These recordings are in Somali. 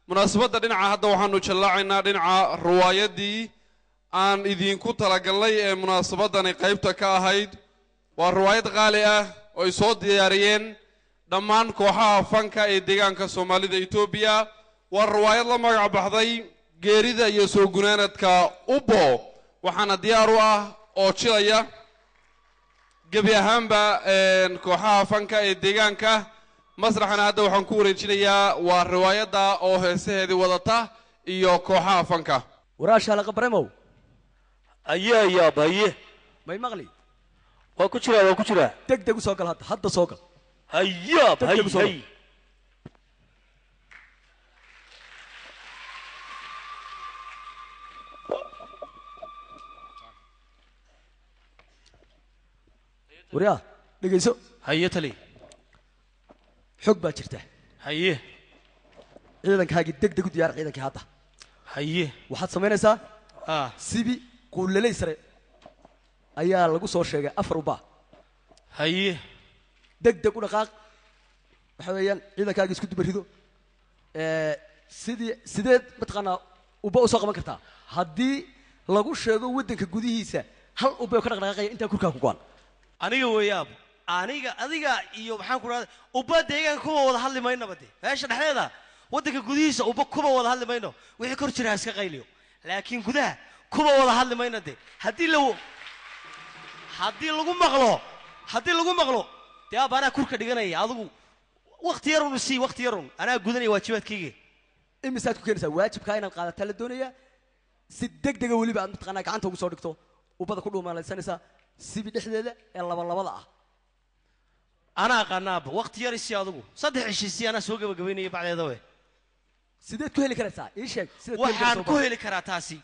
Munaasabadda dhinaca hadda waxaanu jallaacaynaa dhinaca ruwaayaddii aan idiinku talagalnay ee munaasabadani qaybta ka ahayd. Waa ruwaayad qaali ah oo ay soo diyaariyeen dhammaan kooxaha fanka ee deegaanka Soomaalida Etoobiya. Waa ruwaayad la magac baxday Geerida iyo Soo Gunaanadka Ubbo, waxaana diyaar u ah oo jilaya gebi ahaanba kooxaha fanka ee deegaanka. Masraxana hadda waxaan ku wareejinayaa waa riwaayadda oo heesaheedii wadata iyo kooxaha fanka. Waraasha laqa baremow. Aye yaab, haye. May maqli? Waa ku jiraa, waa ku jiraa. Deg deg u soo gal hadda, hadda soo gal. Hayaab. Deg deg u soo gal. Hay. Waryaa, dhegayso. Haye tali. Xog baa jirta. Haye. Ciidankaagii deg deg u diyaar, ciidankii hadda. Haye. Waxaad samaynaysaa, sibi quulaley sare ayaa lagu soo sheegay 4 ubaa. Haye. Deg deg u dhaqaaq, waxa weeyaan ciidankaagii isku duba rido. Sidii sideed mataqaanaa uba usoo qaban kartaa haddii lagu sheego waddanka gudihiisa hal uba oo ka dhaqdhaqaaqaya intaa kurkaa ku go'an? Aniga weeyaab, aniga adiga iyo maxaan ku rahda ubba deegaanka kuba wada hadli maynaba de. Meesha dhexdeeda waddanka gudihiisa ubba kuba wada hadli mayno. Wixii kor jira ha iska qayliyo, laakiin gudaha kuba wada hadli mayno de. Haddii lagu maqlo, haddii lagu maqlo dee aaba anaa kurka dhiganaya. Adigu wakti yarun isii, wakti yarun, anaa gudanaya waajibaadkayga. Imisaad ku keenaysaa waajibkaa inaad qaadataa la doonayaa, si deg dega weliba aad mataqaanaa gacanta ugu soo dhigto ubada ku dhuumalaysanaysaa sibi dhexdeeda ee labalabada ah. Anaa aqaanaaba, wakti yar isii, adigu 3 cisho isii, anaa soo gabagabaynaya bacdeeda we. Sideed ku heli karaysaa? Ii sheeg sideed ku heli Waxaan karaysaa ku ubada? heli karaa taasi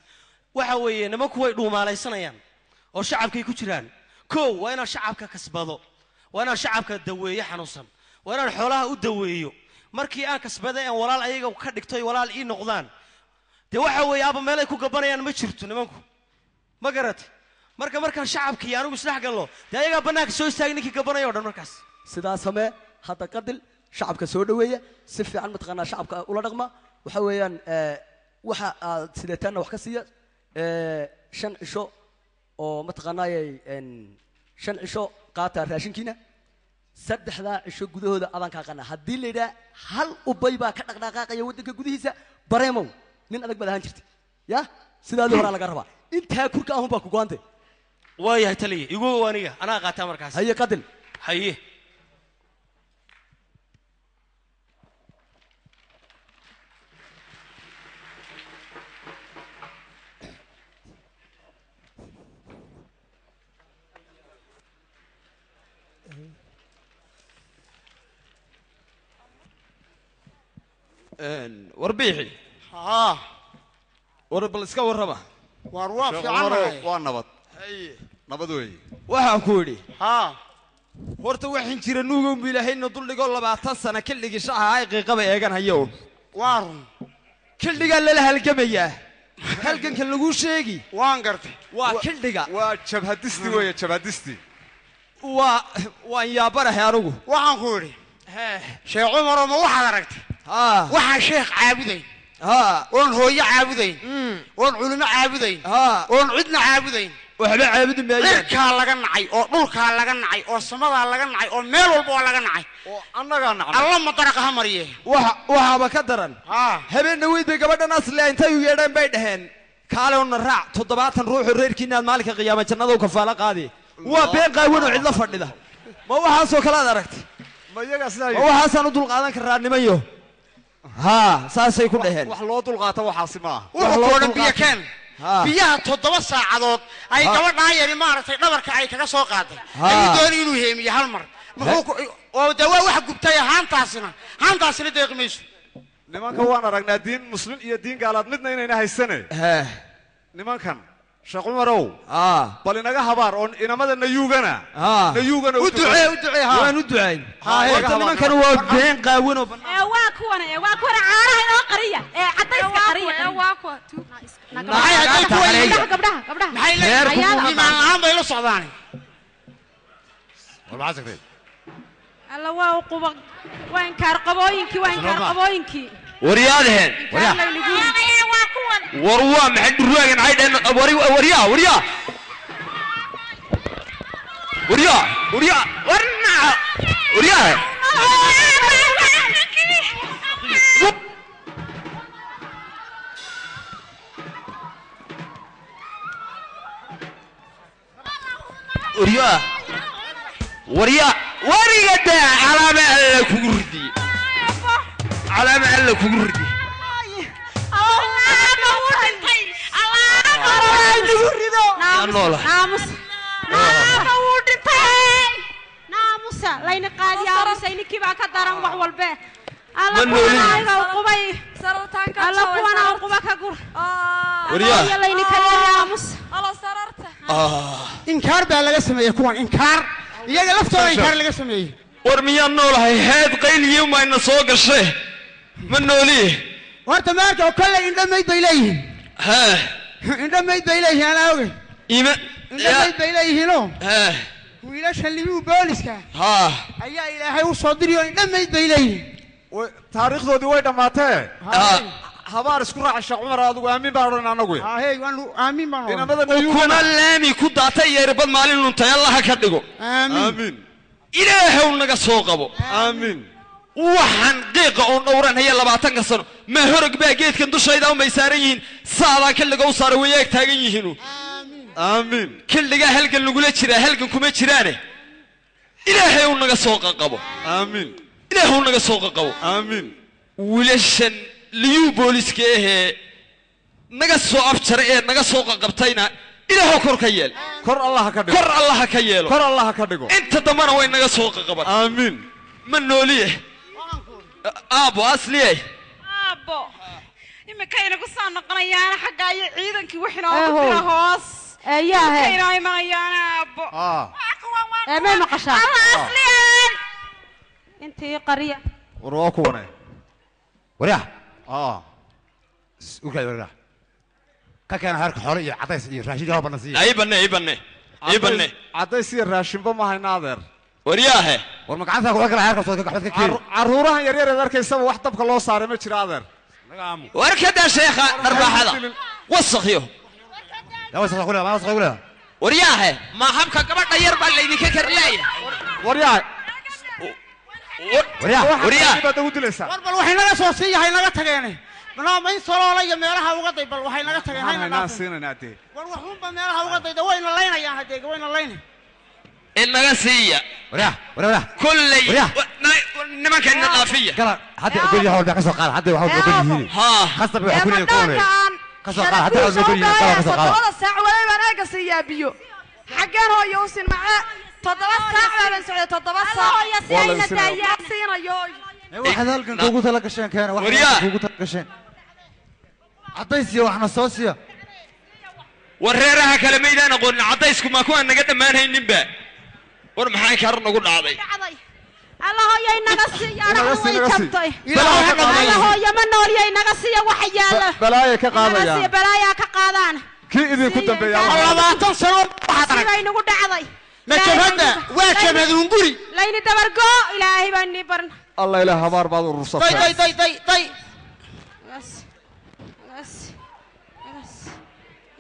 waxa weeye nimanku way dhuumaalaysanayaan oo shacabkay ku jiraan. Kow, waa inaan shacabka kasbado, waa inaan shacabka daweeyo xanuunsan, waa inaan xoolaha u daweeyo. Markii aan kasbaday aan walaal ayaga ka dhigtoy, walaal ii noqdaan, dee waxa weeye aaba meelay ku gabanayaan ma jirto nimanku, ma garatay? Marka markaan shacabkii anigu isdhex galno, dee ayagaa bannaanka soo istaagay ninkii gabanaya o dhan markaas. Sidaa samee hadda, qadil shacabka soo dhoweeya, si fiican mataqaanaa shacabka ula dhaqma. Waxa weeyaan waxa aad sideetaanna wax ka siiya. 5 cisho oo mataqaanaayay 5 cisho qaata raashinkiina. 3-daa cisho gudahooda adaan kaa qanaa haddii la yidhaha hal ubay baa ka dhaqdhaqaaqaya waddanka gudihiisa. Bareemow, nin adag baad ahaan jirtay ya, sidaadii horaa laga rabaa. Intaa kurka ahun baa ku go'ante. Waayahay taliya, igu ogow aniga, anaa qaataa markaas. Haye qadil. Haye. Warbiixi. Haa. War bal iska warrama. Waar waa Sheekh Cumarow, fiicannahay. Waa nabad, nabad weeye. Waxaan ku idhi, haa, horta waxaan jira nuugownbu ilaahayna duldhigoo 20 sano kildhigii shaha ay qiiqaba eegan hayow. Waa run. Kildhigaa lala halgamayaa, halganka laguu sheegi. Waan gartay. Waa kildhiga. Waa jabhadisti weeye, jabhadisti. Waa waan yaabanahay anigu. Waxaan ku idhi, Sheekh Cumarow, ma waxaad aragtay haa waxaan sheekh caabudayn haa oon hooyo caabudayn oon culimo caabudayn haa oon cidna caabudayn? Waxba caabudi maayaan. Cirkaa laga nacay oo dhulkaa laga nacay oo samadaa laga nacay oo meel walba waa laga nacay. Oo annagaa nacnay. Alla ma daraqa ha mariye. Waxa waxaaba ka daran, haa, habeen dhaweyd bay gabadhan asli intay u yeedheen bay dhaheen, kaale una raac, 70 ruuxoo reerkiina aad maalinka qiyaama jannada u kafaalo qaadi. Waa been qaawan oo cidlo fadhida. Ma waxaasoo kale aad aragtay? Ma iyagaa sidaa Ma yidhi? waxaasaan u dulqaadan karaa nimanyo? Haa, saasay ku dhaheen. Wax loo dulqaato waxaasi maaha. Wuxuu loo ku odhan biyo dulqaato. keen. Haa. Biyaha 7 saacadood ay Ha. gabadhaa yari maaragtay dhabarka ay kaga soo qaaday Ha. ayuu doonay inuu heemiyo hal mar. Muxuu ku oo dee waa wax gubtay haantaasina, haantaasina deeqi mayso. Nimanka waan aragnaa, diin muslim iyo diin gaalaad midna inayna haysane. Hee. Nimankan, Sheekh Cumarow, haa bal inaga habaar oo inamada nayuugana haa nayuugana U ducee, u ducee, haa. Waan u ducayn. Haa, Horta nimankan waa been qaawan oo bannaan. Ee waa kuwan ee waa kuwan caanaha inoo qariya ee cadayska qariya waa kuwa Maxay hadday kuwa yihiin? Gabdhaha gabdhaha Maxay leeyihiin? Iimaan la'aan bay la socdaan. War maxaa tagtay? Alla waa u quba waa inkaar qabooyinkii waa inkaar qabooyinkii. Waryaadaheen. Inkaar laynagu waa kuwan. War waa maxay dhurwaagan caydheen? Waryaa waryaa waryaa waryaa warnaca waryaa. Waryaa waryaa wariga daa calaama alla kugu ridiye, calaama alla kugu ridiye. Yaa noolahay. Naamus naama wuu dhintay naamusa layna qaadi aamusa ninkii baa ka daran wax walbe. Alla Ma noolin. Kuwana ayaga u qubay alla kuwana u quba ka gur. Waryaa. Alla layna ka yeeri aamus. Inkaar baa laga sameeyey kuwan, inkaar. Iyaga laftooda inkaar laga sameeyey. War miyaan noolahay? Heed qayliyo mayna soo gashe, ma nooliye? Horta maarka oo kolley indho mayd bay leeyihiin. Hee. Indho mayd bay leeyihiin, anaa ogey. Ima Indho mayd bay leeyihiinoo. Hee. Wiilasha libuu booliska haa ayaa Ilaahay u soo diriyo, indho mayd bay leeyihiin. Taariikhdoodii way dhammaatee. Haa. Habaar isku raaca Sheekh Cumar, adigu aamin baan odhan anagu. Haahey, waanu aamin baan odhan. Inamada Ukuma laami ku daatay iyo irbad maalin luntay Allaha ka dhigo. Aamin. Aamin. Ilaahow naga soo qabo. Aamin. Waxaan qiiqa oon dhowranhaya 20-ka sano ma horog baa geedkan dushayda unbay saaran yihiin, saadaan kildhiga u saaray way eeg taagan yihiinu. Aamin. Kildhigaa halgan lagula jiraa, halgan kuma jiraane Ilaahay uu naga soo qaqabo. Aamin. Ilaahay uu naga soo qaqabo. Aamin. Wiilashan liyuu booliska ahee naga soo afjaray ee naga soo qaqabtayna Ilaahow kor ka yeel. Kor Allah ka dhigo. Kor Allaha ka yeelo. Kor Allah ka dhigo. Inta dambana way naga soo qaqaban. Aamin. Ma nooliye aabo asliyey? Aabbo imika inagu soo noqonayaana xagga iyo ciidankii wixii noogu dira hoos. Eeyaahe. Imika inoo imanayaana aabbo. Haa. Waa kuwan waa Ee may maqashaa? Alla asliyeen. Intii qariya. War waa kuwane. Waryaa. Aa. Urkaadi waryaa. Ka keena heerka xoolo iyo cadays iyo raashin iyo bana siiya. Ii banne, ii banne, ii banne. Caddays iyo raashinba ma hayna adeer. Waryaahe. War ma gacanta kula kala heerka soo ka waxbaad ka keeni. Carruurahan yaryar eed arkaysaba wax dabka loo saaray ma jiro adeer. Naga aamu. War ka daa sheekha dharbaaxada wasakyo. Yaa wasakh kula, ma wasakh kula. Waryaahe, ma habka gabadha yar baa laydinka karlaaya? Waryaa. Waryaa. Waryaa. Baad ugu dilaysaa. War bal waxay naga soo siiya, hay naga tageene. Banaa ma in soloola iyo meelaha uga day, bal waxay naga tageen Maxaan hayna haynaa dhaafin. siinaynaa dee. War waxuunba meelaha uga dayda wayna laynayaan haddee, wayna laynay. Inaga siiya. Waryaa, waryaa, waryaa. Kolley Waryaa. nimanka ina dhaafiya. Kala hadda ogol yahay walba ka soo qaada, hadda waxa ogol yihiin. Haa. Khasab waxa ku leeyahay kuwane. Ka soo qaada, hadda waxa ogol yihiin, kala ka soo qaada. 7 saac walay baan aaga siiyaa biyo xaggeen hooyo u siin macaa 7 saac baan socday 7 saac. Hooyo si Waa la ayna sinaya. daayaan. Siinayo. Waxaad halkan kuugu tala gasheen keena, waxaad Waryaa. halkan kuugu tala gasheen caddays iyo waxna soo siiya. War reeraha kale maydaan aqoonin, caddaysku maa kuwaan naga dhammaanhayninba? War maxaa kaar nagu dhacday? Dhacday alla hooyo inaga siiya. Inaga Araxdu sii, way inaga sii. jabtay. Ilaahay ha Alla qaadayo. hooyo ma nooliyo, inaga siiya waxa yaala. Balaaya ka Inaga siiya qaadayaan. balaayaa ka qaadaan. Kii idinku Siiya dambeeya. inkaar. War 20 sano waxaad arag. Sibay nagu dhacday. Ma jabhadda waa jabhaduun guri. Layni dabargoo Ilaahay baa nii baran. Allah ilaah habaar baad Day urursatay. day day day day. Igas igas igas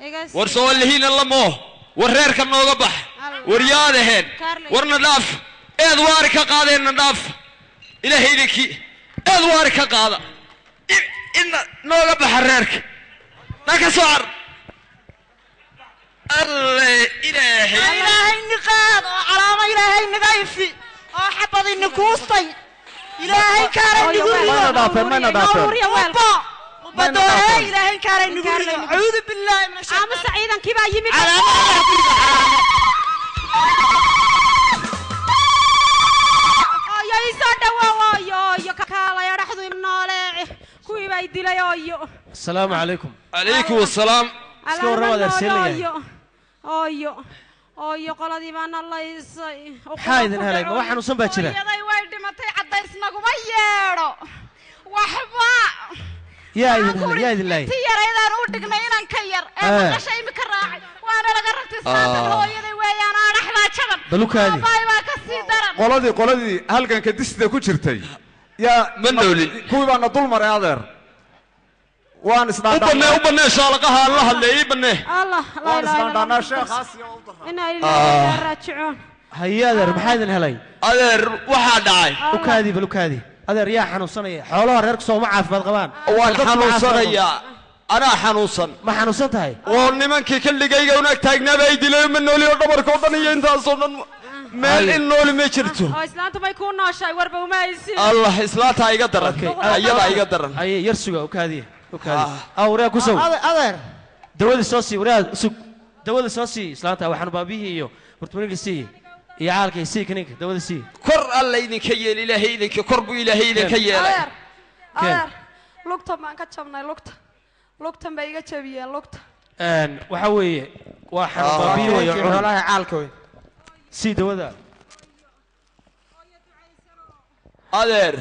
igas. War soo lihiina lamo, war reerka nooga bax. War yaadaheen, warna dhaaf, eed waari ka qaadeenna dhaaf. Ilaahay idinkii eed waari ka qaada. Ina nooga baxa reerka na ka soo car alle Ilaahay. Ilaahay niqaad oo calaamo, Ilaahay naga ifi oo xabad inikuustay, Ilaahay kaaray nagu rido. Mayna dhaafeen, mayna dhaafeen. Ururiya weelka. Ubadoore Ilaahay kaaray nagu rido. Acuudu billaahi min ashaytaan. Aamusa, ciidankii baa yimid. Calaamo Allah ku rido, calaamo. Ooyo ii soo dhawaaw, ooyo ooyo kaalay dhaxdu nooleeci kuwii baa i dilay ooyo. Asalaamu calaykum. Calaykum assalaam. Iska warrama adeer, see la yahay? Ooyo ooyo ooyo qoladii baana laysay. Maxaa idin helay? Ma wax xanuunsan baa jira? Hooyaday way dhimatay, caddays naguma yeedho. Waxba. Yaa idin helay, yaa idin laayay? Intii yaraydaan u dhignay inaan ka yar ee maqasha imika raacay, waana laga ragtay islaantan hooyaday weeyaan, aadhaxdaa jaban. Balukaadi. Aabbahay baa ka sii daran. Qoladii halganka disida ku jirtay yaa Ma noolin. Kuwii baana dul maray adeer, waan U isdhaandhaanaa. bannee, u bannee, shaalaqaha aan la hadlay, ii bannee. Allah, laa Waan ilaaha illa isdhaandhaanaa Allah. sheekhaas iyo u daraa. Inaa ilaahi wa innaa raajicuun. Haye adeer, maxaa idin helay? Adeer, waxaa dhacay. Ukaadi, bal ukaadi adeer, yaa xanuunsanaya? Xoolaha reerku sooma caafimaad qabaan? Waan Dadku ma caafimaad qabaan? xanuunsanayaa, anaa xanuunsan. Ma xanuunsan tahay? Oo nimankii xilligayga unaag taagnaaba ay dilay, ma nooli oo dhabarka oo dhan iyo intaasoo dhan meel in nooli ma jirto. Oo islaantu may kuu nooshahay? Warba uma haysin. Allah, islaantaa iga daran, ayadaa iga daran. Haye, yar suga, ukaadi, ukaadi. Waryaa ku sow. Adeer. Dawada soo sii, waryaa sug, dawada soo sii islaanta, waxaanu baabihii iyo burtmaniga sii iyo caalkii sii, kaninka dawada sii. Kor alla idinka yeel, ilaahay idinka kor buu ilaahay idinka yeelay. Adeer, adeer, lugtan baan ka jabnay, lugta, lugtan bay iga jabiyeen, lugta. Waxa weeye waa xanuun baabiyi weeye, cunug. Xoolaha caalka wey. Sii dawada. Adeer,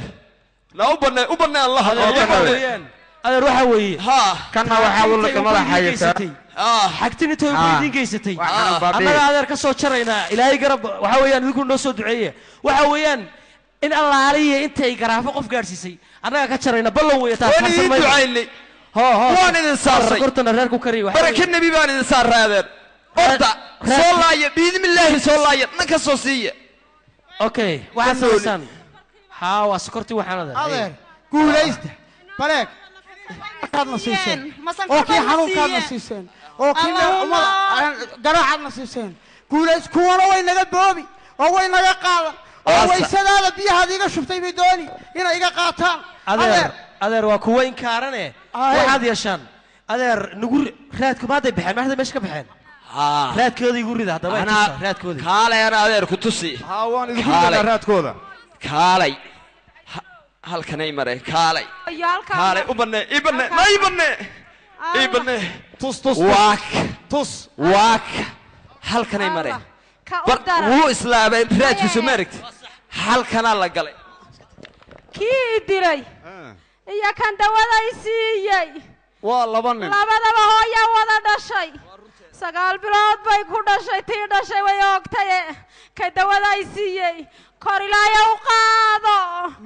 na u bannee, u bannee, aan la hadlo, u bannee. Adeer, waxa weeye ha Kanna waxaa u intay madaxa ugu haysaa. geysatay, xagtin intay ugu idiin geysatay, Waa xanuun baabi'i. annaga adeer ka soo jaraynaa, ilaahay garab. Waxa weeyaan idinku noo soo duceeye, waxa weeyaan in allaaliya intay garaafo qof gaadhsiisay annaga ka jarayna, ballan weeye taas. Waan idin ducaynay. Ho ho. Waan idin saaray. Sokortana reerku kariy waxa Baraka nebi baan idin saaray adeer. Orda, soo laaya, biidnillaahi, soo laaya, dhan ka soo siiya. Okay, waxaad samaysaan, haa, waa sokortii waxaan adeer. Adeer, guulaysta, baleeg kaadna siiseen oo kii xanuunkaadna siiseen oo kii Allahumma. garaacaadna siiseen, guulays. Kuwana way naga boobi oo way naga qaadan oo waysadaada biyahaad iga shubtay bay dooni inay iga qaataan. Adeer, adeer, waa kuwa inkaarane. Waxaad yeeshaan adeer, nagu raadku maadday baxeen, maxday meesha ka baxeen, raadkooda igu rida haddaba, ay Anaa tusa raadkoodii. Kaalay, ana adeer ku tusi. Haa, waan idinku Kaalay. ridanaa raadkooda. Kaalay. Halkanay mareen, kaalay. Iyo halkaa. Kaalay, u bannee, ii bannee, ma ii bannee, ii bannee. Tus, tus. Waak. Tus. Waak, halkanay mareen. Ka u Bar daran. wuu islaamay raadkiisu, ma aragti, halkanaa la galay. Kii i dilay iyo kan dawada i siiyey waa laba nin. Labadaba hooyaa wada dhashay, 9 bilood bay ku dhashay, tii dhashay way oogtaye, ka dawada i siiyey kor ilaaya u qaado.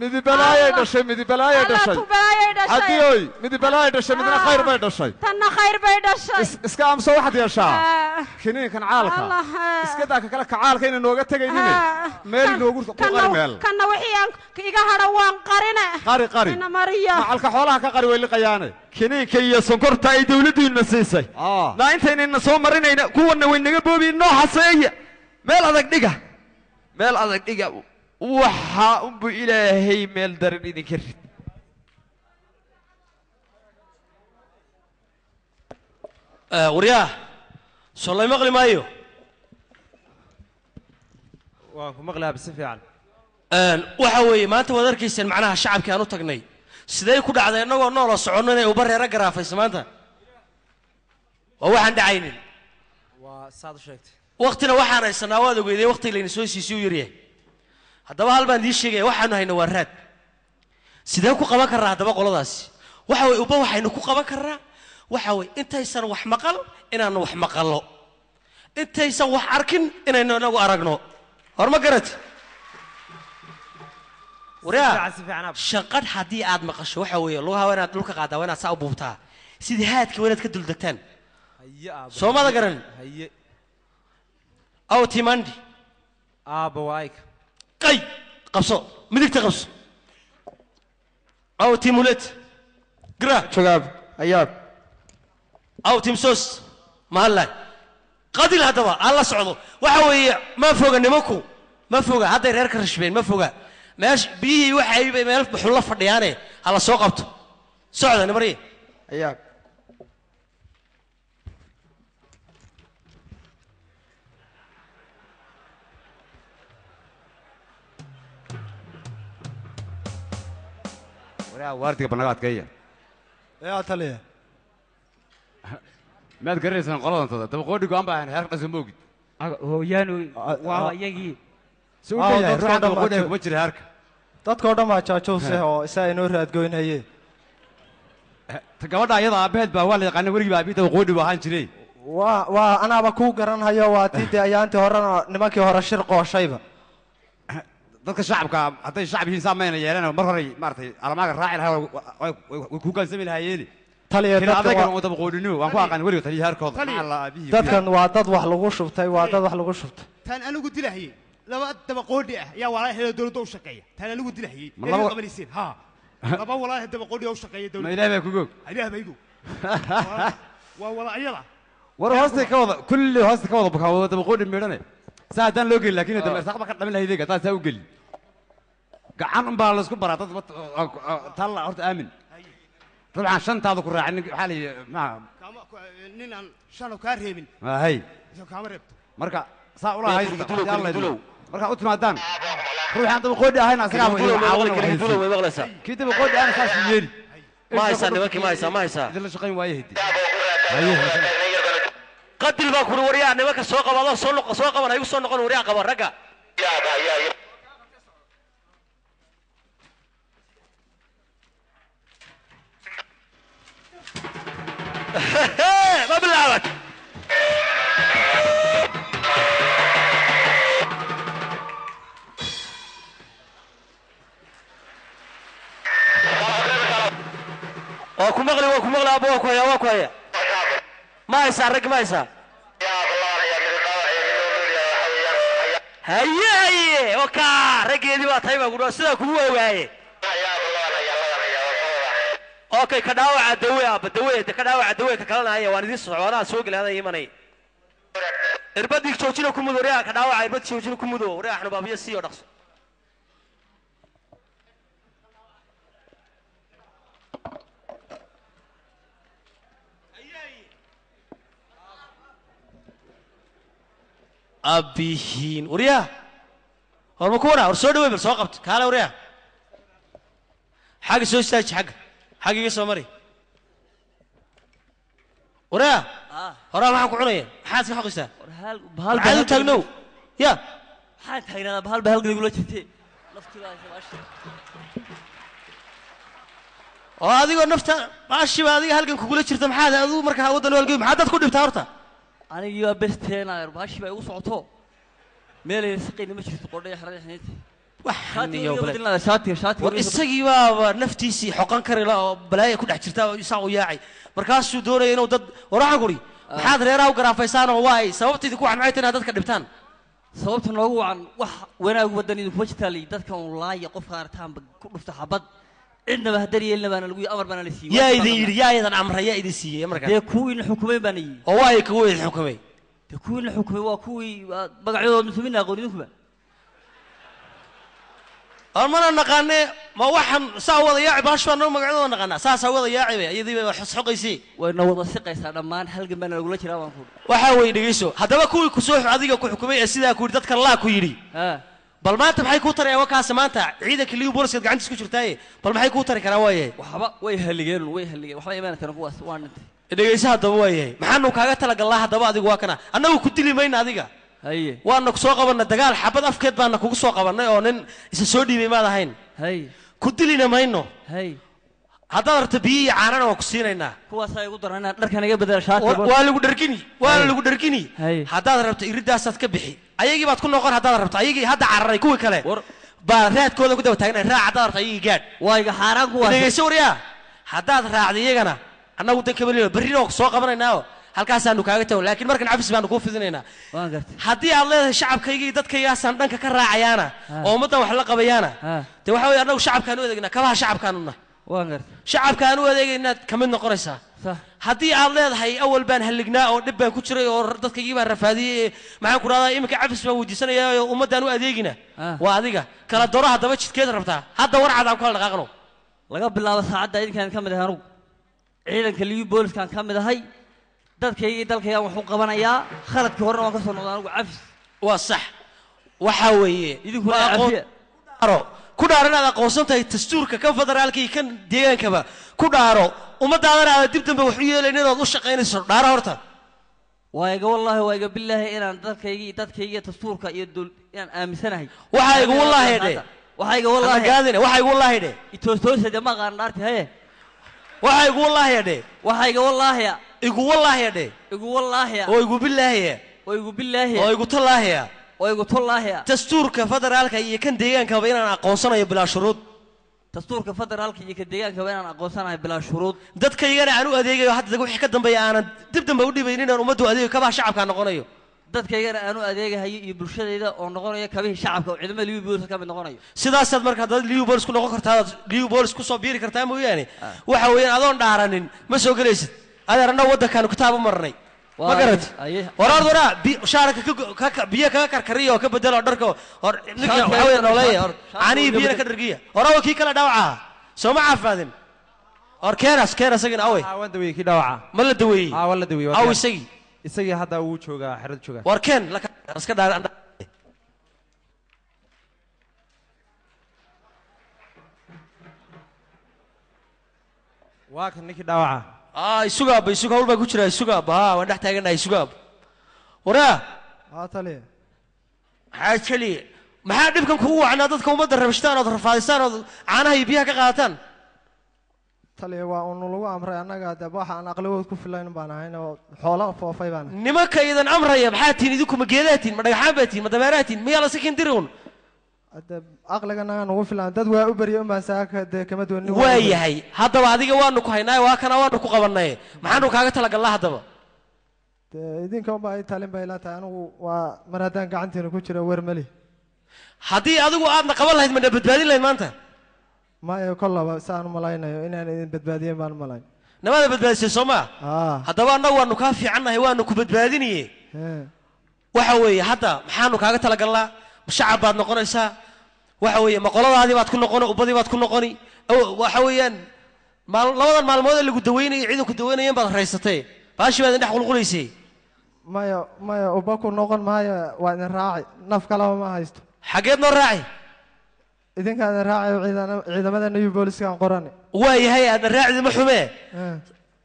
Midibalaayay dhashay, midibalaayay Allah. dhashay. Tubalaayay dhashay. Haddii midibalaayay dhashay, midna khayr bay dhashay. Tanna khayr bay dhashay. Iska amso, waxaad yeeshaa kiniinkan caalka. Allah. Iska daa ka kale, kacaalka inay nooga tegaynine, meel inoogu ku qari meel. Kanna wixii aan iga hadho waan qarine. Qari, qari. Ina mariya. Macalka xoolaha ka qari, way liqayaane. Kiniinka iyo sonkorta ay dawladdu ina siisay naa intaynayna soo marinayna, kuwanna way naga boobiyin. Noo xaseeya, meel adag dhiga, meel adag dhiga. Waxaa unbu ilaahay meel daran idinka rid. Waryaa, soo lay maqli maayo? Waan ku maqlayaa si fiican. Waxa weeye maanta waad arkayseen macnaha shacabkii aan u tagnay sidee ku dhacday, innagoo nooloo soconno inay uba reera garaafayso maanta, waa waxaan dhacaynin. Waa saad u sheegtay. Waqtina waxaan haysanaa waad ogeydeen, waqti layna soo siisay u yaryahay. Haddaba hal baan idiin sheegaya, waxaanu hayna waa raad. Sidee ku qaban karnaa haddaba qoladaasi? Waxa weye uba waxaynu ku qaban karnaa waxa weye intaysan wax maqal inaanu wax maqallo, intaysan wax arkin inaynu inagu aragno. Hor ma garat waryaa? Si fiican ab. Shanqadh haddii aad maqasho, waxa weeye lugaha waa inaad dhulka qaadaa, waa inaad saa u buubtaa, sidii haadka waa inaad ka duldegtaan. Haye aabo. Soo mada garan? Haye. Aw timandi. Aabo, waa ayka. Qay qabso, midigta qabso. Aw timulet gra. Jawaab ayaab. Aw timsos mahallay qadil. Haddaba aan la socdo, waxa weeye ma foga nimanku, ma foga, hadday reerka rashbeen ma foga, meesha biyihii waxay bay meel xullo fadhiyaane, ha la soo qabto. Socda nimariya. Ayaab. Waraa waardiga banaga adkeeya. Yaa taliya. Miyaad garanaysaan qoladan tada dabaqoodhi go'an baa ahayn xeer qasam moogid? Hooyaanu waa iyagii. Si u dhan yahay ruuxa dabaqoodhi kuma jira heerka. Dadkoo dhan baa jaajuuse oo isaa inoo raadgoynhaye. Ta gabadha iyada aabaheed baa waa la yaqaana, weligii baa aabihii dabaqoodhi buu ahaan jiray. Waa anaaba kuu garanhayo, waa tii dee ayaantii horena nimankii hore shir qooshayba. Dadka shacabka hadday shacab yihiin saa mayna yeelan, mar horey maaragtay alamaaga raaci lahaa, way ku hogaansami lahaayeeni. Taliya, kina dadka adaygan waa oo dabaqoodhinimo waan ku aqaan weliga taliya heerkooda maxaa aabihii. Dadkan waa dad wax lagu shubtay, waa dad wax lagu shubtay. Taan anigu dilahayey laba dabaqoodhi ah ayaa walaalahayda dowladda u shaqeeya. Taan anigu dilahayey Ma ee laba- qabanaysiin ha laba walaalahayda dabaqoodhi oo u shaqeeya ma dowladda. Ilaahay baa kugu og. Ilaah baa igu waa walaayada. War hoosta ka wada kulli, hoosta ka wada bukaan wada dabaqoodhi midhane, saa haddaan loo gelin laakiin dambe irsaaq ba ka dhamin lahayd, haddaan saa u gelin gacan un baa laysku baraa dad talla horta aamin dabcan shantaada ku raacin waxaa la yidhi ma nin aan shano kaa reebin hay isoo kaama reebto. Marka saa ula haysta Kirkidulow, haddii alla idmo. kirkidulow. Markaa u timaadaan ruuxaan dabaqoodhi ahayn asagaa Kirkidulow, idin caawin way kirkidulow, way maqlaysaa. Kii dabaqoodhi ahna saas yeeli. Ma haysaa nimankii, ma haysaa, ma haysaa? Idinla shaqayn waaye hidi. Qadil baa kuri waryaa nimanka soo qaba, adoo soo noqo, soo qaban, ha igu soo noqon waryaa, qaba ragga. Ma bilaabat? Waa ku maqli, waa ku maqli aabbo, waa ku haya, waa ku haya. Ma haysaa rag, ma haysaa? Haye haye, oka raggeedii baa tahay baa ku sidaa kugu ogaaye. Okay, ka dhaawaca dawe aabba, dawe ka dhaawaca, dawe ka kalena haya. Waan idiin socdo, soo gelay, hada imanay. Irbadii joojina ku mudo waryaa, ka dhaawaca irbad joojina ku mudo waryaa, xanubaabiyo sii oo dhaqso. Abihiin waryaa, horma kuwana war soo dhawey, bal soo qabto kaale waryaa, xagga soo istaaji, xagga xagga iga soo mari waryaa. Horaa maxaan ku cunaya? Maxaad iska xoqaysaa? Bahal maxaad u taagnow ya? Waxaan taagnaadaa bahal baa halgan igula jirtay, naftii baa haysa baasha. Oo adigoo nafta baashiba adiga halgan kugula jirta, maxaad adigu markaa waddan u halgami, maxaad dad ku dhibtaa horta? Anigii waa besteenayer, baashii baa igu socoto, meelayna siqayna ma jirto, qodhay xerada xiniinta. Niyo bale. Shaatiga, shaatiga. War isagii baaba naftiisii xoqan kari la oo balaaya ku dhex jirta oo isaa u yaacay, markaasuu doonaya inuu dad. War waxaan kuri, maxaad reeraha u garaafaysaan oo waay sababta idinku wacan maxay tahay inaad dadka dhibtaan? Sababta noogu wacan wax wanaag waddan idinkuma jirtaa lii, dadka un laaya, qofka artaanba ku dhufta xabad, cidnaba ha daryeelina baana lagu amar baana la siiyey. Yaa idin yidhi? Yaa idin amray? Yaa idin siiyey amarkan? Dee kuwii na xukumay baana yidhi. Oo waay kuwa idin xukumay? Dee kuwii na xukumay waa kuwii magacyadooda muslimiin aqoon idinkuba. War mana naqaane, ma waxaan saa wada yaaci baash baan noo magacyadooda naqaanaa, saasaa wada yaaci bay iyadii bay xosxoqaysay. Wayna wada siqaysaa dhammaan, halgan baana lagula jiraa baan ku. Waxaa weeye dhegeyso haddaba, kuwii kusoo adiga ku xukumay ee sidaa ku yidhi dadka laa ku yidhi, bal maanta maxay kuu tarayaan? Wakaasi maanta ciidanka liyu booliskaad gacantiis ku jirtaaye, bal maxay kuu tari karaa waayahay? Waxba way haligeen, way haligeen, waxba imaan karan kuwaas, waa dhintay. Dhegeyso haddaba waayahay, maxaanu kaaga talagalnaa haddaba? Adigu waa kana, annagu ku dili mayna adiga. Haye. Waana ku soo qabanay dagaal, xabad afkeed baana kugu soo qabanay, oo nin isa soo dhiibay maad ahayn. Haye. Ku dilina mayno. Haye. Haddaad rabto biyo iyo caanana waa ku siinaynaa. Kuwaasaa igu daran inaan dharkan iga bedela shaatiga. Waa lagu dhargini, waana lagu dhargini. Haye. Haddaad rabto iridaasaad ka bixi, ayagii baad ku noqon. Haddaad rabto ayagii hadda cararay kuwii kale baa raadkooda ku daba taagnay, raac haddaad rabto ayagii gaadh. Waa iga xaaraan kuwaas. Dhegeyso waryaa, haddaad raacdo iyagana annagu dan kama lino, berrina waa ku soo qabanaynaa oo halkaasaanu kaaga tago, laakiin markan cafis baanu kuu fidinaynaa. Waan gartay. Haddii aad leedahay shacabkayga iyo dadkaygaasaan dhanka ka raacayaana oo ummaddan wax la qabayaana, dee waxa weeye annagu shacabkaan u adeegnaa, kabaha shacabkaanu nahay. Waan gartay. Shacabkaan u adeegaynaad ka mid noqonaysaa. Sax. Haddii aad leedahay awal baan hallignaa oo dhib baan ku jiray oo dadkaygii baan rafaadiyey, maxaan ku rahdaa, iminka cafis baan weydiisanayaa oo ummaddaan u adeegina, waa adiga kala doro. Haddaba jidkeed rabtaa hadda, warcad aan ku kala dhaqaaqno. Laga bilaabo saacadda idinkaan ka mid ahay anugu ciidanka liyu booliskaan ka mid ahay, dadkayga iyo dalkaygaan wax u qabanayaa, khaladkii horena waan ka soo noqday anigu, cafis. Waa sax, waxaa weeye idinkuna waa aqoon- cafiya. Dhaaro, ku dhaaro inaad aqoonsan tahay dastuurka kan federaalka iyo kan deegaankaba, ku dhaaro ummadaadana aad dib dambe wax u yeelayn inaad u shaqaynayso, dhaaro horta. Waa iga wallaahi, waa iga billaahi inaan dadkayga iyo dadkayga iyo dastuurka iyo dul inaan aaminsanahay. Waxaa iga wallaahi dhe Waxayga wallaahi. Gaadine waxaygu wallaahi dhe. Itoostoosade ma aqaan dhaarti haye. Waxaygu wallaahi dhe. Waxayga wallaahi. Igu wallaahi dhe. Igu wallaahi. Oo igu billaahi. Oo igu billaahi. Oo igu tallaahi. Oo igu tallaahi. Dastuurka federaalka iyo kan deegaankaba inaan aqoonsanayo bilaa shuruud. Dastuurka federaalka iyo kan deegaankaba inaan aqoonsanayo bilaa shuruud. Dadkaygana aan u adeegayo hadda wixii ka dambeeya aanan dib dambe u dhibaynin inaan ummaddu adeegayo kabaha shacabka noqonayo. Dadkaygana aan u adeegahayo iyo bulshadayda oo noqonayo kabihii shacabka oo ciidamada Liu Bolis ka mid noqonayo. Sidaasaad marka dad Liu Bolis ku noqon kartaa, Liu Bolis ku soo biiri kartaa mooyaane. Waxa weeyaan adoon dhaaranin ma soo gelaysid. Adeer annagu waddankaanu kitaab u marnay. Ma garat? Waraar waraa shaarka ka biyo kaga karkariyo oo ka bedelo dharka hor ninka waxa weeyaan nooleeya hor caanihi biyana ka dhargiya. Horaa kii kala dhaawaca. Soo ma caafimaadin. Hor keenas keenas isagina awey. Waan daweeyey kii dhaawaca. Ma la daweeyey? Waa la daweeyey. Aw isagii. Isagii hadda wuu joogaa xerada joogaa. War keen la iska dhaar. Waa kan ninkii dhaawaca. Isugaaba isuga hawl baa ku jira isugaaba haa waan dhex taaganahay isugaaba. Waraa. Haa taliya. Maxaa jeliye? Maxaa dhibkan kugu wacnaa dadka ummadda rabshtaan ood rafaadisaan ood caanaha iyo biyaha ka qaadataan? Taliya waa unu lagu amray annaga dee waxa aan aqligood ku filayn baan ahayn oo xoolo foofay baan ahay. Nimanka idan amraya maxaa tihiin idinku ma geedaa tihiin ma dhagaxaan baa tihiin ma dameeraha tihiin miyaa la sikin diri un? Hadda aqliganaga nugu filan dad waa u barya unbaan saaka dee kama duwan. Waa yahay haddaba adiga waanu ku haynaaye waa kana waanu ku qabanaye maxaanu kaaga talagalnaa haddaba? Dee idinka unbaa ii talin bay ila tahay anigu waa mar haddaan gacantiina ku jiro weer mali. Haddii adigu aadna qaban lahayd mana badbaadin lahayd maanta? Maya kollaba saan u malaynayo inaan idin badbaadiyen baan u malayn. Namaada badbaadisay soo maa? Haddaba annagu waanu kaa fiicannahay waanu ku badbaadinaye. Waxa weeye hadda maxaanu kaaga talagalnaa? Shacab baad noqonaysaa. Waxa weeye maqoladaadii baad ku noqoni ubbadii baad ku noqoni. Waxa weeyaan labadan maalmood ee lagu daweynayo ciidanku daweynayeen baad raysatay. Baashi baad indhex qulqulaysay. Maya maya ubba ku noqon maayo waa idin raaci naf kalaba ma haysto. Xageed noo raaci? Idinkaa idin raacayo ciidamada New Boliskaan qorani. Waa yahay aadna raacdi ma xumee.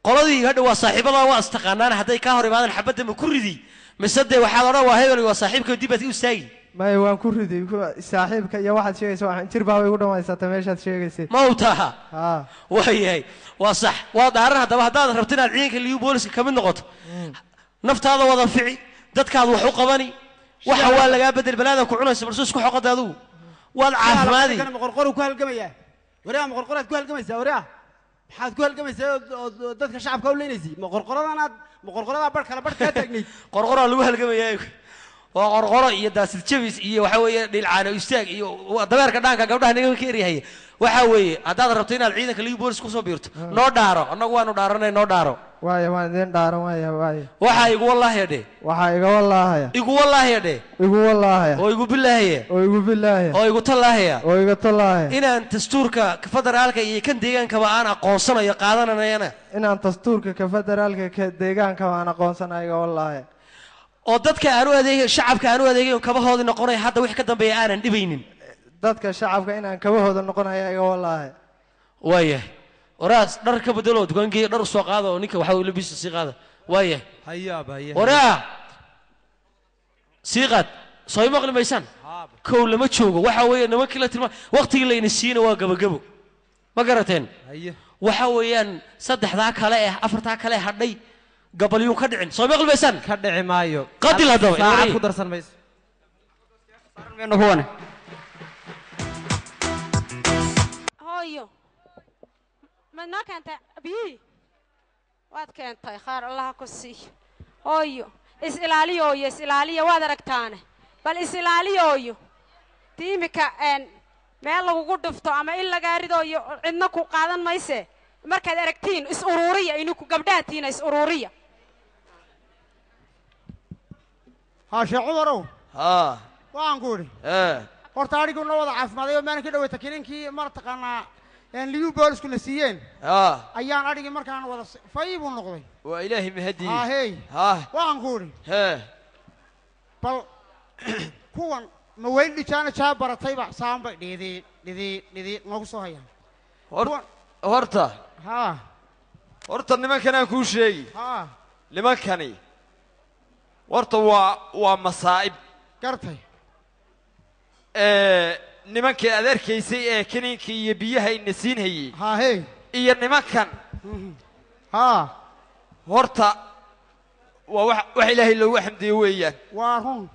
Qoladii hadha waa saaxiibadaa waa istaqaanaan hadday kaa hor imaadaan xabadda ma ku ridi mise dee waxaad odhan waa hebel waa saaxiibka dib baad u istaagi. Maya waan ku ridi saaxiibka iyo waxaad sheegaysa waxaan jir baa igu dhammaysatay meeshaad sheegaysay. Ma u taha? Waa yahay waa sax waa dhaaran haddaba haddaad rabto inaad ciidanka Liu Boliska ka mid noqoto naftaada wada fici dadkaad wax u qabani waxa waa lagaa bedel balaadan ku cunaysa balse isku xoqada adigu waad caafimaadi. Qorqoru ku halgamaya. Waraa ma qorqoraad ku halgamaysaa waraa? Maxaad ku halgamaysaa oo dadka shacabka u leenaysay? Ma qorqoradanaad ma qorqorada bar kala bar ka taagnayd? Qorqoraa lagu halgamayaa. Waa qorqoro iyo daasid jabis iyo waxa weeye dhilcaano istaag iyo dabeerka dhaanka gabdhaha nimanka ka eryahay. Waxa weeye haddaad rabto inaad ciidanka Liu Bolis ku soo biirto noo dhaaro annagu waanu dhaaranay noo dhaaro. Waaya waan idin dhaaran waaya waaya. Waxaa igu wallaahi dhe. Waxaa iga wallaahi. Igu wallaahi dhe. Igu wallaahi. Oo igu billaahi. Oo igu billaahi. Oo igu tallaahi. Oo iga tallaahi. Inaan dastuurka federaalka iyo kan deegaankaba aan aqoonsanayo qaadanayana. Inaan dastuurka ka federaalka ka deegaankaba aan aqoonsanayo iga wallaahi. Oo dadka aan u adeegayo shacabka aan u adeegayo kabahooda noqonaya hadda wixii ka dambeeya aanan dhibaynin. Dadka shacabka inaan kabahooda noqonaya iga wallaahi. Waayahay. Waraas dhar ka bedelo dukaankeeya dhar u soo qaada oo ninka waxa uu labisa sii qaada. Waayahay. Hayaaba hayaa. Waraa sii qaad soo ima maqli maysaan. Kow lama joogo waxa weeye nimankii la tilmaam waqtigii la ina siina waa gabagabo. Ma garateen? Waxa weeyaan saddexdaa kale eh afartaa kale hadhay gabalyuun ka dhicin soo maqli maysaan. Ka dhici maayo. Qadil haddaba. Saacad ku darsan mayso. Hooyo ma noo keentay biyihii? Waad keentay khaar allaha ku siiyo. Hooyo is ilaaliyooyo is ilaaliya waad aragtaane bal is ilaaliyooyo tii imika meel lagugu dhufto ama in lagaa ridooyo cidna ku qaadan mayse markaad aragtiin is uruuriya ininku gabdhaha tiina is uruuriya. Haa Sheekh Cumarow. Haa. Waxaan ku idhi. Horta adhigu noo wada caafimaadayo maalin ka dhaweyta kininkii mar taqaanaa Liu Bolisku na siiyeen. Ayaan adhigii markaan wada fay buu noqday. Waa ilaahay mahadii. Haa hey. Waxaan ku idhi. Bal kuwan ma weyn dhijaana jaa baratayba saan bay dhidii dhidii dhidii noogu soo hayaan. Horta. Haa. Horta nimankan aan kuu sheegi. Haa. Nimankani horta waa masaa'ib. Gartay. Nimankii aad arkaysay ee kiniinkii iyo biyaha ina siinhayey hahe iyo nimankan ha horta waa wax ilaahay loogu xamdiye weeyaan. Waa run.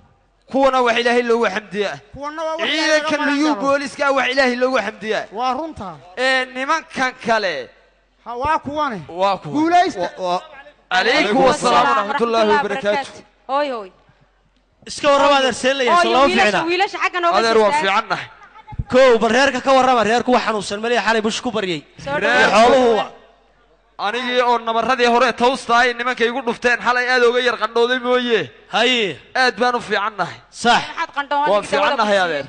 Kuwana wax ilaahay loogu xamdiyaa. Kuwana waa wax ciidankan liyu booliska wax ilaahay loogu xamdiyaa. Waa runta. Nimankan kale ha waa kuwane. Waa kuwa. Guulaysta. Calaykum wassalaam waraxmatullaahi wabarakaatu. Hooy hooy. Iska warrama adeer seenlaya soo fiicna. Wiilasha xagga nooga adeer waa fiicannahay. Kow bal reerka ka warrama, reerku wax xanuunsan maliya xalay bush ku baryay. Xooluhu anigii oo nabaradii hore tawstaay nimanka igu dhufteen xalay aad uga yar qandhooday mooye. Haye aad baan u fiicannahay. Sax. Maxaad qandhoon? Waan fiicannahay adeer.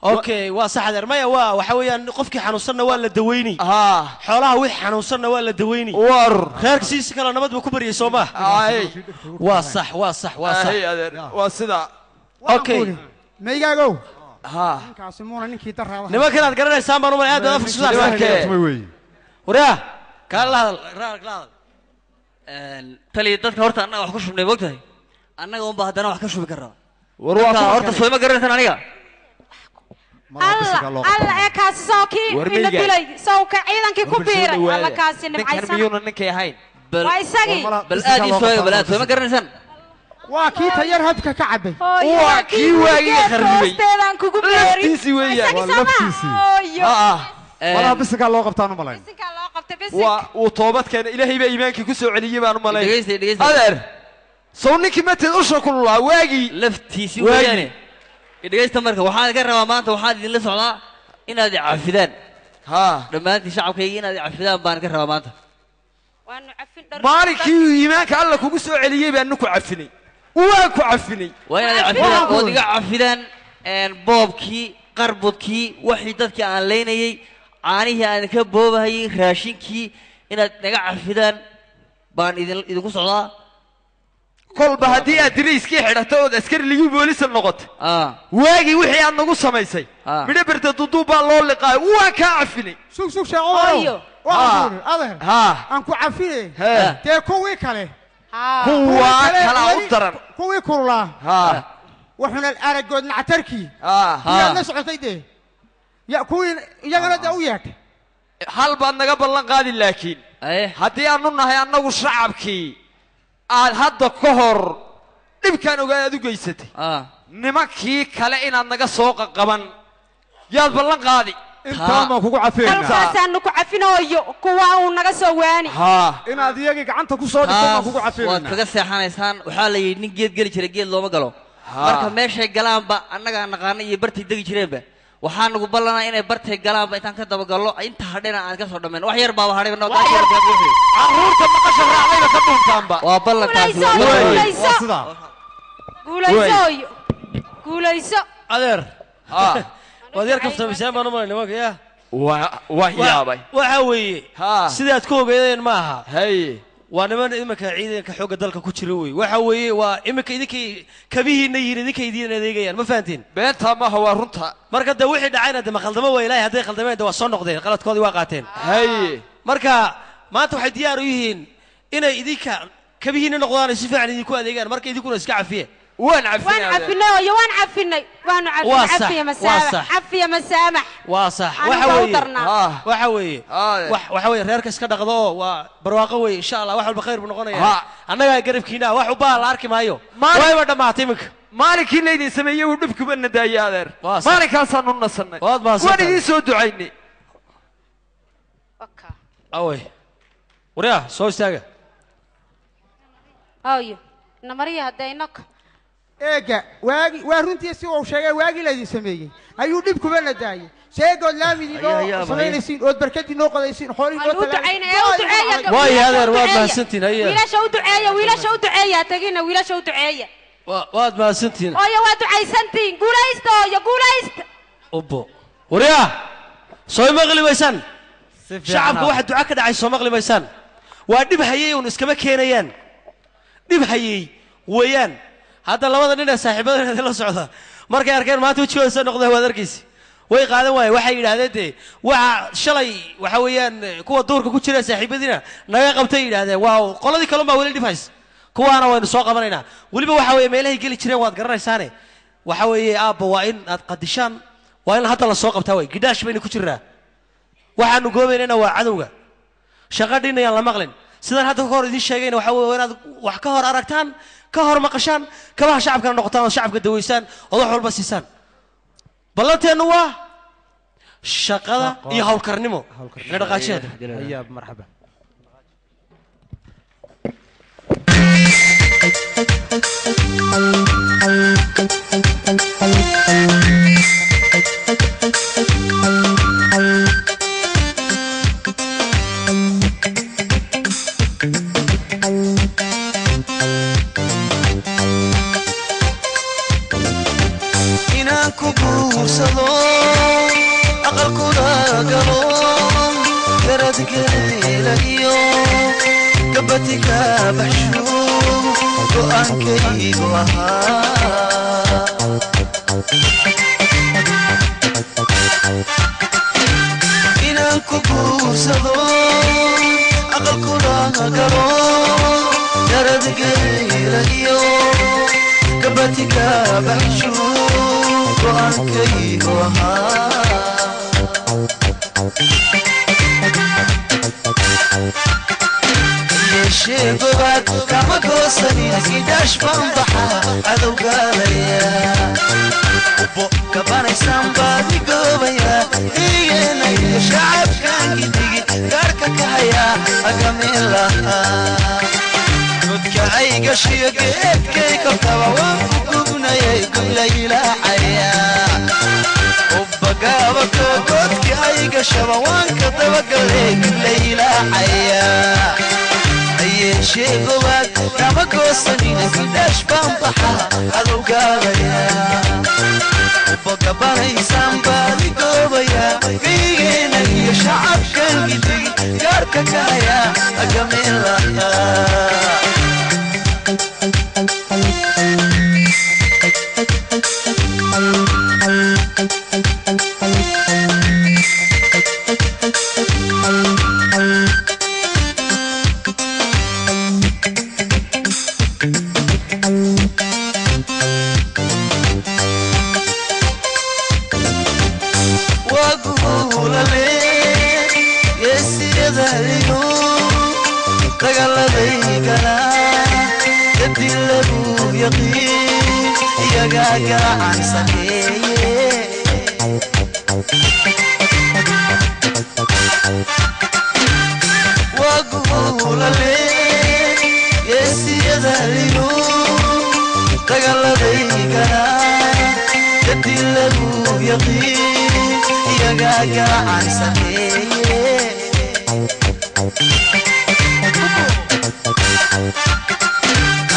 Okay, waa sax adeer. Maya waa waxa weeyaan qofkii xanuunsanna waa la daweynay. Xoolaha wixii xanuunsanna waa la daweynay. War reerka siisa kale nabad buu ku baryay soo ma? Waa sax, waa sax, waa sax. Haye adeer, waa sida. Okay. Meygaagow. Ha. Ninkaasi muuna ninkii daraada. Nimankan aad garanaysaan baan u malay aad baad afka soo. Waraa kala hadal, raar kala hadal. Tali dadka horta annaga wax ku shubnay moogtahay. Annaga unba haddana wax ka shubi karraa. War waa horta soo ma garanaysaan aniga. Alla alla ee kaasi soo kii ina dilay soo ka ciidankii ku biiray alla kaasi nimcaysan. Ninkan miyuuna ninkay ahayn? Waa isagii. Bal aad ii soo bal aad soo ma garanaysaan. Waa kii tayar habka ka cabay. Waa kii waagii kharribay. Hoosteedaan kugu beeri. Laftiisii weeyaan. Waa laftiisii. Malaha bisinkaa loo qabtaan u malayn. Bisinkaa loo qabtay bisink. Waa uu toobad keenay ilaahay baa iimaankii ku soo celiyey baan u malayn. Dhegeysta, dhegeysta. Adeer sow ninkii mateed usha kululaa waagii laftiisii weeyaane. Dhegeysta marka waxaan ka rabaa maanta waxaan idinla socdaa inaad cafidaan. Dhammaantiin shacabkayga inaad cafidaan baan ka rabaa maanta. Waanu cafin dhar. Maalinkii iimaanka alla kugu soo celiyey baanu ku cafinay. Waan ku cafinay. Waa inaad cafidaan oo iga cafidaan boobkii, qarbudkii, wixii dadkii aan leynayay, caanihii aan ka boobahayay, raashinkii inaad naga cafidaan baan idinku socdaa. Kolba haddii aad diriiskii xidhato ood askari ligu boolisa noqoto waagii wixii aad nagu samaysay midho berta duduub baa loo liqaayo waan kaa cafinay. Sug sug sheeco. Adeer aan ku cafinay. Dee kuwii kale kuwaa kalaa u daran. Kuwii kululaa wuxuuna aragood nactarkii iyaad la socotay dee ya kuwii iyagana dee u yeedhay. Hal baad naga ballan qaadi laakiin haddii aanu nahay annagu shacabkii aad hadda ka hor dhibkaan ogaa aad u geysatay nimankii kale inaad naga soo qaqaban yaad ballan qaadi. Intaan baan kugu cafinaynaa. Halkaasaanu ku cafinooyo kuwa uu naga soo waani. Inaad iyagii gacanta ku soo dhigto baan kugu cafinaynaa. Waad kaga seexanaysaan. Waxaa la yidhi nin geed geli jiray geed looma galo. Marka meeshay galaanba annagaa naqaana iyo bartay degi jireenba waxaa nagu ballanaa inay bartay galaanba intaan ka dabagallo inta hadhena aan ka soo dhammayn. Wax yar baaba hadhay. Carruurta maqasha raacdayba ka dhuuntaanba. Waa ballankaasi. Guulayso guulayso. Adeer waad yar kaftamisaan baan u malay nimanka yaa. Waa yaabay. Waxa weeye sidaad ku ogeydeen ma aha. Haye waa niman iminka ciidanka xoogga dalka ku jira wey. Waxa weeye waa iminka idinkay kabihiinna yihiin idinkay idiin adeegayaan ma fahantiin? Beentaa maaha waa runta. Marka dee wixii dhacayna dee ma khaldamo waa ilaahay hadday khaldameen dee waa soo noqdeen qaladkoodii waa qaateen. Haye marka maanta waxay diyaar u yihiin inay idinka kabihiinna noqdaan si fiican idinku adeegaan marka idinkuna iska cafiye. Waan cafinay. Waan cafinay hooyo, waan cafinay. Waanu cafinay. Cafiya masaamax. Cafiya masaamax. Waa sax. Waxa weeye. Waxa weeye reerka iska dhaqdo oo waa barwaaqo weeye insha Allah wax walba khayr buu noqonayaa. Annaga garabkiina wax u baa la arki maayo. Wayba dhamaatay iminka. Maalinkii laydin sameeyey uu dhibkuba na daayay adeer. Maalinkaasaan u nasannay. Waan idiin soo ducaynay. Awey. Wariyaa soo istaaga. Hooyo, namariya hadda inaka. Eega waagi waa runtii si uu sheegay waagi laydin sameeyey ayuu dhibkuba na daayay sheegood laamidii oo samaynaysiin ood barkadii noo qodaysiin xoolihii noo talaayeen. Waay adeer waad mahadsantiin. Haye wiilasha u duceeya, wiilasha u duceeya, tagina wiilasha u duceeya. Waad mahadsantiin. Hooyo waa ducaysantiin. Guulaysta hooyo, guulaysta. Ubbo wariyaa soo maqli maysaan. Shacabka waxa duca ka dhacay soo maqli maysaan. Waa dhib hayay uun iskama keenayaan. Dhib hayay weeyaan. Hadda labada nin ee saaxiibadooda la socda markay arkeen maanta wejigooda soo noqday waad arkaysi way qaadan waayeen. Waxay yidhaahdeen dee waxa shalay waxa weeyaan kuwa duurka ku jira saaxiibadiina naga qabtay yidhaahdeen waa qoladii kalun baa weli dhib hays kuwaana waynu soo qabanaynaa. Weliba waxa weeye meelahay geli jireen waad garanaysaane. Waxa weeye aabba waa in aad qadishaan, Waa in hadda la soo qabtaa way. Gidhaash baynu ku jirnaa. Waxaanu goobaynayna waa cadowga. Shaqadhiina yaan la maqlin. Sidaan hadda ka hor idiin sheegayna waxaa weeye waa inaad wax ka hor aragtaan, ka hor maqashaan, kabaha shacabkana noqotaan oo shacabka daweysaan oo wax walba siisaan. Ballanteennu waa shaqada iyo hawlkarnimo. Ina dhaqaajiya. Hayaa, marxaba. Inaan ku guursado, aqalkuna galo, garadgeela iyo gabati ka baxsho go'aankaygu ahaa. Inaan ku guursado, aqalkuna galo, garadgeela iyo gabati ka baxsho go'aankaygu ahaa. Yeeshee gobaad kama goosanin, gidhaash baan baxaa cadowgaalaya, ubbo kabanaysaan baad i goobaya, higeena iyo shacabkaan gidigi gaarhka ka hayaa agamin lahaa. Godka ay gashiyo geedkay korkaba waan ku gubnayay gublaylaacaya, ubbagaabato godka ay gashaba waan ka dabagalay gublaylaacaya. Yeeshee gobaad kama goosanina, gidhaash baan baxa cadowgaalaya, ubbagabanaysaan baad i goobaya, gaygeena iyo shacabkan gidigi gaarhka ka hayaa agamin lahaa. Waa guulale geesiyadaliyo dagaaladay galaa, kadib lagu yaqiin iyagaa gacan sameeye. Waa guulale geesiyadaliyo dagaaladay galaa, kadib lagu yaqiin iyagaa gacan sameeye.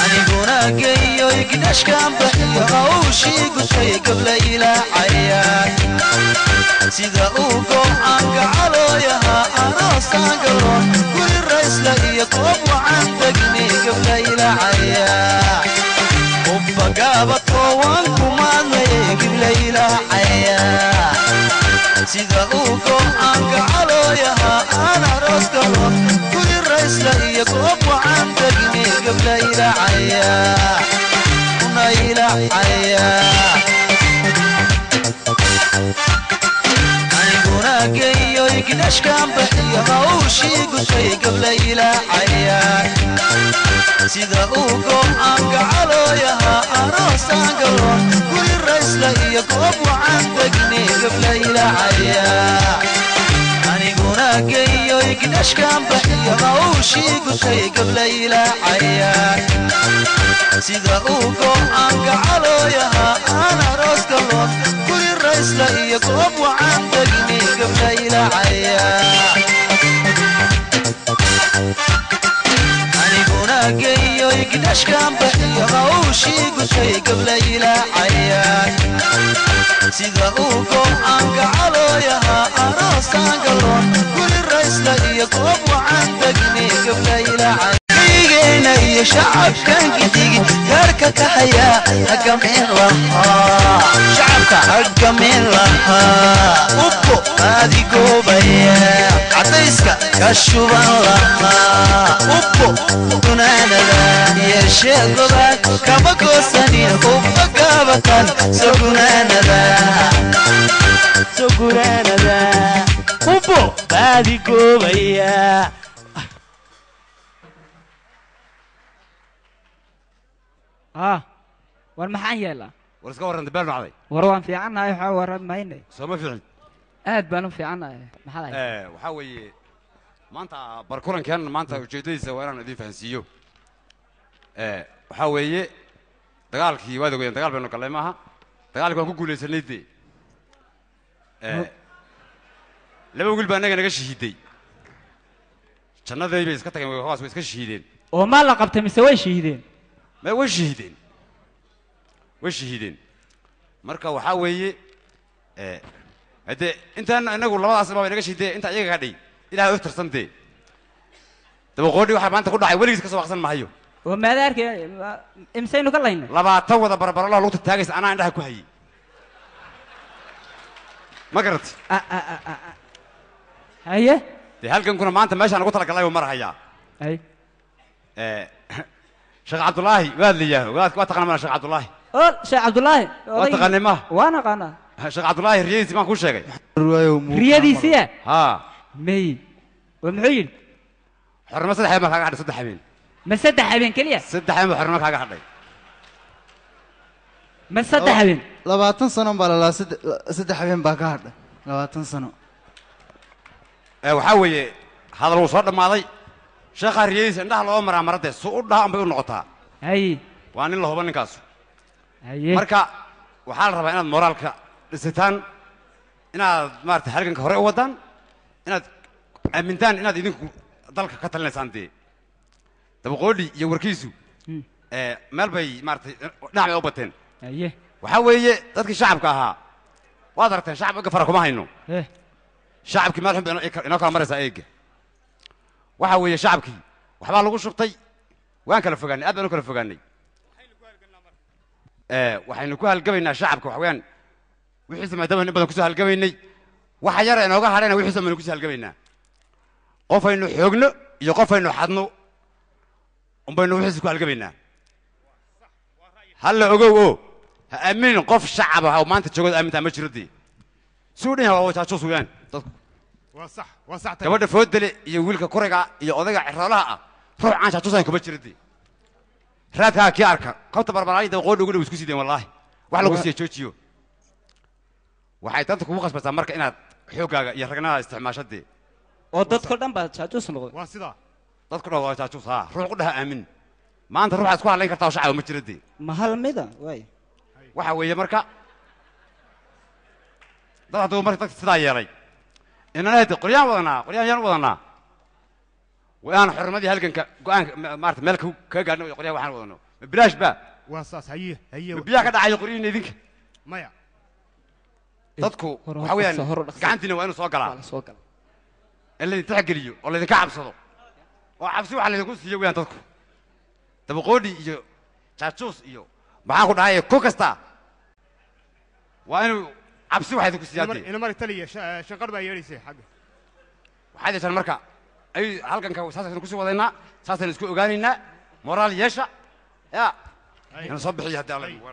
Aniguna geeyo gidhashkan bixiyo hawshii gushay gabla ilaacaya, sida uu go'aan gacalooyaha aroosaan galoon guri raysla iyo koob wacan degni gabla ilaacaya, ubbagaabato waan kumaadnayay gibla ilaacaya, sida uu go'aan gacalooyaha aan aroos galoon guri raysla iyo koob wacan degni gabla ilaacaya kuna ilaacaya. Aniguna geeyo gidhashkan bixiyo hawshii gushay gabla ilaacaya, sida uu go'aan gacalooyaha aroosaan galoon guri raysla iyo koob wacan degni gabla ilaacaya. Aniguna geeyo gidhashkan bixiyo hawshii gushay gabla ilaacaya, sida uu go'aan gacalooyaha aan aroos galoon guri raysla iyo koob wacan degni gabla ilaacaya. Aniguna geeyo gidhashkan bixiyo hawshii gushay gabla ilaacaya, sida uu go'aan gacalooyaha aroosaan galoon guri raysla iyo koob wacan degni gabla ilaacaya, gaygeena iyo shacabkan gidigi gaarhka ka hayaa hagamin lahaa, shacabka hagamin lahaa, ubbo baadigoobaya cadayska ka shuban lahaa, ubbo gunaanada. Yeeshee gobaad kama goosanin, ubba gaabatan soo gunaanada. Soo guranada Ubo baadi goobaya. Ah, war maxaan yeelaa? War iska warran, dabaal nocday. War waan fiicannahay, waxaa warran mayne. Soo ma fiicin? Aad baan u fiicannahay, maxaa lahay? Waxaa weeye maanta barkulankan maanta ujeeddadiisa waa inaan idin fahansiiyo. Waxaa weeye dagaalkii waad ogeedeen, dagaal baynu gallay maaha, dagaalkii waan ku guulaysanay dee. Laba wiil baa annaga naga shahiiday, jannaday bay iska tageen, hoos way iska shahiideen. Oo maa la qabtay mise way shahiideen? Ma way shahiideen, way shahiideen. Marka waxaa weeye haddee intaan inagu labadaas baa inaga shahiidee, inta iyaga ka dhay ilahay u tirsan dee. Dabaqoodhi waxaa maanta ku dhacay weligiis ka soo waqsan mahayo. Oo maada arkay imsaynu ka laynay? 20 wada barbaralo lugta taagaysa anaa indhaha ku hayay, ma garat? Haye. Dee halgankuna maanta meeshaan ugu talagalay buu marhayaa. Hay. Sheekh Cabdullaahi waad liyaa, waad waa taqaanaa mana Sheekh Cabdullaahi? Oo Sheekh Cabdullaahi. Waa taqaanay ma? Waan aqaanaa. Sheekh Cabdullaahi riyadiisii baan kuu sheegay. Riyadiisiya? Haa. May oo muxuu yidhi? Xornimo 3 habeen baa kaaga hadhay, 3 habeen. Ma 3 habeen keliya? 3 habeen baa xornimo kaaga hadhay. Ma 3 habeen? 20 sano baa lalaa, 3 habeen baa ka hadhay, 20 sano. Waxaa weeye hadal wuu soo dhammaaday. Sheekhaa riyadiisa indhaha loo maraa maradee su u dhaha unbay u noqotaa. Haye. Waa nin la hubo ninkaasu. Haye. Marka waxaa la rabaa inaad moraalka dhisitaan, inaad maarata halganka hore u waddaan, inaad aamintaan inaad idinku dalka ka talinaysaan dee. Dabaqoodhi iyo warkiisu meel bay maaratay dhinac bay u bateen. Haye. Waxaa weeye dadkii shacabka ahaa waad aragteen, shacab eega fara kuma hayno. Shacabkii meel xun bay inoo kala maraysaa eega. Waxaa weeye shacabkii waxbaa lagu shubtay, waan kala fogaanay, aad baan u kala fogaanay. Waxaynu ku halgamaynaa shacabka waxa weeyaan wixiisa maadaama in badan kusoo halgamaynay, waxa yara inooga hadhayna wixiisa baynu kusoo halgamaynaa. Qofaynu xoogno iyo qofaynu xadno unbaynu wixiisa ku halgamaynaa. Halla ogow oo ha aaminin qof shacab ah oo maanta joogood aamintaa ma jiro dee. Si u dhan yahay waa jaajuus weeyaan dadku. Waa sax, waa sax. Gabadha foodale iyo wiilka kurayga iyo odayga ciroolaha ah ruux aan jaajuusayn kuma jiro dee. Raadkaa kii arka kobta barbaraayda dabaqoodhi ugu dhow isku sideen, wallaahi wax lagu siiya joojiyo. Waxay tanta kugu khasbaysaa marka inaad xooggaaga iyo ragnadaada isticmaasho dee. Oo dadko dhan baa jaajuus noqday. Waa sidaa. Dadku dhan waa jaajuus, haa, ruux ku dhaha aamin maanta ruuxaad isku hadlayn kartaa oo shacaba ma jiro dee. Ma hal mida waay? Waxa weeye marka dad hadduu marka dadka sidaa yeelay inana hade qoryaan wadanaa, qoryaan yaan u wadanaa, waa aan xornimadii halganka go'aanka maarata meel kaga gaadhno qoryaha waxaan wadano ma bilaash ba? Waa saas. Haye, haye. Ma biyaha ka dhacayo qoryihiina idinka? Maya. Dadku waxa weeyaan gacantiina waa inuu soo galaa, in laydin tixgeliyo oo laydinka cabsado oo cabsi waxa laydinku siiyo weeyaan. Dadku dabaqoodhi iyo jaajuus iyo maxaan ku dhahay ku kasta waa inuu cabsi waxa idinku siiyaa dee. Ina mari taliya, shanqar baa yeedhaysay xagga. Waxaad yeeshaan marka ay halganka saasaynu kusii wadaynaa, saasaynu isku ogaanaynaa, moraal yeesha ya ina soo bixiyo haddii alla idinku.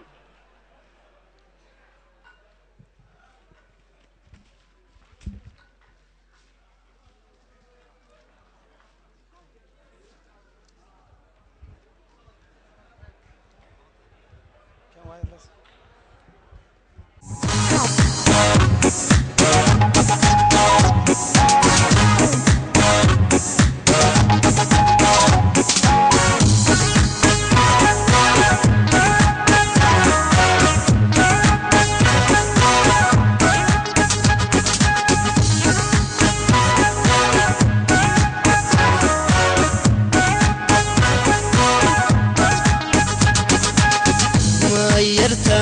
Mayarta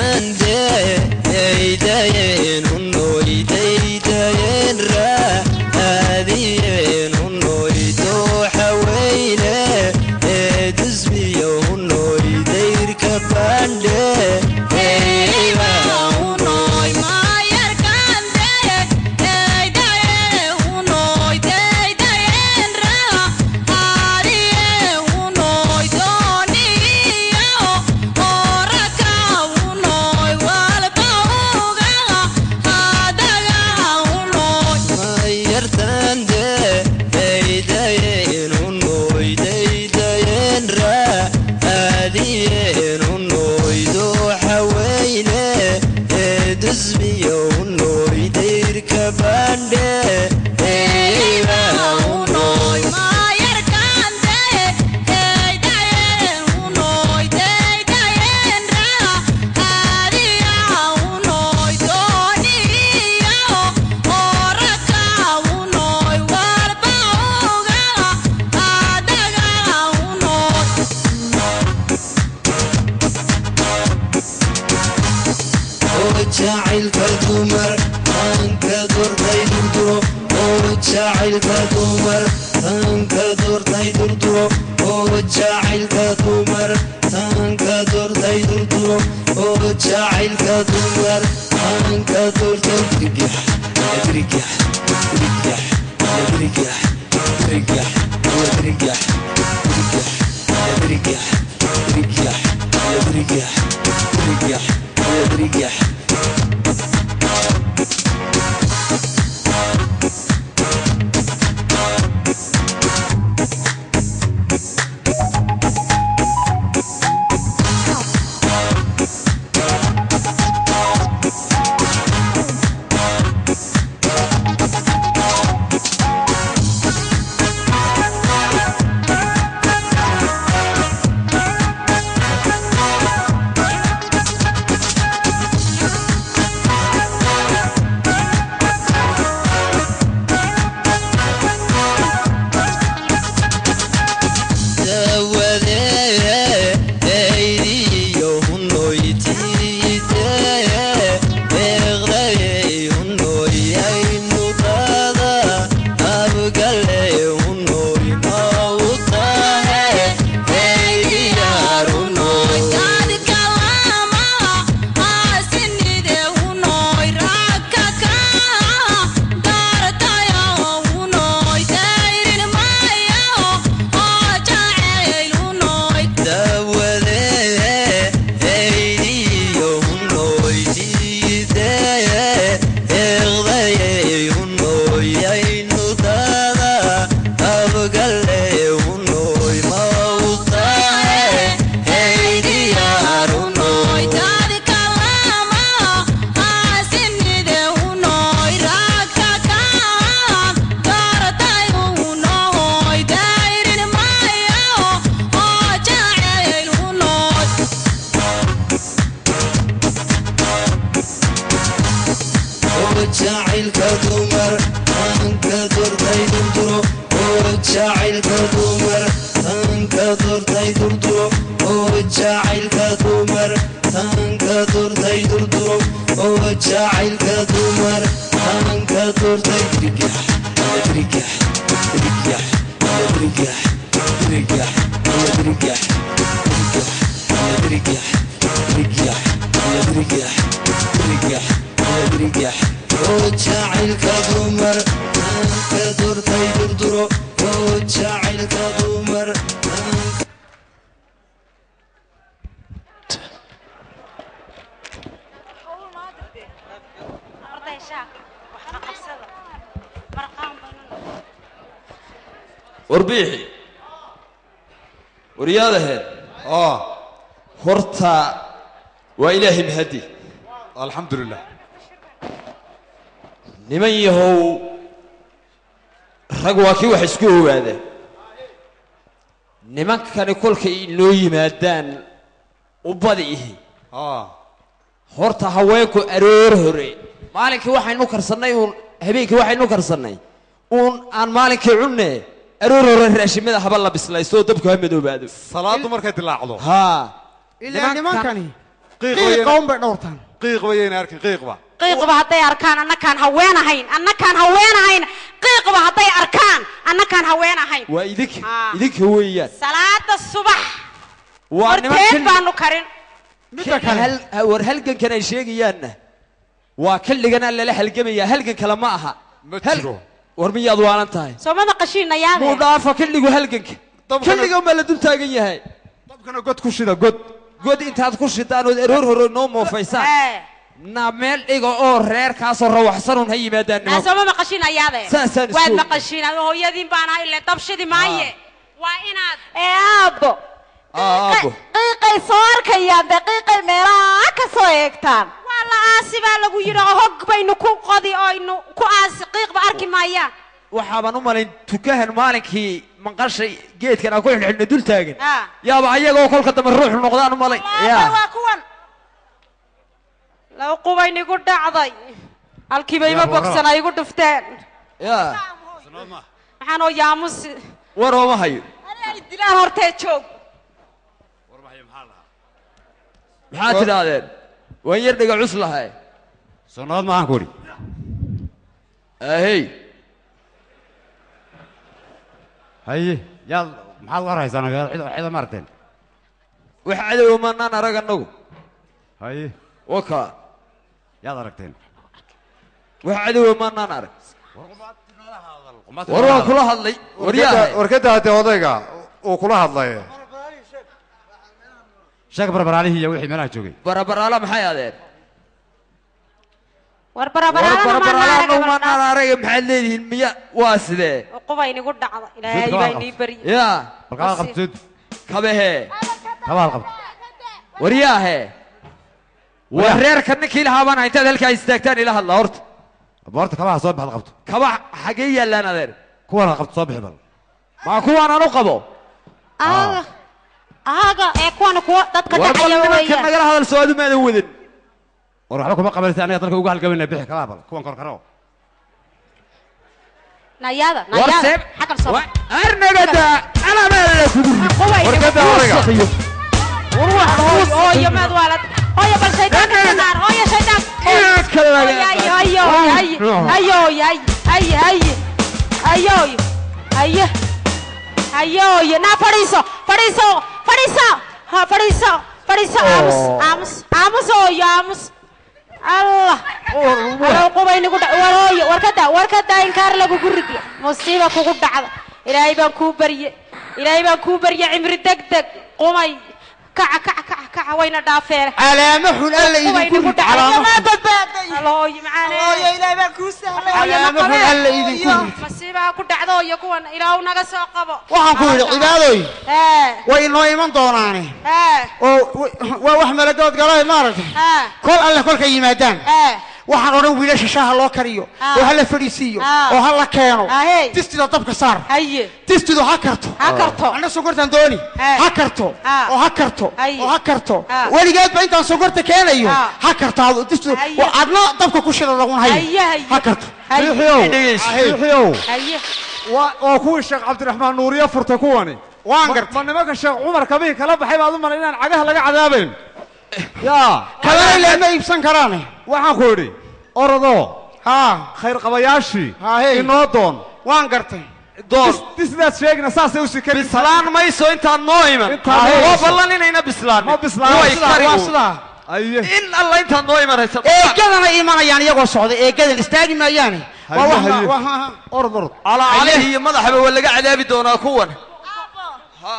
Jacaylka dumar taanka doortay durduro, oo jacaylka dumar taanka doortay durduro, oo jacaylka dumar taanka doortay durduro, oo jacaylka dumar taanka doortay dirgax dirgax dirgax dirgax dirgax dirgax dirgax dirgax dirgax dirgax dirgax dirgax. Jacaylka dumar taanka doortay durduro, oo jacaylka dumar taanka doortay durduro, oo jacaylka dumar taanka doortay durduro, oo jacaylka dumar taanka doortay dirgax dirgax dirgax dirgax dirgax dirgax dirgax dirgax dirgax dirgax dirgax. Oo jacaylka dumar taanka doortay durduro, oo jacaylka dumar. Warbiixi waryaadaheen, horta waa Ilaahay mahadi, alxamdulilah. Niman yahow, rag waa kii wax isku ogaada. Nimankani kolkay inoo yimaadaan u badi ihi. Horta haweenku aroor hore maalinkii waxaynu karsannay uun, habeenkii waxaynu karsannay uun aan maalinkii cunne, aroor hore raashimada haba la bislaysto oo dabku ha madoobaado. Salaadu markay dilaacdo. Haa. Ilaa nimankani qiiqa un bay dhowrtaan. Qiiq bayayna arkin, qiiqba. Qiiqba hadday arkaan annakaan haween ahayn, annakaan haween ahayn. Qiiqba hadday arkaan annakaan haween ahayn. Waa idinka, idinka weeyaan. Salaada subax waa horteed baanu karin. Midda kale, war halgankan ay sheegayaanna waa xilliganaa lala halgamaya, halgan kale ma aha. Ma jiro. War miyaad waalan tahay? Soo ma maqashiinayaade? Muu dhaafa xilligu halganka, xilligan baa la dul taagan yahay. Dabkana god ku shida, god god intaad ku shidaan ood aroor hore noo moofaysaan na meel dhiga oo reerkaasoo rawaxsanuun ha yimaadaan nimanku. Soo ma maqashiinayaade? Saasaan isku waad maqashiin, adu hooyadiin baan ahay, ile dabshidi maaye. Waa inaad ee aabbo aabbo qiiqay soo arkayaan dee, qiiqay meelaha ka soo eegtaan. Waa la aasi baa lagu yidhi oo hog baynu ku qodi oo aynu ku aasi, qiiqba arki maayaan. Waxaabaan u malayn tukahan maalinkii maqashay geedkan aan ku xidhxidhna dul taagan yaaba ayagoo kolka dambe ruuxu noqdaan u malayn. Waa kuwan laba qubayn igu dhacday, halkiiba ima bogsana igu dhufteen. Maxaan oo yaamus war ooma hayo. Ay dilaan hortee joog. Maxaad tidhaahdeen? Waan yar dhiga cus lahay. Soo nabad maahan ku idhi. Ahey. Haye, yaad maxaad war haysaan? Cida ma aragteen? Wax cadow maanaan arag annagu. Haye. Waka. Yaad aragteen? Wax cadow maanaan arag. War waan kula hadlay. Waryahay. Warkada hadee odayga uu kula hadlay. Sheeg barbaraalihii iyo wixii meelaha joogay. Barabaraala maxay adeer? War barabaraala maanaan arag maxaad leedihiin miya waa sidee? Uquba inagu dhacda. Ilaahay baa inii bariyay. Yaa. Balkaal qabtid. Kabehe. Kabaal qabt. Waryaahe. War reerka ninkii lahaa baan intaad halkaa istaagtaan ila hadla horta. Horta kabaha soo bixi qabto. Kaba xagee yaallaan adeer? Kuwan qabto soo bixi bal. Ma kuwan aan u qabo? Aaga. Aaga ee kuwan kuwa dadka dhacaya weeyaan. War nagala hadal soo aadu maada wadin. War waxba kuma qabanaysa aniga dalka ugu halgamayna bixi kabaha bal kuwan korkaro. Nayada, nayada. Xakan soo. Arnagada ana ma la kugu. Warkada odayga. War wax hooyo maad waalad. Hooyo bal shaydaanka ka naar. Hooyo shaydaan. Ayo ayo ayo ayo ayo ayo ayo ayo ayo ayo na fadhiiso fadhiiso fadhiiso ha fadhiiso fadhiiso aamus aamus aamus hooyo aamus Allah Allah qubay nagu dhac war hooyo warkada inkaar lagu guridi musiiba kugu dhacda ilaahay baan kuu barye ilaahay baan kuu barye cimri degdeg qumay kaca kaca kaca kaca wayna dhaafeen calaamo xun alla idinku calaamo ma badbaaday hooyo macaane hooyo ilaahay baan kuu sahlay calaamo xun alla idinku masiiba ku dhacdo iyo kuwan ilaahu naga soo qabo. Waxaan ku yidhi cibaadoy way inoo iman doonaane oo waa wax malagood galay maaragtay kol alle kolka yimaadaan waxaan odhan wiilasha shaaha loo kariyo oo ha la fadhiisiiyo oo ha la keeno distida dabka saar distidu ha karto anna sonkortaan dooni ha karto oo ha karto oo ha karto weligeedba intaan sonkorta keenayo ha karto distidu adna dabka ku shida lagun hayo ha karto. Biixiow waa kuwii Sheekh Cabdiraxmaan Nuuriye furtay kuwani. Waan gartay. Ma nimanka Sheekh Cumar kabihii kala baxay baad u malay inaan cagaha laga cadaabayn. Yaa. Kabana lama iibsan karaane. Waxaan ku idhi orodoo khayr qabayaashii inoo doon. Waan gartay. Doon. Disidaad sheegna saasay u sikari. Bislaan mayso intaan noo iman. Waa ballan inayna bislaan. Ma bislaan. Waa sidaa. In alla intaan noo iman haysa. Eegadana imanayaan iyagoo socda eegadan istaagi maayaane. Orod orod. Calaa calayhi iyo madaxaba waa laga cadaabi doonaa kuwan.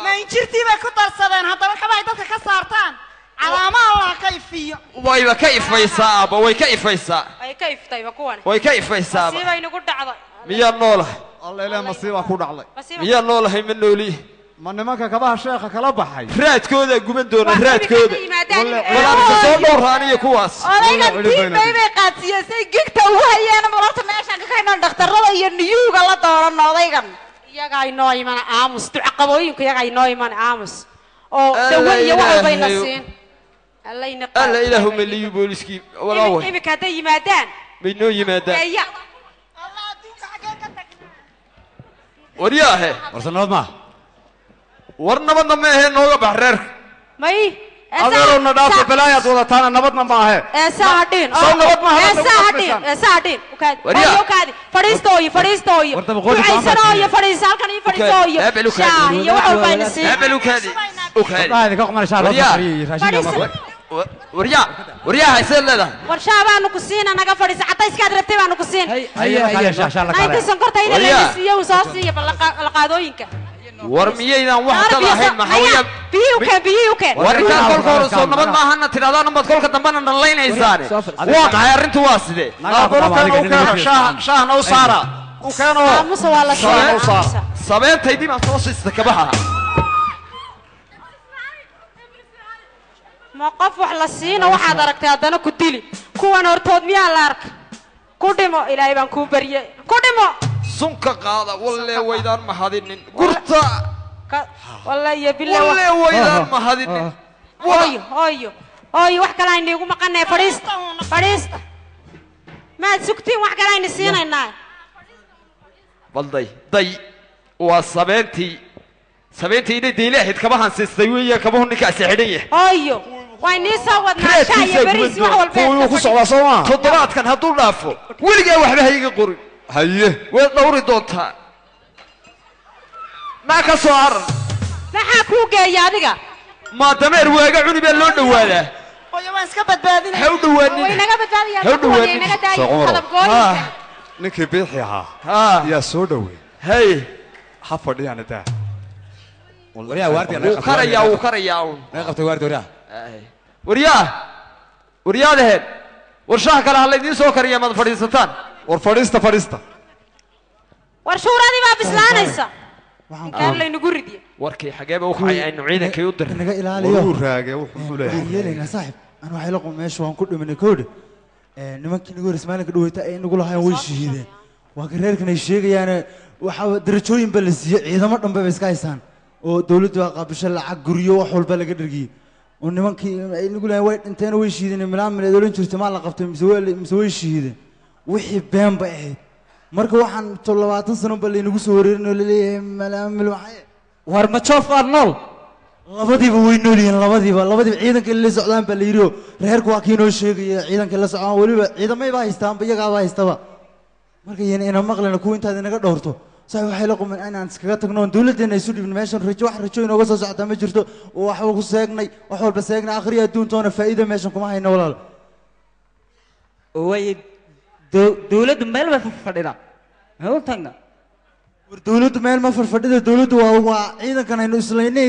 Ma injirtii bay ku darsadeen haddaba kabahay dadka ka saartaan. Calaamaha Allah ka ifiyo. Wayba ka ifaysaa aabba way ka ifaysaa. Way ka iftayba kuwan. Way ka ifaysaa. Masiiba inagu dhacday. Miyaa noolahay? Alla ilaahay masiiba ku dhacday. Miyaa noolahay ma nooli? Ma nimanka kabaha sheekha kala baxay? Raadkooda guban doona raadkooda. Walaal soo dhowraan iyo kuwaas. Odayga diin bay qaadsiiyeen say gigta u hayeen marorta meeshan ka keenan dhakhtarrada iyo niyuuga la dooran odaygan. Iyaga ay noo iman aamus ducaqabooyinku iyaga ay noo iman aamus oo dawo iyo wax walba ina siin. Alla ina qaad. Alla ilaahu maliyu booliskii walaa way. Imika hadday yimaadaan. May noo yimaadaan. Eeya. Waryaahe. War sanad ma. War nabadna ma ahee nooga bax reerka. May. Adeerowna dhaafa balaayaad wadataana nabadna ma ahee. Eesaa hadhin. Soo nabad ma aha. Eesaa hadhin. Eesaa hadhin. Ukaadi. Ukaadi. Fadhiistooyo fadhiistooyo. Ducaysanooyo fadhiiso halkan ii fadhiistooyo. Shaah iyo wax walba ina siin. Hebel ukaadi. Ukaadi. Gabdhaha idinka qumana shaah loo kariyay raashin. Waryaa. Waryaa haysee leedahay. War shaah baanu ku siina naga fadhiiso cadayskaad rabtay baanu ku siin. Haye shaah la Naynta sonkorta ina la siiyo uu soo siiyo balaqaadooyinka. War miyaydaan wax dad ahayn maxaa biyo u keen biyo u keen. War intaan kolka hore soo nabad ma ahana tidhahdaan umaad kolka dambena nalaynaysaane. Waa maxay arrintu waa sidee? Shaahna u saara. U keeno. Aamusa waa la saara. Sabeentaydii baan soo siista kabaha. Ma qof wax la siino waxaad aragtay haddana ku dili. Kuwan hortood miyaa la arkay? Ku dhimo ilaahay baan kuu baryay. Ku dhimo. Sunka qaada walle waydaan mahadinin. Gurta. Walle iyo billah. Walle waydaan mahadinin. Hooyo hooyo hooyo wax kale aynu igu maqanay fadhiista fadhiista. Maad sugtiin wax kale aynu siinaynaa. Bal day day waa sabeentii sabeentii inay deylahayd kabahan siistay weeye kabuhu ninkaasi xidhan yahay. Hooyo Way nii soo wadnaa shaah iyo bariis wax walba. Kuwii ku socdaa soo maaha. Toddobaadkan hadduu dhaafo weligaa waxba ha iga qorin. Haye. Way dhowri doontaa. Naa ka soo arar. Maxaa kuu geeya adiga? Ma dameer waaga cuni baa loo dhawaadaa. Hooyo waan iska badbaadinay. Ha u dhawaanina. Way naga badbaadayaan. Ha u dhawaanina. Way naga daayay Soo Cumar. qalab gooyinka. Ninkii biixi ahaa yaa soo dhowey. Hay. Ha fadhiyaan daa. Waryaa waardi Wuu karayaa, wuu karayaa uun. Naga qabtay waardi waryaa. Waryaa. Waryaadaheen. War shaah kale ha laydiin soo kariya maad fadhiisataan. War fadhiista fadhiista. War shuuradii baa bislaanaysa. Inkaan laynagu ridiyo. Warkii xageeba u kacay aynu ciidankii u dirnay. Naga ilaaliyo. Wuu raagay wuxuu leeyahay. Waxaan yeelaynaa saaxib. Anu waxay la qum meesha waan ku dhimanay kowdha. Nimankii nagu horeysay maalinka dhaweyta ay nagu lahaayeen way shahiideen. Waa ka reerkan ay sheegayaan waxa darajooyin ba la siiyey ciidamo dhan bay iska haystaan. Oo dawladdu waa qaabisho lacag guryo wax walba laga dhargiyey. Oo nimankii ay nagu lahaayeen way dhinteen way shahiideen milaan oran jirtay ma la qabtay mise way shahiideen. Wixii been bay ahayd. Marka waxaan 20 sano ba laynagu soo wareerin oo laleeyahay malaamil waxay war ma joof aan nool. Labadiiba way nool yihiin labadiiba ciidanka la socdaan baa la yiri reerku waa kii noo sheegaya ciidanka la socdaan waliba ciidamay baa haystaan ba iyaga baa haystaba. Marka yeen ina maqlina kuwa intaad inaga dhowrto sax waxay la qumeen inaan iskaga tagno dawladdeena isu dhibin meeshan rajo wax rajo inooga soo socota ma jirto wax ku seegnay wax walba seegnay akhriya adduuntoona faa'iido meeshan kuma hayno walaal. Way dawladdu meel bay fadhidaa. Ma u tagnaa? War dawladdu meel ma fadhida dawladdu waa ciidankan aynu islaynay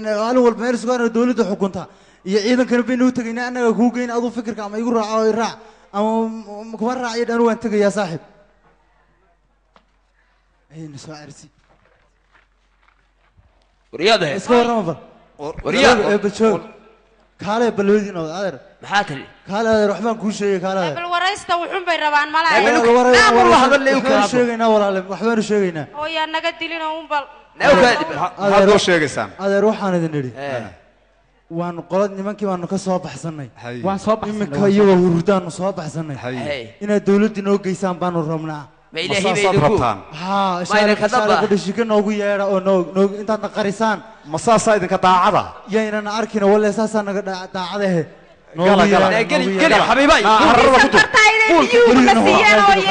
maalin walba meel isugu hayno dawladdu xukunta iyo ciidankan baynu u tagaynaa annaga kuu geyn aduu fikirka ama igu raaco oo i raac ama kuma raaciyo dhan waan tegayaa saaxiib. Aynu soo carsi. Waryaadahe. Iska warrama bal. Waryaa. Eebba joog. Kaale balloodin oo adeer. Maxaa tiri? Kaale adeer waxbaan kuu sheegay kaale adeer. Bal waraysta wuxuun bay rabaan malaha. Waxbaanu sheegaynaa walaale waxbaanu sheegaynaa. Hooyaa naga dilin oo un bal. Maxaad noo sheegaysaan? Adeer waxaan idin idhi. Waanu qolad nimankii baanu ka soo baxsanay. Waan soo baxsanay. Iminka iyagoo hurdaanu soo baxsanay. Inaad dawladda noo geysaan baanu rabnaa. Ma ilaahay bay idinku. Haa, Ma idinka shaariq daba. dhishika noogu yeedha oo noo intaadna qarisaan. Ma saasaa idinka daacada? Yaynan arkin walle saasaa naga daacadahe. Gala, gala. Geli, geli, xabiibay. Carrada ku dur.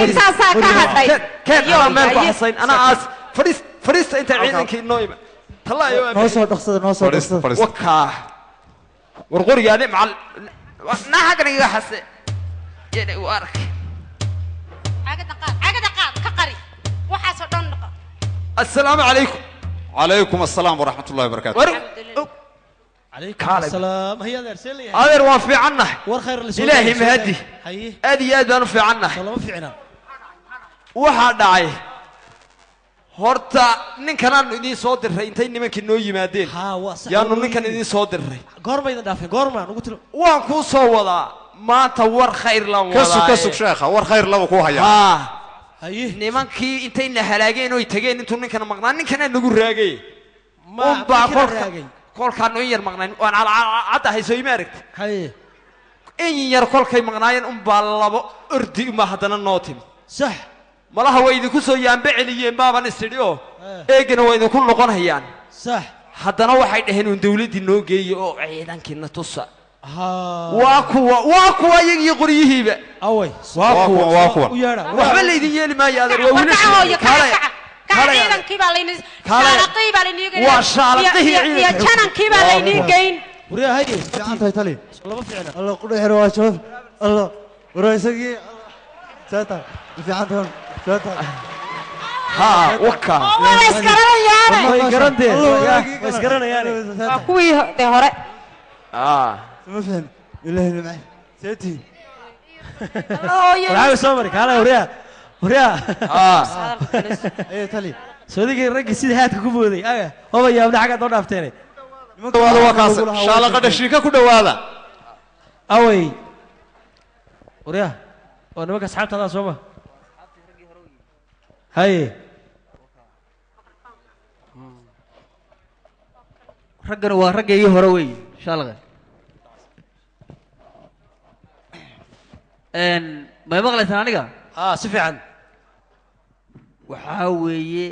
Intaasaa ka hadhay. Keen anaa meel ku xasayn anaa aas fadhiis fadhiista inta ciidankii noo ima. Tallaayo Noo soo dhaqsada, noo soo dhaqsada. Wakaa. War qorigaadi macal naa xaggan igaga xase. Yeen igu ark. Cagada qaad, cagada qaad, ka qari. Waxaasoo dhan dhaqo. Assalaamu calaykum. Calaykum assalaam waraxmatullaahi wabarakaatu. War عليكم السلام هيا adeer see leeyahay. Adeer waan fiicannahay. War khayr la soo Ilaahay mahadi. Haye. Aad iyo aad baan u fiicannahay. Lama fiicna. Waxaa dhacay horta ninkan aanu idiin soo diray intay nimankii noo yimaadeen. Waa sax. Yaanu ninkan idiin soo diray. Goorma idin dhaafeen goorma ugu tiro. Waan kuu soo wadaa maanta war khayr lan Ka sug wadaa. ka sug sheekha war khayr laba kuu hayaa. Haa. Nimankii intay na halaageen oo ay tageen intuu ninkan maqnaa ninkanaa nagu raagay. Ma Unbaa ninkanaa kolka raagay. kolkaanu in yar maqnayn waan cadcad hayso ima aragti. Haye. In yar kolkay maqnaayeen unbaa labo ordi unbaa haddana noo timi. Sax. Malaha way idinku soo yaanba celiyeen baaban is idhi oo eegana waa idinku noqonayaan. Sax. Haddana waxay dhaheen uun dawladdii noo geeye oo ciidankiina tusa. Haa. Waa kuwa iyagii qoryihiiba. Away. Waa kuwan, waa kuwan. U yeedha. Waxba laydin yeeli maayo adeer waa War kaca hooyo, wiilashii. kaca, Kaalay. kaca. Kaca ciidankii baa layni Kaalay. shaalaqii baa laynii geyn. Waa shaalaqihii Iyo ciidanka. janankii baa laynii geyn. Waryaa haye. Fiican tahay tali. Lama fiicna. Alla ku dheer waa joof. Alla war isagii. Saata. Fiican tahay. Saata. Haa, waka. Waa la isgaranayaane. Way garanteen. Way isgaranayaane. Waa kuwii dee hore. Ma fahmin. Ilaahay nimcay. Saati. Hooyo. Waxaa soo mari kaala waryaa. Waryaa. Ee tali. Soodigii raggii sida haadka ku booday. Aga, hoba yaabna xagga doo dhaafteen. Dhawaada waa kaas. Shaalaqa dhashiika ku dhawaada. Away. Waryaa. Waa nimanka asxaabtaada soo ma. Haye. Raggan waa raggaygii hore wey shaalaqa. May maqlaysaan aniga? Haa, si fiican. Waxaa weeye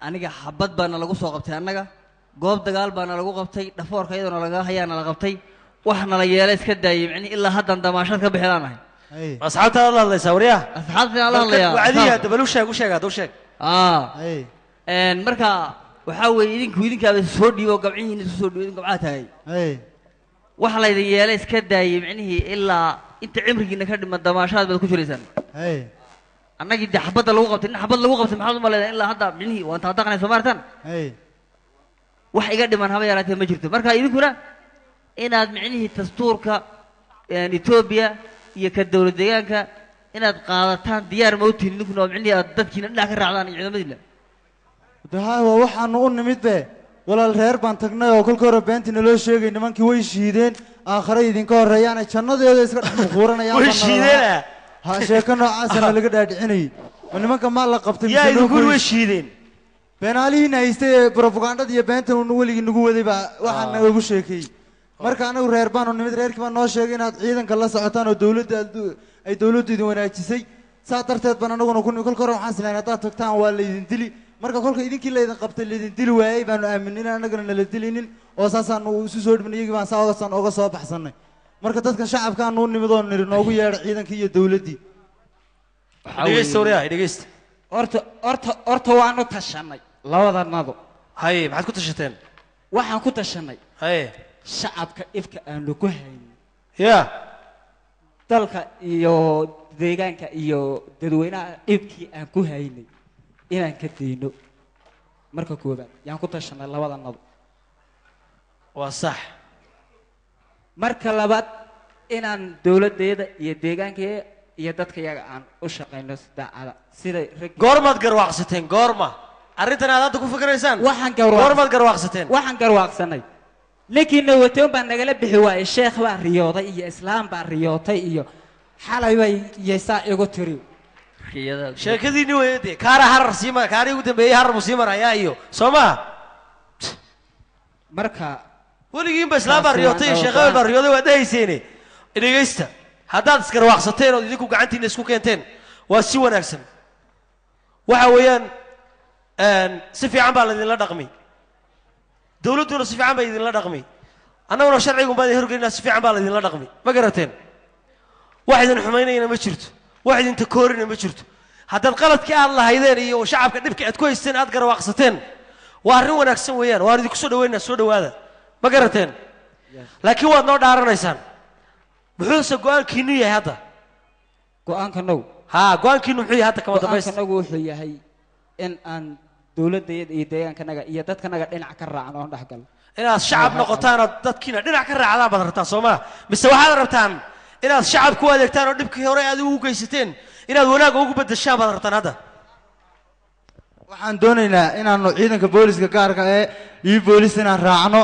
aniga xabad baana lagu soo qabtay annaga goob dagaal baana lagu qabtay dhafoorka iyadoona laga hayaana la qabtay Wax nala yeelay iska daayay micnihi ilaa haddan damaashaad ka bixinaanahay. Asxaabtaada la hadlaysaa waryaa? Asxaabtaan la hadlayaa. Wacdiya dabal u sheeg, u sheeg hadda u sheeg. Marka waxaa weeye idinku idinkaaba soo dhiibo gabcihiina isu soo dhiibo idin gabcaha tahay. Wax laydin yeelay iska daayay micnihii ilaa inta cimrigiina ka dhiman damaashaad baad ku jiraysaan. Annagii dee xabadda lagu qabtay, nin xabad lagu qabtay maxaad u malaydaa ilaa hadda micnihii waan taaqtaqanay soo maartan. Wax iga dhiman haba yaraatee ma jirto. Marka idinkuna inaad micnihii dastuurka Etoobiya iyo ka dowlad deegaanka inaad qaadataan diyaar ma u tihin idinkuna oo micnihii aad dadkiina dhinac ka raacdaan iyo ciidamadiina. Haa, waa waxaanu u nimid be walaal. Reer baan tagnay oo kolka hore beentii naloo sheegay, nimankii way shiideen, aakharay idinka horreeyaane jannadeeda iska dhex muquuranayaan. Way shiideen ah? Ha, sheeko noocaasana laga dhaadhicinayay. Ma nimanka maa la qabtay? Yaa idinku yidhi way shiideen? Beenaalihiina haystay ee brofagandhada iyo beenta uu weligii nagu waday baa waxaa noogu sheekeeyey. Marka anagu reer baanu nimid, reerkii baa noo sheegay inaad ciidanka la socotaan oo dowladda ay dowladdu idin wanaajisay. Saa darteed baan anaguna ku nimid. Kolka hore waxaan islahayn haddaad tagtaan waa laydin dili. Marka kolka idinkii laydin qabtay laydin dili waayey baanu aaminin in annagana nala dilinin oo saasaanu isu soo dhibnay, iyagii baan saa ogasaan oga soo baxsannay. Marka dadkan shacabkaanu u nimid oo nidhi noogu yeedha ciidankii iyo dowladdii. Dhegeysta waryaa, dhegeysta. Horta horta horta waanu tashanay labadanadu. Haye, maxaad ku tashateen? Waxaan ku tashanay haye shacabka dhibka aanu ku hayno ya dalka iyo deegaanka iyo dadweynaha dhibkii aan ku haynay inaan ka dayno. Marka koobaad yaan ku tashanay labadanadu. Waa sax. Marka labaad inaan dowladdeeda iyo deegaankeeda iyo dadka yaga aan u shaqayno si daacada siday rag. Goormaad garwaaqsateen? Goorma arrintan aad hadda ku fikiraysaan? Waxaan garwaaq Goormaad garwaaqsateen? Waxaan garwaaqsanay ninkii nawateen baa nagala bixi waayey. Sheekh baa riyooday iyo islaam baa riyootay iyo xalay bay yeesaa igu tiri. Sheekadiinni wey dee, kaara harar sii mara, kaarii ugu dambeeyey harar buu sii marayaa iyo soo maha? Marka weligiinba islaam baa riyootay iyo sheekh hebel baa riyooday waad dhehayseene. Dhegeysta, haddaad isgarwaaqsateen ood idinku gacantiina isku keenteen waa si wanaagsan. Waxa weeyaan si fiican baa laydinla dhaqmi, dowladduna si fiican bay idinla dhaqmi, annaguna sharcigun baa idin horgelinaa, si fiican baa laydinla dhaqmi. Ma garateen? Wax idin xumaynayana ma jirto, wax idin takoorina ma jirto. Haddaad qaladkii aad lahaydeen iyo shacabka dhibka aad ku haysteen aad garwaaqsateen waa arrin wanaagsan weeyaan, waan idinku soo dhaweynaa, soo dhawaada. Ma garateen? Laakiin waad noo dhaaranaysaan. Muxuuse go-aankiinu yahay hadda? Go-aankanagu haa, go-aankiinu muxuu yahay hadda kama dambaysta? Go-aankanagu wuxuu yahay in aan dowladdeeda iyo deegaankanaga iyo dadkanaga dhinac ka raacno oon dhex galno. Inaad shacab noqotaan oo dadkiina dhinac ka raacdaan baad rabtaan soo maa? Mise waxaad rabtaan inaad shacab ku adeegtaan oo dhibkii hore aad ugu geysateen inaad wanaag ugu beddeshaan baad rabtaan hadda? Waxaan doonaynaa inaanu ciidanka booliska gaarka ee iyo boolis inaan raacno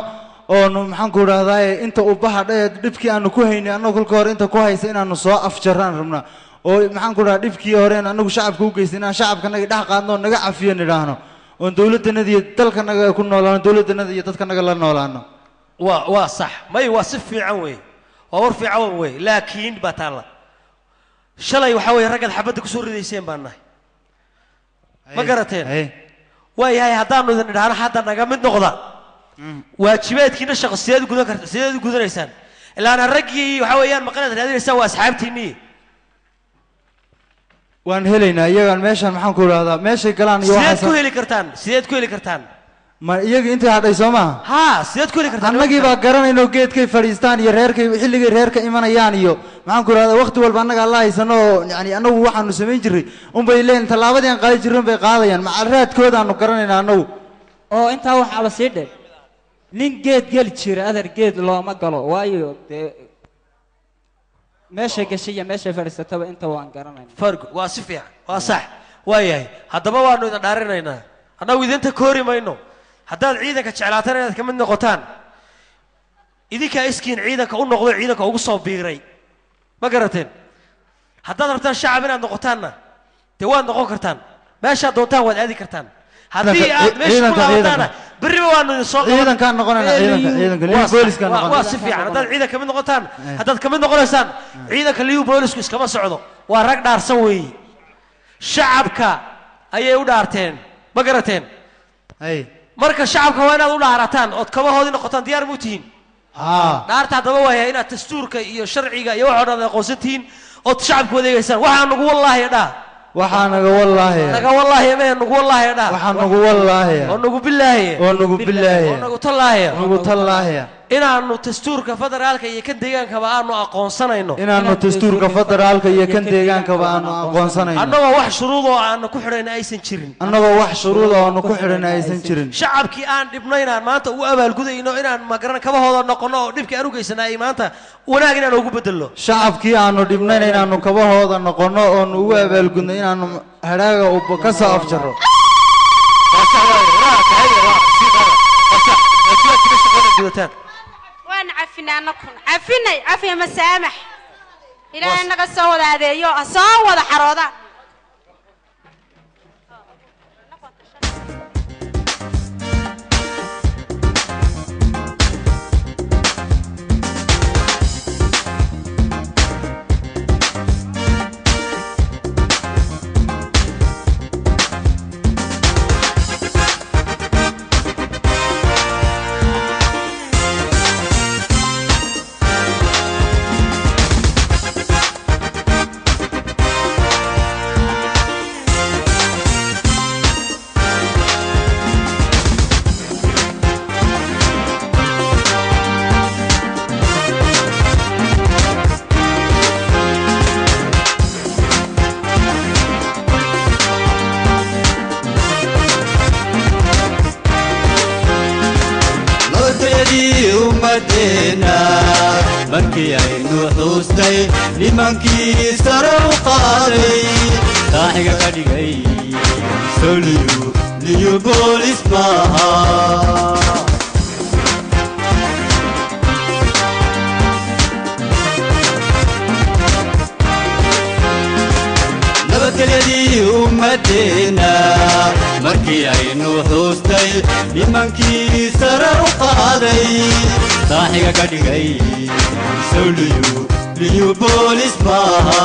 oonu maxaan ku idhahdaa inta uu bahadha ee dhibkii aanu ku haynay annagu kolka hore inta ku haysa inaanu soo afjaraan rabnaa oo maxaan ku idhahdaa dhibkii hore in annagu shacabka u geystay inaan shacabkanaga dhex qaadno oo naga cafiyo nidhaahno oon dowladdanada iyo dalkanaga ku noolaano, dowladdanada iyo dadkanaga la noolaano. Waa sax. May, waa si fiican wey, waa war fiican wey. Laakiin baa taalla shalay waxaa weeye raggaad xabadda kusoo ridayseen baan nahay. Ma garateen? Waayahay, haddaanu idin idhaahno hadda naga mid noqda, waajibaadkiina shaqo sideed gudan karta, sideed u gudanaysaan? Ilaana raggii waxa weeyaan maqanaad raadinaysaan waa asxaabtiinnii. Waan helaynaa iyagaan meeshaan maxaan ku idhahdaa meeshay galaan iyo Sideed waxaas. ku heli kartaan? Sideed ku heli kartaan? Ma iyaga intay hadhay soo maaha? Haa, sideed ku heli kartaan? Annagii baa garanayno geedkay fadhiistaan iyo reerkay xilligay reerka imanayaan iyo maxaan ku idhahdaa waqti walba annaga alla haysano oo yani annagu waxaanu samayn jirray unbay leen tallaabadii aan qaadi jirray unbay qaadayaan, macalraadkoodaanu garanaynaa annagu. Oo intaa waxaaba sii dheer nin geed geli jira adeer geed looma galo, waayo dee meeshay gashay iyo meeshay fadhiisataba inta waan garanayna. Fargo waa si fiican, waa sax. Waayahay, haddaba waanu idin dhaarinaynaa, annagu idinta koori mayno. Haddaad ciidanka jeclaataan inaad ka mid noqotaan, idinkaa iskiin ciidanka u noqdo, ciidanka ugu soo biiray. Ma garateen? Haddaad rabtaan shacab inaad noqotaanna dee waad noqon kartaan, meeshaad doontaan waad aadi kartaan. Haddii aad meesha ku laabataana berriba waanu idin soo qaban. Ciidankaan noqonayna, ciidanka liyu booliiskaan Waa noqonayna. si fiican. Haddaad ciidan ka mid noqotaan, haddaad ka mid noqonaysaan ciidanka liyu boolisku iskama socdo, waa rag dhaarsan weeyi, shacabka ayay u dhaarteen. Ma garateen? Marka shacabka waa inaad u dhaarataan ood kabahoodii noqotaan. Diyaar mu tihiin? Dhaarta haddaba waaya inaad dastuurka iyo sharciga iyo wax oo dhan aad aqoonsantihiin ood shacabku adeegaysaan. Waxaa nagu wallaahi dhaa. Waxaa naga wallaahi. Naga wallaahi mee nagu wallaahi dhaa. Waxaa nagu wallaahi. Oo nagu bilaahi. Oo nagu bilaahi. Oo nagu tallaahi. Nagu tallaahi. Inaanu dastuurka federaalka iyo kan deegaankaba aanu aqoonsanayno. Inaanu dastuurka federaalka iyo kan deegaankaba aanu aqoonsanayno. Annagoo wax shuruud oo aanu ku xidhayna aysan jirin. Annagoo wax shuruud oo aanu ku xidhayna aysan jirin. Shacabkii aan dhibno inaan maanta ugu abaalgudayno inaan magaran kabahooda noqono oo dhibkii aan u geysana ay maanta wanaag inaan ugu bedelno. Shacabkii aanu dhibnayna inaanu kabahooda noqono oonu ugu abaalgudno inaanu hadhaaga ka soo afjarro. Waan cafinay annakuna cafinay cafiya masaamax ilaahay naga soo wada adeeyo ha soo wada xaroodaan. Markii aynu xuustay nimankii sare u qaaday saaxiga ka dhigay soliyu liyu boolis maaha. Nabadgelyadii ummadeenna markii aynu xuustay nimankii sare u qaaday saaxiga ka dhigay soliyu liyu boolis maaha.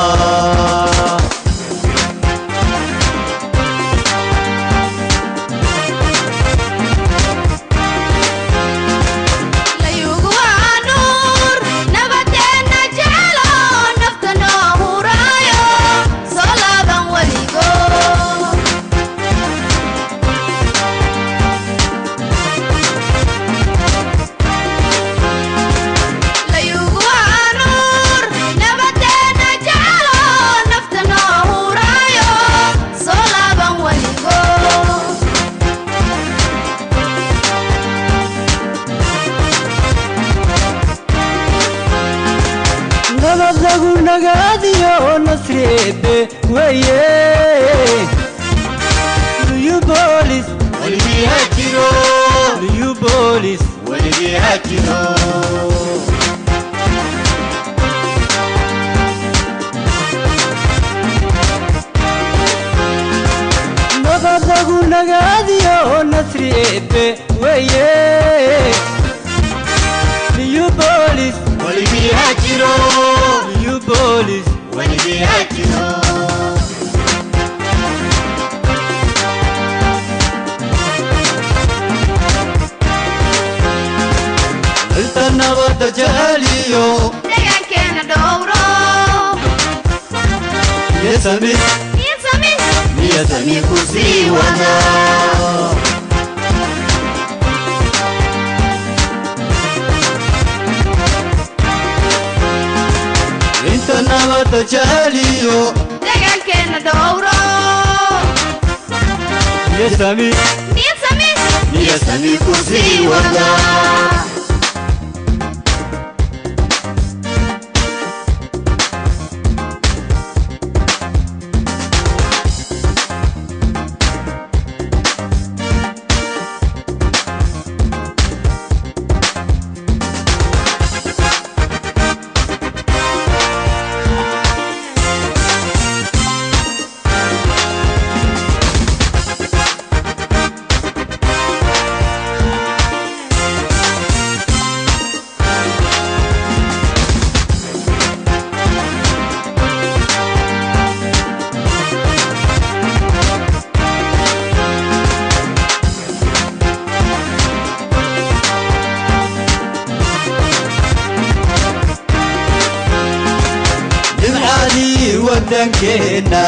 waddankeenna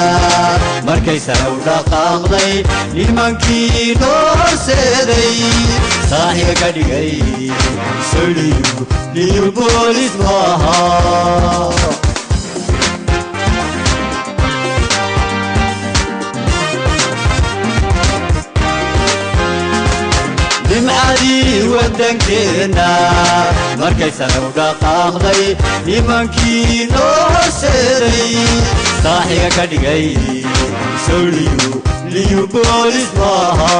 markay sare u dhaqaaqday nimankii noo horseeday saaxiga ka dhigay soliyu liyu boolis maaha. Nimcadii waddankeenna markay sare u dhaqaaqday nimankii noo horseeday saaxiga ka dhigay soliyu liyu boolis maaha.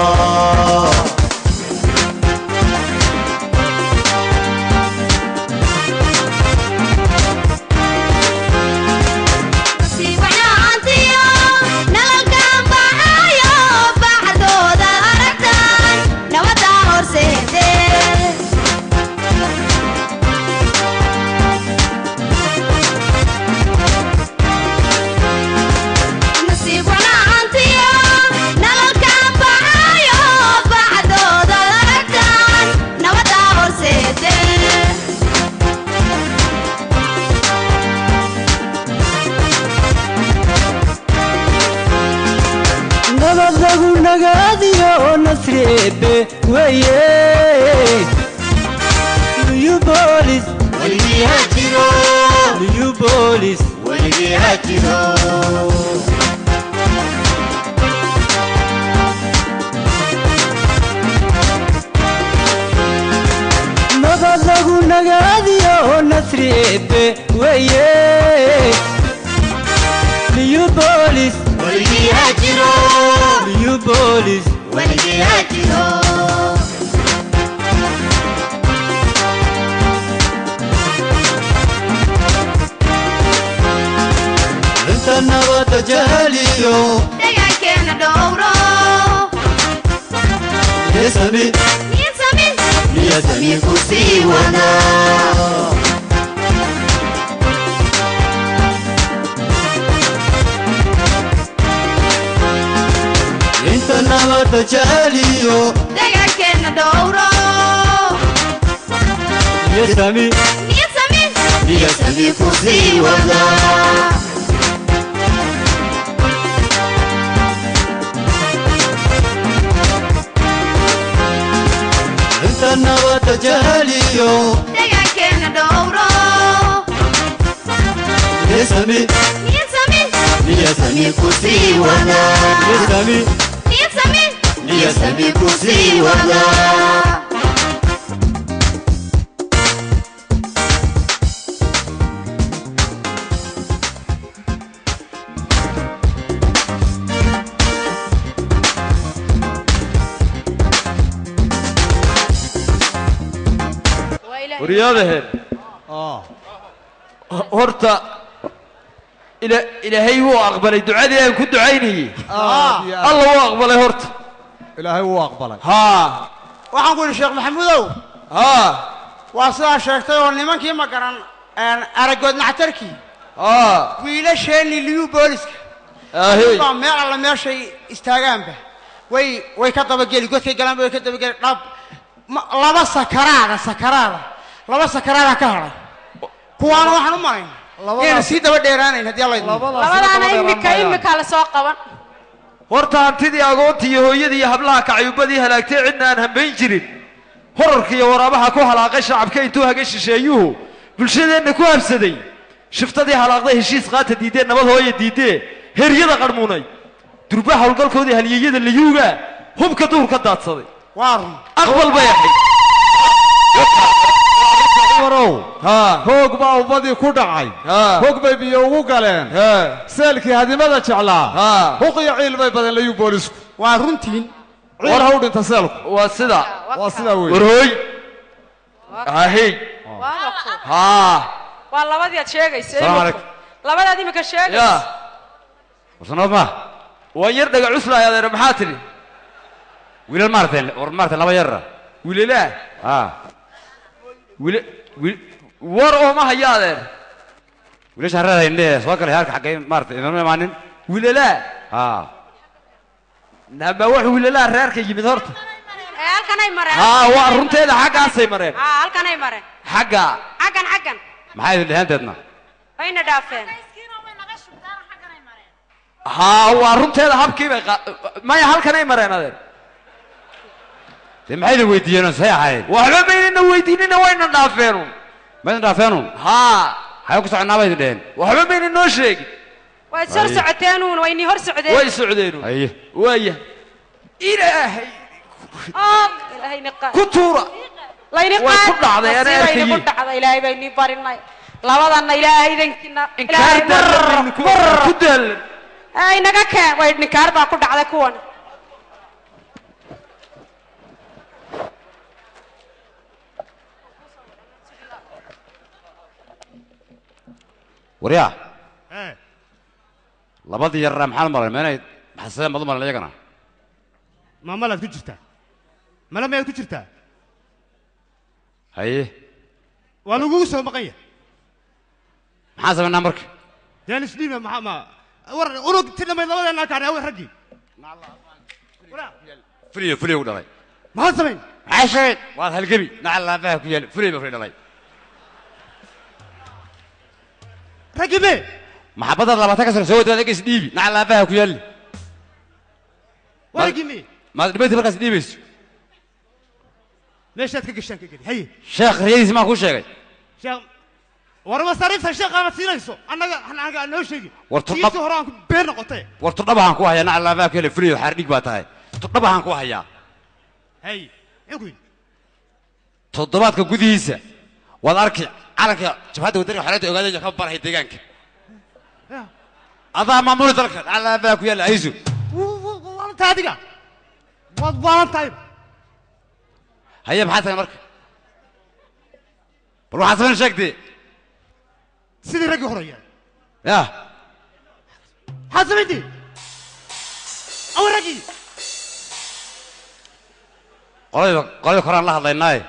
Waryaadaheen horta ilaahay wuu aqbalay ducadii aan ku ducaynayey. Alla wuu aqbalay horta. Ilaahay wuu aqbalay. Haa waxaan ku yidhi Sheekh Maxamuudow, haa waa sidaa sheegtay oo nimankii ma garan aragood nactarkii wiilasheenii liyu booliska baa meel alla meeshay istaagaanba way ka dabageli, godkay galaanba way ka dabageli. Dhab laba sakaraada laba sakaraada ka hadhay kuwaana waxaan u malayn inayna sii daba dheeraanayn haddii alla idmo. Labadaana imika la soo qaban. Horta hantidii agoontii iyo hooyadii iyo hablaha kacayubadii halaagtay cidna aan hambayn jirin, horarka iyo waraabaha ku halaaqay shacabka intuu haga shisheeyuhu bulshadeenna ku habsaday, shiftadii halaaqday heshiis qaata diidee nabad hooya diidee heryada qarmuunay durba howlgalkoodii halyeeyada layuuga hubka duur ka daadsaday. Aqbal bay ahayd. Hoog baa ubbadii ku dhacay, hog bay biyo ugu galeen, seelkii hadimada jeclaa huq iyo ciil bay badeen layuu boolisku. Waa runtiin ciil ha u dhinta seelku. Waa sida waa sidaa wey. Warhooy ahey haa waa labadii aad sheegaysa, labadaad imika sheegaysa. Warsanood ma waan yar dhaga cuslaay adeer. Maxaa tidhi? Wiilal maarteen war maarteen laba yarra wiilalaa wiil war ooma haya adeer. Wiilashaan reerhaynee soo galay halka xaggay maartay inama imaanin wiilalaa. Nama wax wiilalaa reerka yimid horta. Halkanay mareen. Haa waa runteeda xaggaasay mareen. Halkanay mareen. Xagga xaggan xaggan maxay idin dheheen deedna? Wayna dhaafeen. Haa, waa runteeda, habkii bay maya halkanay mareen adeer. Dee maxay idin weydiiyeen say ahayd? Waxba maynana weydiinina, wayna dhaafeenun. Maydin dhaafeenun? Haa. Xagee ku soconaa bay idin dheheen? Waxba mayna noo sheegin. Waad sor socoteenuun, way nii hor socdeen. Way socdeenun. Haye. Waaya, ilaahay. Oo ilaahay niqa. Ku tuura. Layni Way ku dhacday, ana Masiiba arkayey. idinku dhacday, ilaahay bayni barinay labadanna, ilaahay idankiina, ilaahay ku daalan. Ay naga keen, way ninkaar baa ku dhacday kuwan. Waryaa, labadii yarraa maxaan malan meenay maxasadeen baad u malan iyagana? Ma malaad ku jirtaa? Mala miyaad ku jirtaa? Haye. Waa lagugu soo maqan yahay. Maxaan samaynaa marka? Deen isdhiiba, maxaa ma war unug ti dhammayd labadeennaa kaadhay awe raggii. Fuliyo fuliyo ku dhalay. Maxaad samayn? Maxaa sheegay? Waad halgebi nacal laafaha ku yaal, fuliyo ba fuliyo dhalay. Raggii me? Maxabadaad 20 ka sano soo wadaad ega isdhiibi, nacal laafaha ku yaali. Waa raggii me? Maad dhibayti markaas dhiibayso. Meeshaad ka gashaan ka geli, haye. Sheekh riyadiisi maan kuu sheegay? Sheekh, war masaariifta sheekh aad siinayso annaga annaga noo sheegi. War tiisii hore aan ku been noqotay. War turdhabahan ku hayaa, nacal laafaha ku yaali, fuliyo xaar dhig baa tahay, turdhabahan ku hayaa. Hay, muxuu ku yidhi? Toddobaadka gudihiisa waad arki calanka jabhadda wadaniga xoreynta ogaadaya ka barahay deegaanka. Ya. Adaa maamuli dalka, nacal laafaha ku yaala aysu. Waalantahay adiga, waad waalan tahay. Haye, maxaa tahay marka? Bal waxaad samayn sheegtee. Sidii raggii hore yahay. Ya. Maxaad samayntii? Awe raggii? Qoladii qoladii koraan la hadlaynaaye,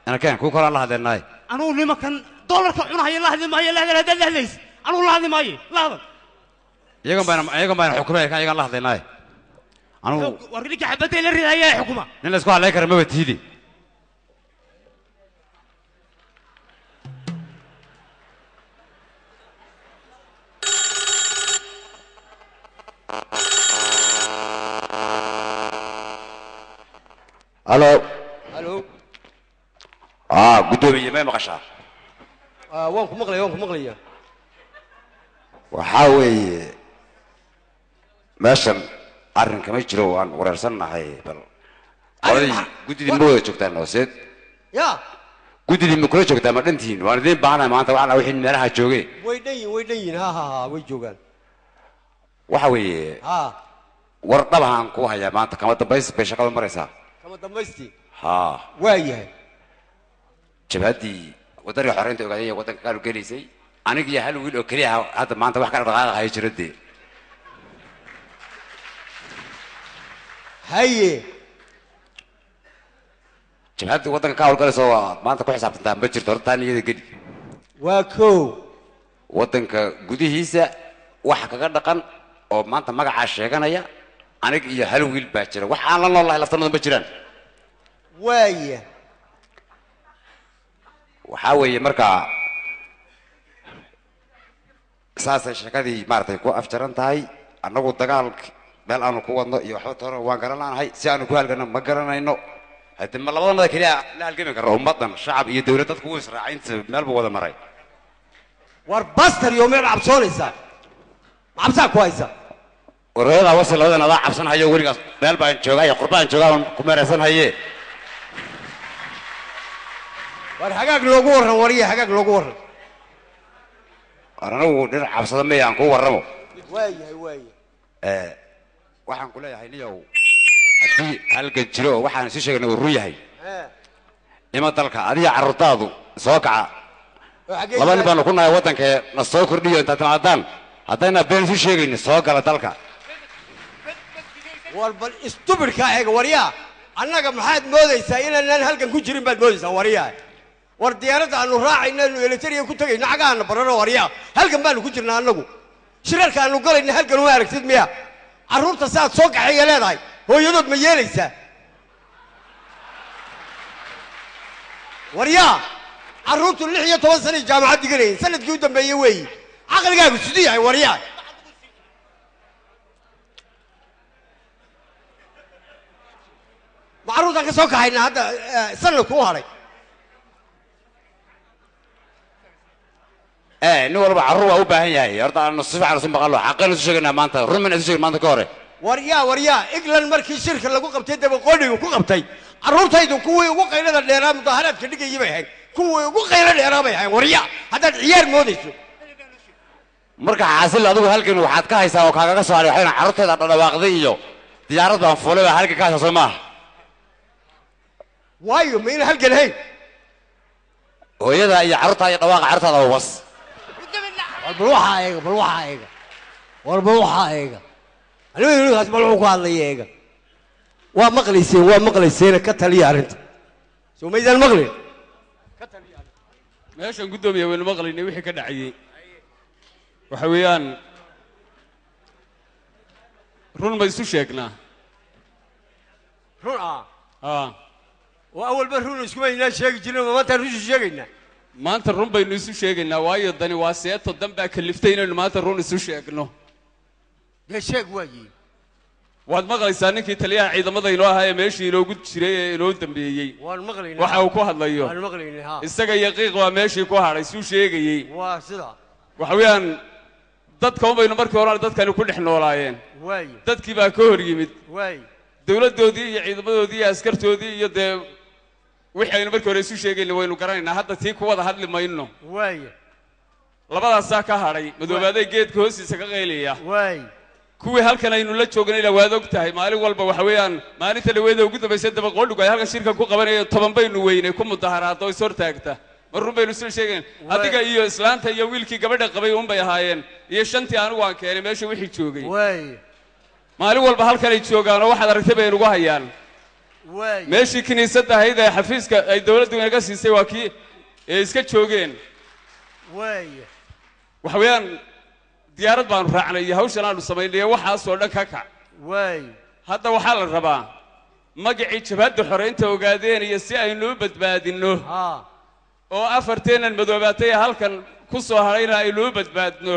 anakeen kuu koraan la hadlaynaaye. Anugu nimankan doolarka cunahaya la hadli maayo. La hadal haddaad la hadlaysid, anugu la hadli maayo, la hadal. Iyagan bayna xukumay kan, iyagan la hadlaynaaye anugu. War ninka xabadda ila ridayaa xukuma. Nin la isku hadlayn kara maba tiidi. Halo. Halo. Ah, guddoomiye, may maqashaa? Waan ku maqlaya, waan ku maqlaya. Waxaa weeye, meeshan arrin kama jiro, waan wareersannahay. Bal qoladii guddidii ma wada joogtaan hooseed? Ya. Guddidii ma kula joogtaa? Ma dhantihiin? Waan idiin baahanahay maanta, waxaan wixii meelaha joogee. Way dhan yihin, way dhan yihin, ha ha ha, way joogaan. Waxa weeye, ha war dhabahaan ku hayaa maanta, kama dambays bay shaqada maraysaa. Kama dambaystii? Haa. Waa yahay. Jabhaddii wadaniga xoreynta ogaadaya waddanka kaalu gelaysay, aniga iyo hal wiil oo keliya hadda maanta wax ka dhaqdhaqaaqa haya jira dee. Haye. Jabhadda waddanka ka howlgalaysa waa maanta ku xisaabtantaa ma jirto, horta taa niyada geli. Waa kow. Waddanka gudihiisa waxa kaga dhaqan oo maanta magacaa sheeganaya aniga iyo hal wiil baa jira. Wax aan la nool lahay laftanooda ma jiraan. Waaya. Waxaa weeye markaa saasay sheekadii maaragtay ku afjaran tahay. Annagu dagaal meel aanu ku wadno iyo waxba toona waan garan laanahay, si aanu ku halgano ma garanayno. Haddii ma labadanada keliya la halgami karno ummaddan, shacab iyo dawlad, dadku wuu israacay, inta meel buu wada maray. War bastar iyo meel cabsoonaysaa, ma cabsaa ku haysa? Warooyadaa wasi labadan adaa cabsan hayo, weligaas meel baan joogaa iyo qurbaan joogaa oon ku meeraysan haye. War hagaag loogu warran, wariye, hagaag loogu warran. War anigu dhinac cabsada maya, aan kuu warramo. Waayahay, waayahay. Waxaan ku leeyahay niyow, haddii halgan jiro oo waxaan isu sheegnay uu run yahay, ima dalka adiga carruurtaadu soo kaca. Oo xaggee? Laba nin baanu ku nahay waddankee, na soo kordhiyo intaad timaadaan. Haddayna been isu sheegaynin, soo gala dalka. War bal istubidhkaa eega, waryaa. Annaga maxaad moodaysaa? Inaanaan halkan ku jirin baad moodaysaa, waryaa. War diyaaradda aanu raacayna aanu eleteriya ku tegayno cagaana barano, waryaa. Halkan baanu ku jirnaa annagu, shirarka aanu galayna halkan uma aragtid miya? Carruurta saaad soo kaxeeya leedahay, hooyadood ma yeelaysaa, waryaa? Carruurtu 16 sanay jaamacad diganayeen, sanadkii u dambeeyey weeyi. Caqligaagu siduu yahay, waryaa? Ma carruurtaan ka soo kaxaynaa hadda sanadku u hadhay. Nin walba carruur waa u baahan yahay. Horta aanu si fiican isu maqalno, xaqaynu isu sheegaynaa maanta, run mayna isu sheegin maanta ka hore. Waryaa, waryaa, England markii shirka lagu qabtay, dabaqoodhiga ku qabtay, carruurtaydu kuwii ugu qaylada dheeraa mudaharaadka dhigayay bay ahayd, kuwii ugu qaylo dheeraa bay ahayd. Waryaa, haddaad ciyaar moodayso. Marka xaasil, adigu halkan waxaad ka haysaa oo kaagaga soo haray waxayna carruurteeda dhadhawaaqday iyo diyaarad baan fuulay baa halkan ka haysaa, soo maaha? Waayo, ma ina halgan hayn? Hooyada iyo carruurtaa iyo dhawaaqa carruurtaada was. War bal waxaa eega, bal waxaa eega, war bal waxaa eega, anigu ninkaas bal wuxuu ku hadlaya eega. Waa maqlayseen, waa maqlayseena, ka taliya arrinta. Soo maydaan maqlin? Meeshan, guddoomiya, waynu maqlaynay wixii ka dhacayey. Waxa weeyaan, run ma isu sheegnaa? Run ah? Aa. Oo awalba run iskuma aynaan sheegi jirin, ma maanta run isu sheegaynaa? Maanta run baynu isu sheegaynaa, waayo dani waa seeto, dan baa kaliftay inaynu maanta run isu sheegno. Dee sheeg waayi. Waad maqlaysaa ninkii taliyaha ciidamada inoo ahaa ee meeshii inoogu jiray ee inoo dambeeyey Waan maqlaynaa. waxa uu ku hadlayo. Waan maqlaynay, ha. Isaga iyo qiiq waa meeshii ku hadhay suu sheegayey. Waa sida. Waxa weeyaan, dadka un baynu markii horena dadkani ku dhex noolaayeen. Dadkii baa ka hor yimid. Dowladdoodii iyo ciidamadoodii iyo askartoodii iyo dee wixii aynu markii hore isu sheegayna waynu garanaynaa. Hadda tii ku wada hadli mayno. Labadaasaa ka hadhay, madoobaaday geedka hoostiisa ka qaylaya. Kuwii halkan aynu la joognayna waad og tahay, maalin walba waxa weeyaan, maalinta dhaweeda ugu dambaysa dabaqoodhigu ay halkan shirka ku qabanaya, 10 baynu weynay ku mudaharaado is hortaagta. Ma run baynu isla sheegayn? Adiga iyo islaanta iyo wiilkii gabadha qabay un bay ahaayeen iyo shantii anigu aan keenay meesha wixii joogay. Maalin walba halkanay joogaan oo waxaad aragtay bay inugu hayaan. Meeshii kiniisadda ahayd ee xafiiska ay dowladdu inaga siisay waa kii ee iska joogeen. Waxa weeyaan, diyaarad baanu raacnay iyo hawshan aanu samaynay iyo waxaasoo dhan ka kac. Hadda waxaa la rabaa magacii Jabhadda Xoreynta Ogaadeen iyo si aynu u badbaadinno oo afarteennan madoobaatay ee halkan ku soo hadhayna aynu u badbaadno,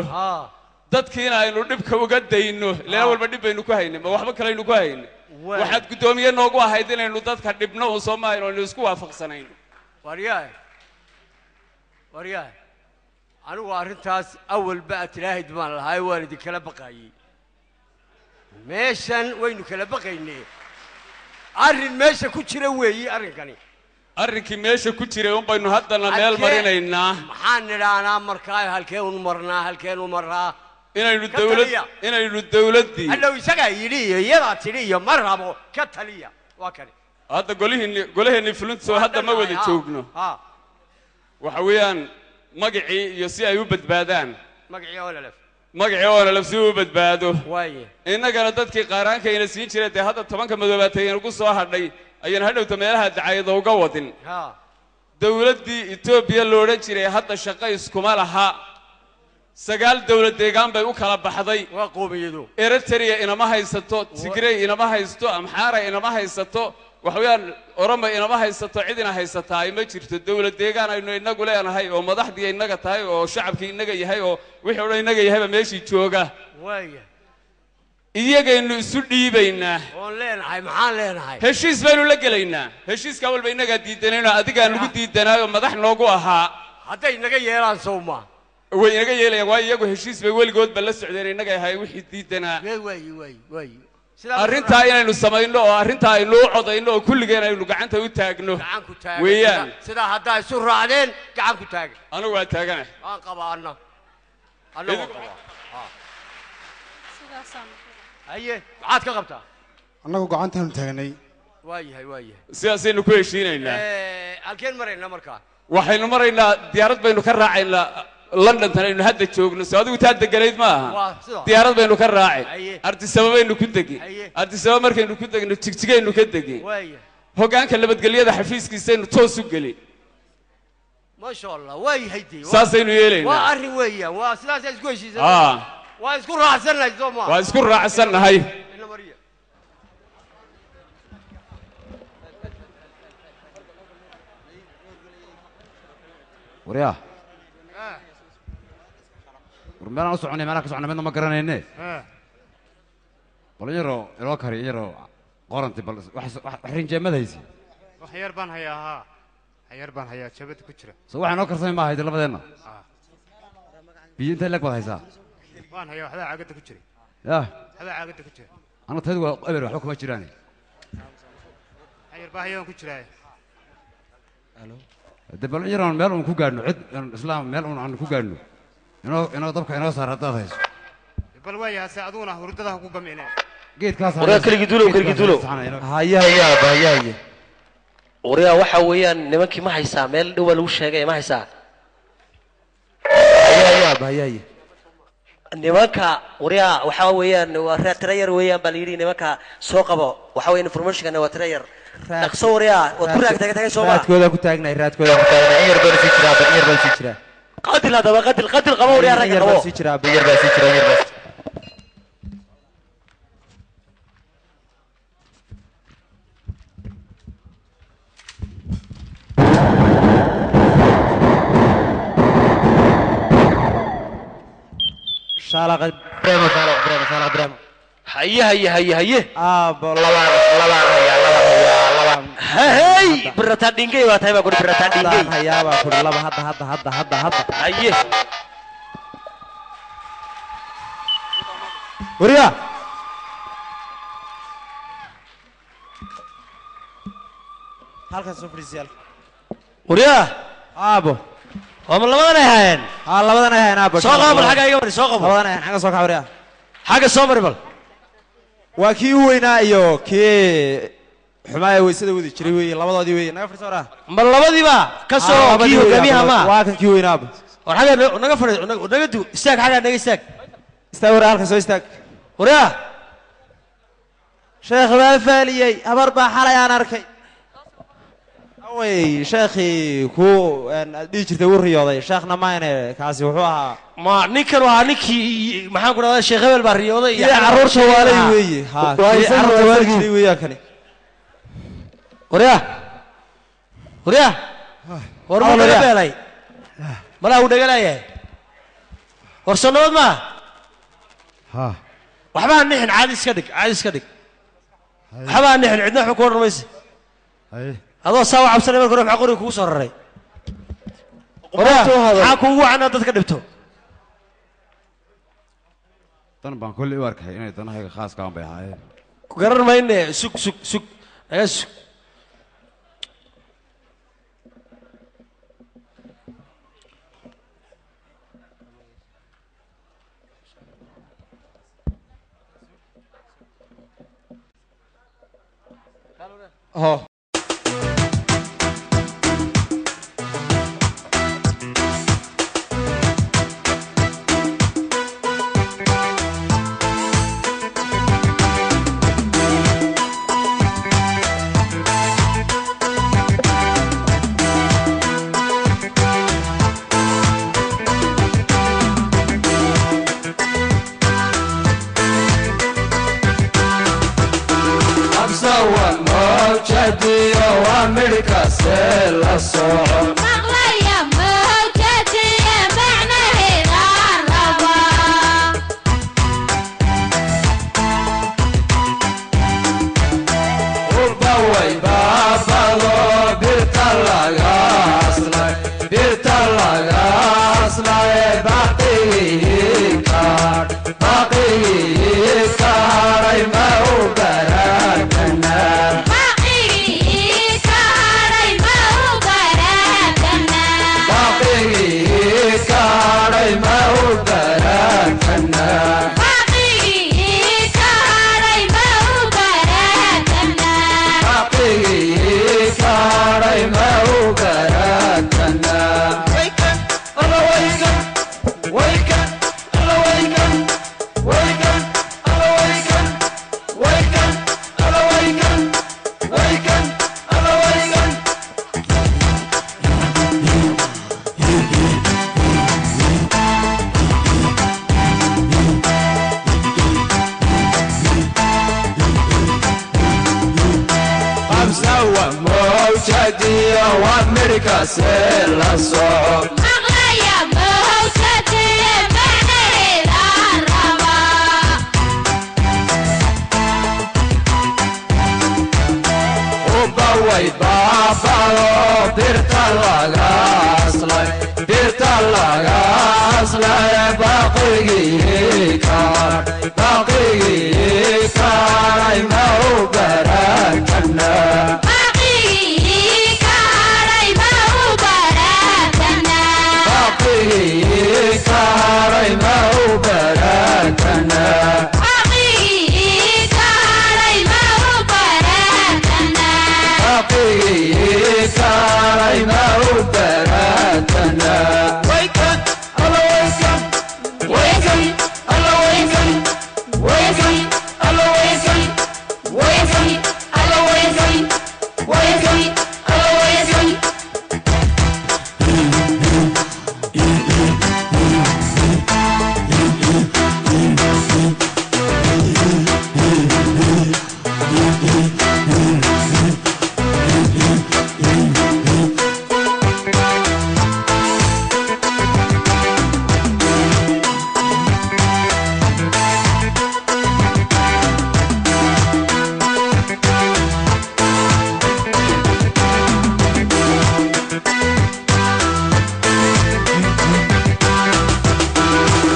dadkiina aynu dhibka uga dayno. Ilaan walba dhib baynu ku haynay, ma waxba kalaynu ku haynay? Waxaad guddoomiye noogu ahayd inaynu dadka dhibno uun, soo maahayn? Aynu isku waafaqsanayn. Waryahay, waryahay, anigu arrintaas awalba aad tilaahid baan lahaay, waan idinkala baqaayey. Meeshan waynu kala baqaynay, arrin meesha ku jira weeyi arrinkani. Arrinkii meesha ku jiray un baynu haddana meel marinaynaa. Maxaan nidhaanaa markaa? Halkee un marnaa? Halkeen u marnaa? Inaynu Ka dowlad taliya. Inaynu dowladdii Hadhow isagaa yidhi iyo iyadaa tidhi iyo ma rabo, ka taliya, waa kani. Hadda golihiinni, golaheenni fulinto hadda ma wada joogno. Waxa weeyaan, magacii iyo si ay u badbaadaan. Magacii ONLF. Magacii ONLF si uu u badbaado. Waaye. Innagana dadkii qaaraanka ina siin jiray dee hadda 10-ka madoobaatay inagu soo hadhay ayaan hadhowta meelaha dacayada uga wadin. Dowladdii Etoobiya lo odhan jiray hadda shaqo iskuma laha, 9 dowlad deegaan bay u kala baxday. Waa qoomiyado. Eritrea inama haysato, Tigrey inama haysto, Amxaara inama haysato, waxa weeyaan Oromo inama haysato. Cid ina haysataa ay ma jirto. Dowlad deegaan aynu inagu leenahay oo madaxdii innaga tahay oo shacabkii innaga yahay oo wixii o dhan innaga yahayba meeshii jooga. Waaye. Iyagaynu isu dhiibaynaa. Oon leenahay, maxaan leenahay? Heshiis baynu la gelaynaa. Heshiiskaa walba innagaa diidanayno, adigaa nagu diidanaayo madax noogu ahaa. Hadday naga yeelaan sowma? Way inaga yeelayaan, waayo iyagu heshiis bay weligoodba la socdeen, innaga ahay wixii diidanaa. Waaye, waaye, waaye. Arrintaa inaynu samayno oo arrintaa aynu u codayno oo kulligeen aynu gacanta u taagno Gacan ku taagan. weeyaan. Sidaa haddaa isu raacdeen, gacan ku taagan. Anigu waa taagana. Waan qabaa anna, anna waan qabaa. Haye, maxaad ka qabtaa? Annagu gacantaanu taagnay. Waa yahay, waa yahay. Sidaasaynu ku heshiinaynaa. Halkeen maraynaa markaa? Waxaynu maraynaa, diyaarad baynu ka raacaynaa London tan aynu hadda joogno. Soo adigu taa deganayd ma aha? Waa sidaa. Diyaarad baynu ka raaci. Ardisaba baynu ku degi. Ardisaba markaynu ku degno, Jigjigaynu ka degi. Waaya. Hoggaanka nabadgelyada xafiiskiisaynu toos u geli. Maasha Allah, waa yahay dee. Saasaynu yeelaynaa. Waa arrin weeyaan, waa sidaasaa isku heshiisan. Aa. Waa isku raacsannahay, soo maa? Waa isku raacsannahay. Ina mariya. Waryaa, war meelaan u soconay, meelaha ka soconay midna ma garanayne. Bal in yaroo inoo kari, in yaroo Qoranti bal wax rinjeemad haysi. Wax yar baan hayaa, haa, wax yar baan hayaa jabada ku jira. Soo waxaa noo karsamay ma hayda labadeenna. Biyo intee leeg baad haysaa? Waan hayaa, waxbaa caagadda ku jira. Yah, waxbaa caagadda ku jira. Ana taydu waa eber, waxba kuma jiraan. Wax yar baa hayaan ku jiraa. De bal in yar aan meel uun ku gaadhno, cid aan islaam meel uun aan ku gaadhno, inoo dabka inoo saar haddaad hayso. Bal waayaha se aduguna hurdada ha ku gamine. Geedkaas. Waryaa keligii duulow, keligii duulow. Haya haya aabba, haya haya. Waryaa, waxa weeyaan nimankii ma haysaa? Meel dhow baa lagu sheegay, ma haysaa? Haya haya aabba, haya haya. Nimanka waryaa, waxa weeyaan waa reer tira yar weeyaan baa la yidhi. Nimanka soo qabo, waxa weeyaan informationkana waa tira yar. Dhaqso waryaa, waad ku raag taga tagay soo ma? Raadkoodaa ku taagnahay, raadkoodaa ku taagnahay. In yar baan sii jiraa aabba, in yar baan sii jiraa. Qadil haddaba, qadil, qadil qabo waryaa, In ragga yar qabo. baan sii jiraa aabba, in yar baan sii jiraa, in yar baan sii. Shaalaqa bremo, shaalaqa bremo, shaalaqa bremo. Haye haye haye haye. Aabbo, labaan labaan hayaa, labaan hayaa, labaan. Hey, birataa dhingay baa tahay baa kuri, birataa dhingay. Haddaan hayaa baa kuri laba, hadda hadda hadda hadda hadda. Haye. Wariyaa, halkan soo fadhiisiyaal. Waryaa. Aabbo. Waa ma labadan ay haayeen? Haa, labadan ay haayeen aabbo. Soo qabo bal, xagga iga mari, soo qabo. Labadan ay haayeen, xagga soo kac wariyaa. Xagga soo mari bal. Waa kii u weynaa iyo kii xumaa ee weysada wadi jiray weeye, labadoodii weeye. Naga fadhiiso waraa. Ma labadiiba ka soo kii hogaamiyaha ma? Waa kan kii weynaa aabbo. War xagga naga fadhi, naga du istaag, xagga naga istaag. Istaag waraa, halkan soo istaag. Waryaa. Sheekh baa faaliyey, habar baa xalay aan arkay. Awey sheekhii ku aad dhihi jirtay wuu riyooday, sheekhna maayne, kaasi wuxuu ahaa. Ma ninkan waa ninkii, maxaan ku dhahdaa, sheekh hebel baa riyooday. Kii carruurta waalay weeye, haa, kii carruurta waali jiray weeyaan kani. Waryaa, waryaa, war muu naga beelay malaa, uu dhagalayahay. War soo nabad maa? Ha. Waxba ha nixin, caadi iska dhig, caadi iska dhig, waxba ha nixin, cidna waxba ku odhan maysa. Haye. Adoo saa u cabsanay marka hore, maxaa qoriga kugu soo raray? Waryaa, maxaa kuugu wacan inaad dadka dhibto? Dan baan kolley u arkay inay danahayga khaaska aan bay ahaayeen. Ku garan mayne, sug sug sug, naga sug. Ho. Absawan mawjadiyo waa midhkaase la soco. Maqlaya mawjadiya macnaheeda rabaa. Urba way baabado birta laga aslay, birta laga aslay, baqigii kaadh, baqigii kaadhay ma u barakanaa. Baqigii ka hadhay ma u barakanaa. Baqigii kaadhay ma u barakanaa. Baqigii ka hadhay ma u barakanaa. Baqigii kaadhay ma u barakanaa. Waykan, alla waykan, waykan, alla waykan, waykan, alla waykan, waykan, alla waykan, waykan, alla waykan. Qabsawa mawjadiyo waa midhkaase la soco. Maqlaya mawjadiya macnaheeda rabaa. Baqigii kaadhay baqigii kaadhay ma u barakana Baqigii kaadhay ma u barakana Baqigii kaadhay ma u barakana Baqigii kaadhay ma u barakana Baqigii kaadhay ma u barakana Waykan alla waykan waykan alla waykan waykan alla waykan waykan alla waykan waykan alla waykan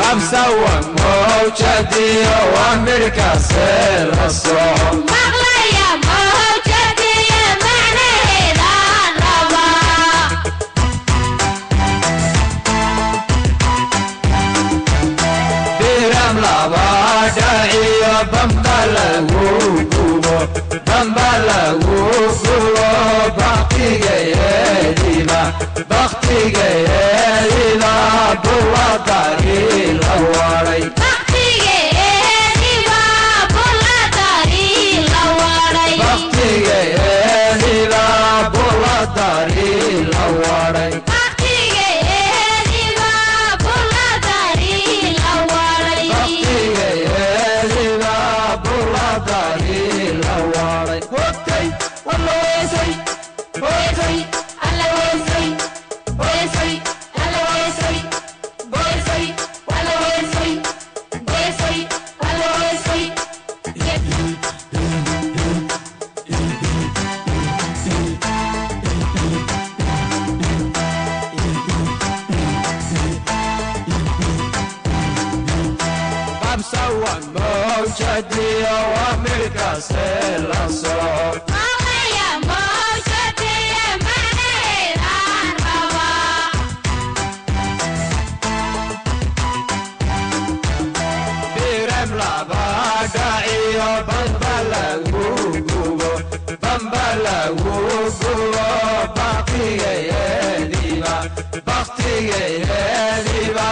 Qabsawan mawjadiyo waa midhkaase la soco Maqlaya mawjadiyo macnaheedaan rabaa Biram laba dhaciyo bamba lagu gubo bamba lagu gubo baktigayeediba baktigayeediba buladari la waray Baktigeediba buladari la waray Baktigayeediba buladari la waray Baktigeediba buladari la waray Baktigayeediba buladari la waray Hotay walla weysay Weysay alla weysay weysay alla weysay weysay alla weysay weysay alla weysay Qabsawan mawjadiyo waa midhkaase la soco Maqlaya mawjadiyo macnaheedaan rabaa Biram laba dhaciyo bamba lagu gubo bamba lagu gubo baktigayeediba baktigayeediba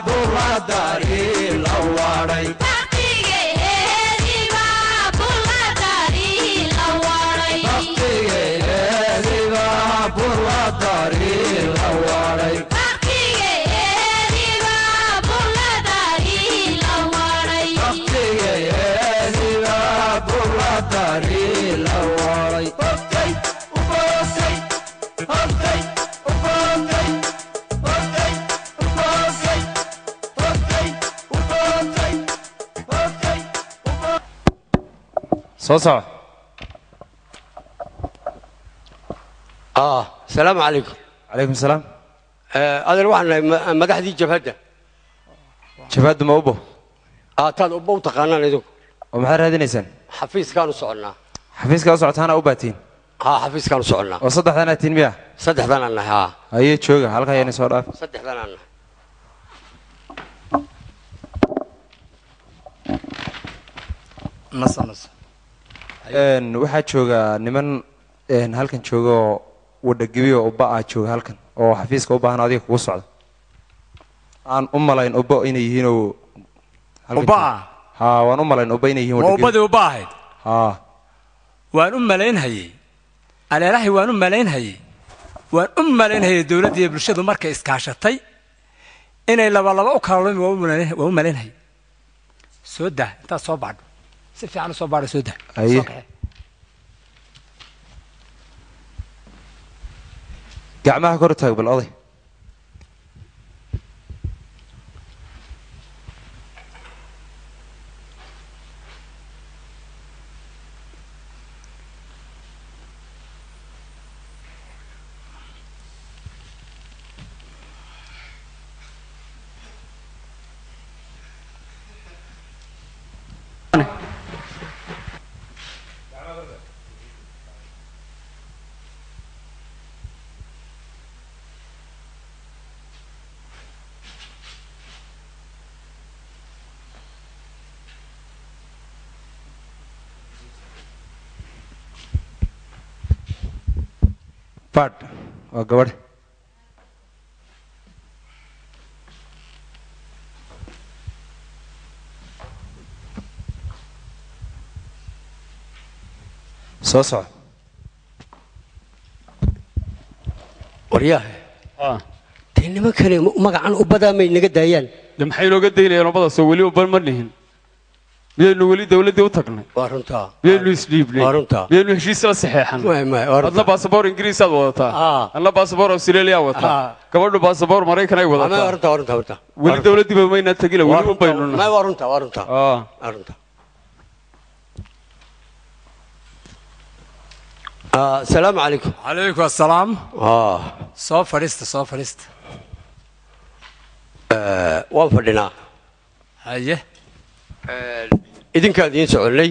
buladari la waray Baktigeediba buladari la waray Baktigayeediba buladari la waray Baktigeediba buladari la waray Baktigayeediba buladari la waray Hotay uboosay hotay uboosay hotay uboosay hotay uboosay hotay soo soco السلام عليكم. عليكم السلام. adeer waxaan nahay madaxdii jabhadda. Jabhaddu ma ubo? Taad ubo u taqaanaan idinku. Oo maxaad raadinaysaan? Xafiiskaan u soconnaa. Xafiiska u socotaana u baatiin? Haa, xafiiskaan u soconnaa. Oo saddexdan aad tihiin miya? Saddexdan aan nahay, haa. Haye jooga, halka ayaana soo dhaaf. Saddexdan aan nahay. Nasa nasa. Waxaa jooga niman halkan jooga oo wadhagebi oo ubba ah jooga halkan oo xafiiska u baahan adiga kugu socda. Aan u malayn ubbo inay yihiin oo halkan Ubba jooga. ah? Haa, waan u malayn ubba inay yihiin Ma wadhagebi. ubbadii ubba ahayd? Haa. Waan u malaynhayey aleelahay, waan u malaynhayey, waan u malaynhayey dowladda iyo bulshadu markay iskaashatay inay labalaba u kala lumi. Waan u malaynhayey. Soo dah, intaad soo baadho si fiican u soo baadho, soo dah. Haye. Soo kaxee. Gacmaha kor u taag bal oday. Baadh waa gabadh. Soo soco. Waryaah, dee nimankani magacan ubadaa may naga daayaan? De maxay inooga daynayaan ubada? Soo weli uban ma nihin? Miyaynu weli dawladdii u tagnay? Waa runtaa. Miyaynu isdhiibnay? Waa runtaa. Miyaynu heshiis la saxeexan? May, may, waa runtaa. Adna baasaboor ingiriisaad wadataa, anna baasaboor australia wataa, gabadhu baasaboor maraykan ay May, waa wadataa. runtaa, waa runtaa, waa runtaa. Weli dawladdiiba maynaa tegina, weli un baynu May, nahay. waa runtaa, waa runtaa, waa runtaa. Asalaamu calaykum. Calaykum assalaam. Soo fadhiista, soo fadhiista. Waan fadhinaa. Haye. Idinkaan idiin soconnay.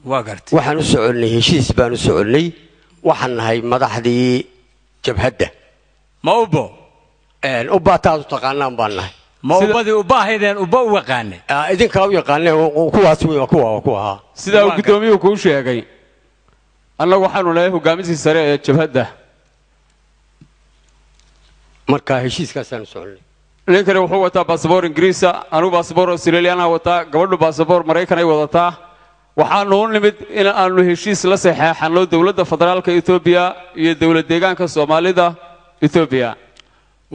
Waa gartay. Waxaan u soconnay heshiis baan u soconnay. Waxaan nahay madaxdii jabhadda. Ma ubo? Ubaa taad u taqaanaan baan nahay. Ma ubadii uba ahaydeen uba u yaqaanay? Idinkaa u yaqaaneen, kuwaas wey, waa kuwa, waa kuwa haa. Sidaa uu guddoomiyuhu kuu sheegay, annagu waxaanu nahay hogaaminsii sare ee jabhadda. Marka heshiiskaasaan u soconnay. Ninkani wuxuu wataa baasaboor ingiriisa, anugu baasaboor australiana wataa, gabadhu baasaboor maraykan ay wadataa. Waxaanu u nimid in aanu heshiis la saxeexanno dowladda federaalka Etoobiya iyo dowlad deegaanka Soomaalida Etoobiya.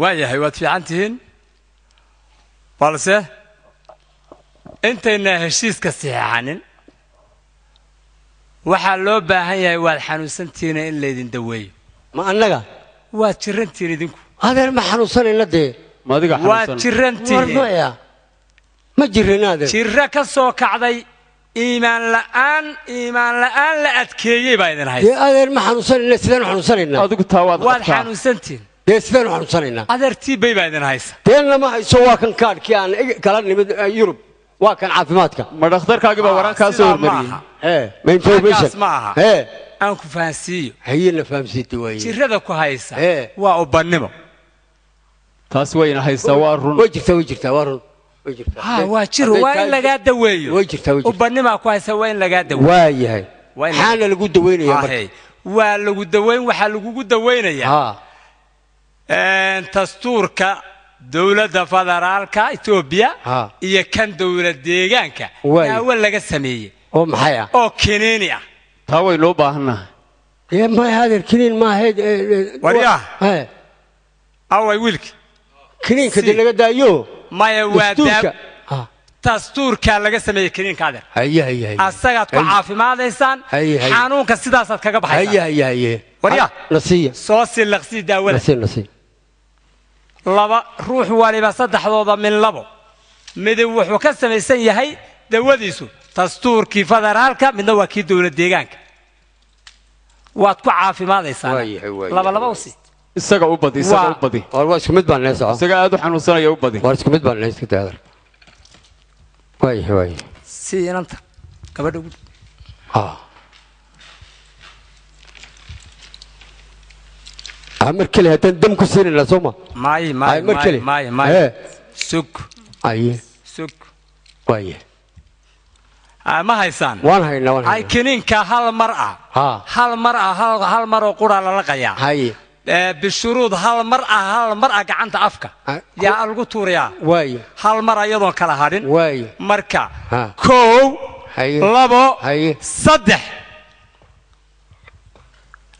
Waayahay, waad fiican tihiin, balse intayna heshiiska saxeexanin waxaa loo baahan yahay, waad xanuunsantihiina, in laydin daweeyo. Ma annaga? Waad jirantihiin idinku. Adeer, ma xanuunsanayna dee. Ma adiga? Waad jirantihiin. War maya, ma jirin adeer. Jiro ka soo kacday iimaan la'aan, iimaan la'aan la adkeeyey baa idin haysa. Dee adeer, ma xanuunsanayna, sidaan u xanuunsanaynaa? Adigu taa waad Waad xanuunsantihiin. Dee sidaan u xanuunsanaynaa? Adeer, tiibay baa idin haysa. Dee lama hayso, waa kan kaadhkii aan kala nimid Yurub, waa kan caafimaadka. Ma dhakhtarkaagii baa waraan kaa soo Sidaa hormariyey? maaha. Hee, ma information? Xaggaas ma aha. Hee. Aan ku fahansiiyo. Haye, na fahamsiitay waaye. Jirada ku haysa waa ubannimo. Taas wayna haysaa, waa run. Way jirtaa, way jirtaa, waa run, way jirtaa. Ha, waa jiro, waa in lagaa daweeyo. Way jirtaa, way jirtaa. Ubanimaa ku haysa, waa in lagaa daweeyo. Waa yahay. Waa in Maxaana lagu daweynayaa marka? Ahey, waa lagu daweyn, waxaa lagugu daweynayaa dastuurka dowladda federaalka Etoobiya iyo kan dowlad deegaanka Waay. daawo laga sameeyey Oo maxay ah? Oo kiniini ah. Taa waynoo baahannahay. Dee maya adeer, kiniin maahayd. Waryaah. Hee. Away wiilki. Kiniinka dee naga daayo. Maya, waa Dastuurka. Dastuurkaa laga sameeyey kiniinka, adeer. Haye, haye, haye. Asagaad ku Haye. caafimaadaysaan. Haye, haye. Xanuunka sidaasaad kaga Haye, baxaysaan. haye, haye. Waryaah. Nasiya. Soo silaqsii daawada. Nasiya, nasiya. Laba ruux waliba saddexdooda min labo midib wuxuu ka samaysan yahay dawadiisu dastuurkii federaalka, midna waa kii dowlad deegaanka. Waad ku caafimaadaysaan. Laba laba u sii. Isaga u badi, isaga u badi. War waa isku mid baan nee, soco. Isaga aad u xanuunsanaya, u badi. War isku mid baan nee, iska daa adeer. Waayahay, waayahay. Sii inanta gabadha ugu. Ah, mar kale haddaan dam ku siinaynaa, soo ma? May, may. Ay, mar May. Kale. May, may. Hee. Sug. Haye. Sug. Waayahay. Ah, ma haysaan? Waan haynaa, waan Ay, haynaa. kiniinka hal mar ah, hal mar ah, hal mar oo qura lala qayaa. Haye. Bishuruud hal mar ah, hal mar ah gacanta afka yaa lagu tuurayaa. Waaye. Hal mar ayadoon kala hadhin. Waaye. Marka Ha. kow, Haye. labo, Haye. saddex,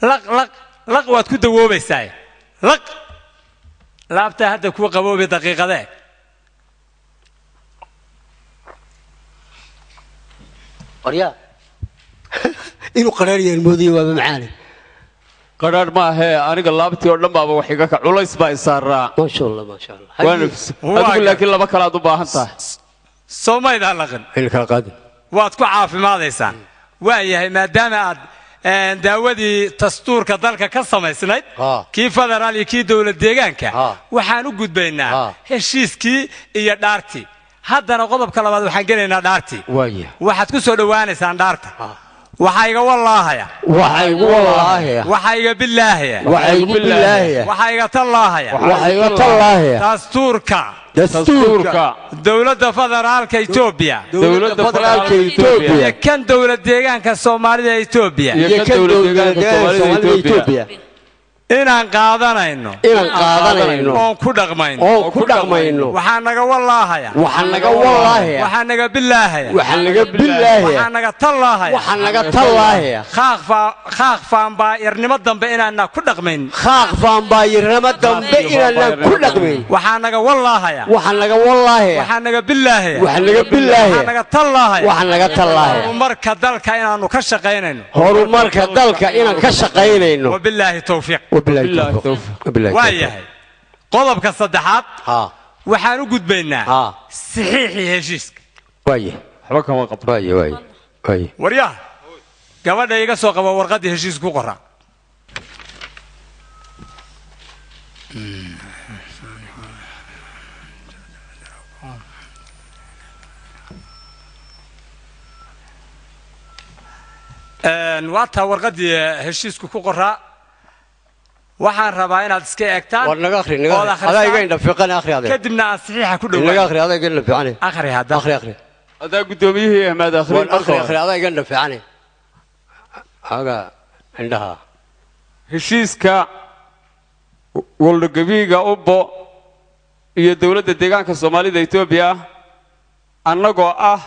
laq, laq, laq, waad ku dawoobaysaa. Laq, laabtaa hadda kuu qaboobi daqiiqadee. Waryaa, inuu qaraar yahay moodaya, waaba macaane. Qadhaadh ma ahee, aniga laabtii oo dhan baaba wax iga ka culays baa isaaraa. Maasha Allah, maasha Allah. Waa nafis adigu, laakiin laba kalaad u baahan tahay. Soo maydaan laqin? Il kala qaadi. Waad ku caafimaadaysaan. Waa yahay, maadaama aad daawadii dastuurka dalka ka samaysnayd, kii federaal iyo kii dowlad deegaanka, waxaan u gudbaynaa heshiiskii iyo dhaartii. Haddana qodobka labaad waxaan gelaynaa dhaartii. Waaya. Waxaad ku soo dhowaanaysaan dhaarta. Waxaa iga wallaahaya. Waxaa igu wallaahaya. Waxaa iga bilaahaya. Waxaa igu bilaahaya. Waxaa iga tallaahaya. Waxaa iga tallaahaya. Dastuurka. Dastuurka. Dowladda federaalka Etoobiya. Dowladda federaalka Etoobiya. Iyo kan dowlad deegaanka Soomaalida Etoobiya. Iyo kan dowlad deegaanka Soomaalida Etoobiya. Inaan qaadanayno. Inaan qaadanayno. Oon ku dhaqmayno. Oon ku dhaqmayno. Waxaa naga wallaahaya. Waxaa naga wallaahaya. Waxaa naga bilaahaya. Waxaa naga bilaahaya. Waxaa naga tallaahaya. Waxaa naga tallaahaya. Khaaq faanbaayarnimo dambe inaanaa ku dhaqmayn. Khaaq faanbaayarnimo dambe inaanaa ku dhaqmayn. Waxaa naga wallaahaya. Waxaa naga wallaahaya. Waxaa naga bilaahaya. Waxaa naga bilaahaya. Waxaa naga tallaahaya. Waxaa naga tallaahaya. Horumarka dalka inaanu ka shaqaynayno. Horumarka dalka inaan ka shaqaynayno. Wabilaahi tawfiiq. Wabilaahi. Waa yahay qodobka saddexaad. Waxaan u gudbaynaa saxiixii heshiiska. Waaye. Waxba kama qabto. Waaye waaye. Waaye. Waryaha gabadha iga soo qaba warqaddii heshiiska ku qoraa. Waa taa warqaddii heshiisku ku qoraa. Waxaan rabaa inaad iska eegtaan. War naga akhri, naga akhri. Adaa iga indha fiiqan, akhri adeer. Kadibna aan saxiixa ku dhowaan. Naga akhri, adaa iga indha fiiqan. Akhri hadda. Akhri akhri. Adaa gudoomiyihii ahmaad akhri. War akhri akhri, adaa iga indha fiiqan. Aga indhaha. Heshiiska Waldagabiga Ubbo iyo dowladda deegaanka Soomaalida Itoobiya annagoo ah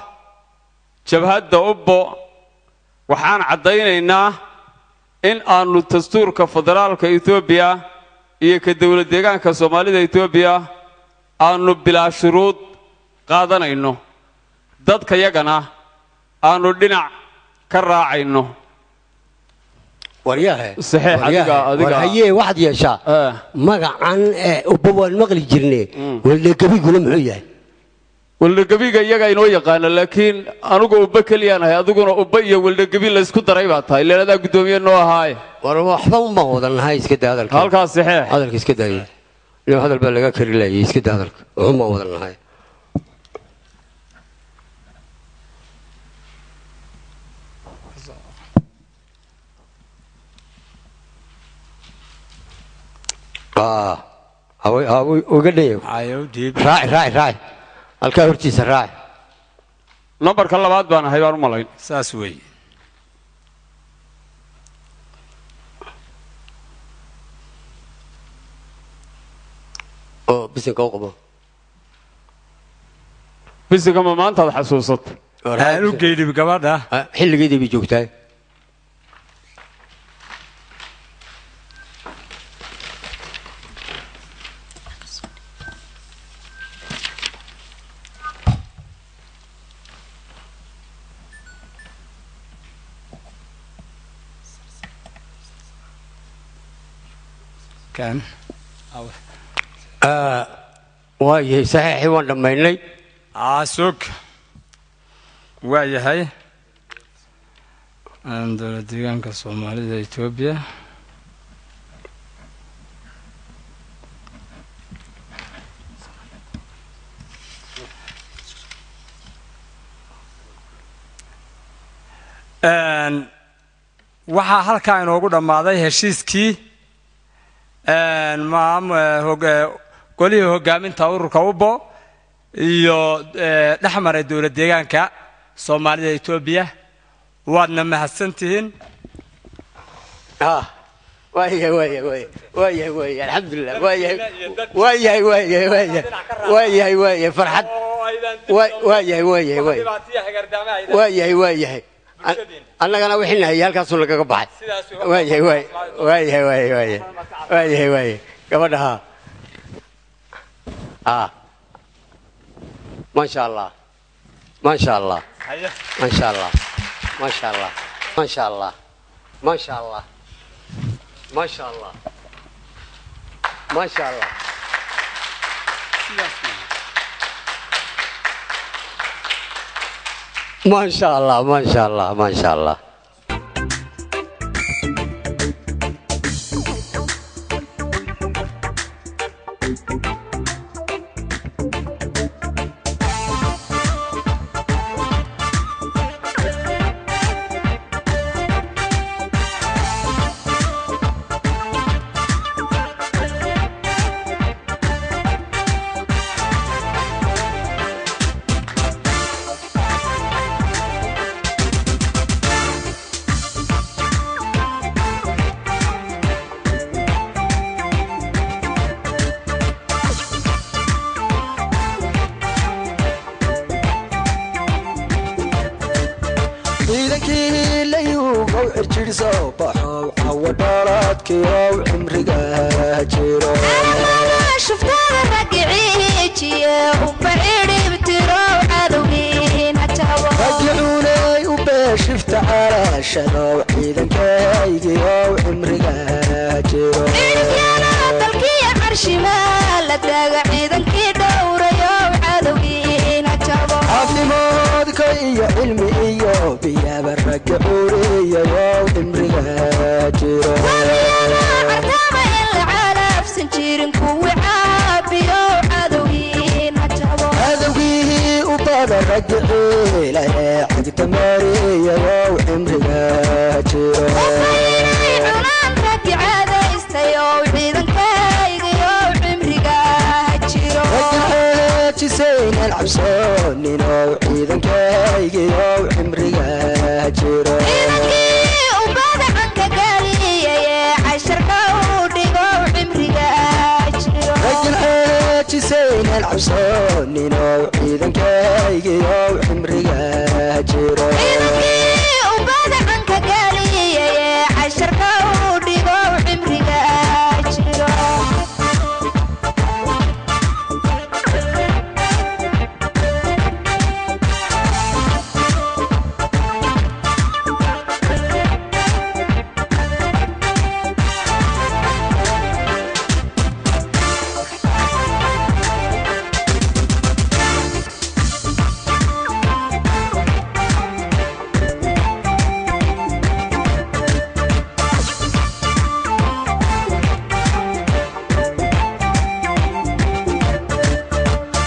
jabhadda Ubbo waxaan caddaynaynaa in aanu dastuurka federaalka Itoobiya iyo ka dowlad deegaanka Soomaalida Itoobiya aanu bilaa shuruud qaadanayno, dadka yagana aanu dhinac ka raacayno. Waryahe. Saxiix adiga adiga. War haye waxaad yeeshaa magacan Ubbo waan maqli jirnay, Waldagabiguna muxuu yahay? Waldagabiga iyaga inoo yaqaana, laakiin anigu Ubbo keliyaan ahay, adiguna Ubbo iyo Waldagabi la isku daray baa tahay. Ileen adaa guddoomiye noo ahaaye. War waxba uma wadan nahay, iska daa hadalka. Halkaas saxiix. Hadalka iska daayay. Inuu hadal baa laga kari laayay, iska daa hadalka. Waxuma wadan nahay. Haway uga dhayo. Raaci raaci raaci. Halkaa hortiisa raaci. Nambarka labaad baan ahay baan u malayn. Saas weeye. Oo bisinka u qabo. Bisinka ma maantaad xasuusatay? Aan u geydhib gabadha. Xilligeedii bay joogtaa. Kan. Waayahay saxiixii waan dhammaynay. Sug. Waa yahay. Dowlad deegaanka Soomaalida Itoobiya. Waxaa halkaa inoogu dhammaaday heshiiskii golihii hogaaminta ururka Ubbo iyo dhexmaray dowlad deegaanka Soomaalida Itoobiya. Waadna mahadsantihiin. Waayahay waayahay waayahay waayahay alxamdulilah waayahay waayahay waayahay waayahay waayahay waayahay farxad waayahay waayahay waayahay waayahay annagana wixii nahayay halkaasuu nagaga baxay. Waayahay waayahay waayahay waayahay waayahay waayahay gabadha ha maasha Allah maasha Allah maasha Allah maasha Allah maasha Allah maasha Allah maasha Allah maasha Allah maasha Allah maasha Allah maasha Allah. Cirjidhsoo baxow cawa dhaladkiyow cimriga jiro. Shuftada ragiciijiye uba cidhibtirow cadowgiina jabo. Ragicunay u beeshifta calaashadow ciidankaygiyow cimriga jiro. Cidhibyada dalkiyo carshimaa la taaga ciidankii dhowrayow cadowgiina jabo. Caafimaadka iyo cilmi iyo biyaba ragga cuuriyayow cimriga jiro. Cartama in la calaabsan jirin kuwi caabiyow cadowgiina jabo. Cadowgii u bada ragga ciila ee cagta mariyayow cimriga jiro. Inay cunaan raggi caadaystayow ciidankaygayow cimriga jiro. Ragga xaajisaynan cabsooninow ciidankaygiyow cimriga jiro. Ciidankii ubada canka galiyaye casharka u dhigow cimriga jiro. Raggan xaajisaynan cabsooninow ciidankaygiyow cimriga jiro. Ciidankii ubada canka galiyaye casharka u dhigow cimriga jiro.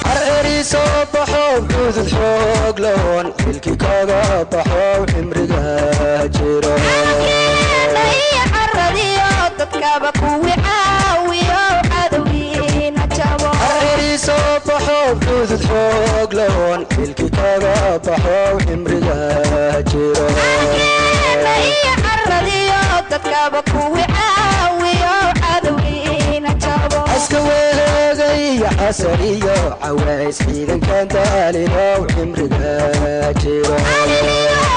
Carceri soo baxow cudud xoog loon xilki kaga baxow cimriga jiro. Iyo caradiyo dadkaba kuwi caawiyow cadowgiina jabo. Carceri soo baxow cudud xoog loon xilki kaga baxow cimriga jiro. Iyo caradiyo dadkaba kuwi caawiyow cadowgiina jabo. Aska weegay iyo xasan iyo caways ciidankan daalinow cimriga jiro.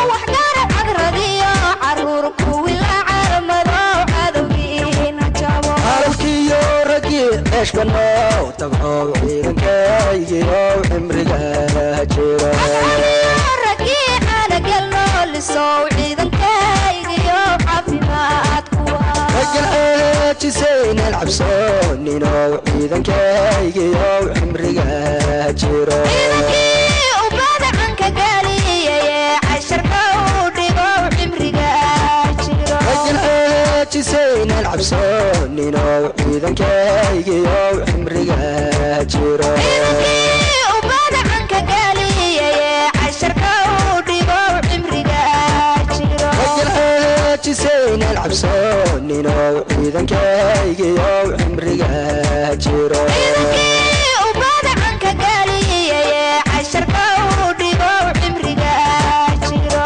Wax garab cagradiyo caruur kuwi la carmadow cadowgiina jabo. Calafkiyo raggii ceesh banow tabcow ciidankaygiyow cimriga jiro. Raggii caanagal noolisow ciidankaygiyo caafimaad kuwa. Raggan xaajisaynan cabsooninow ciidankaygiyow cimriga jiro. Ciidankii ubada canka galiyaye casharka u dhigow cimriga jiro. Raggan xaajisaynan cabsooninow ciidankaygiyow cimriga jiro. Ciidankii ubada canka galiyaye casharka u dhigow cimriga jiro. Raggan xaajisaynan cabsooninow ciidankaygiyow cimriga jiro. Ciidankii ubada canka galiyaye casharka u dhigow cimriga jiro.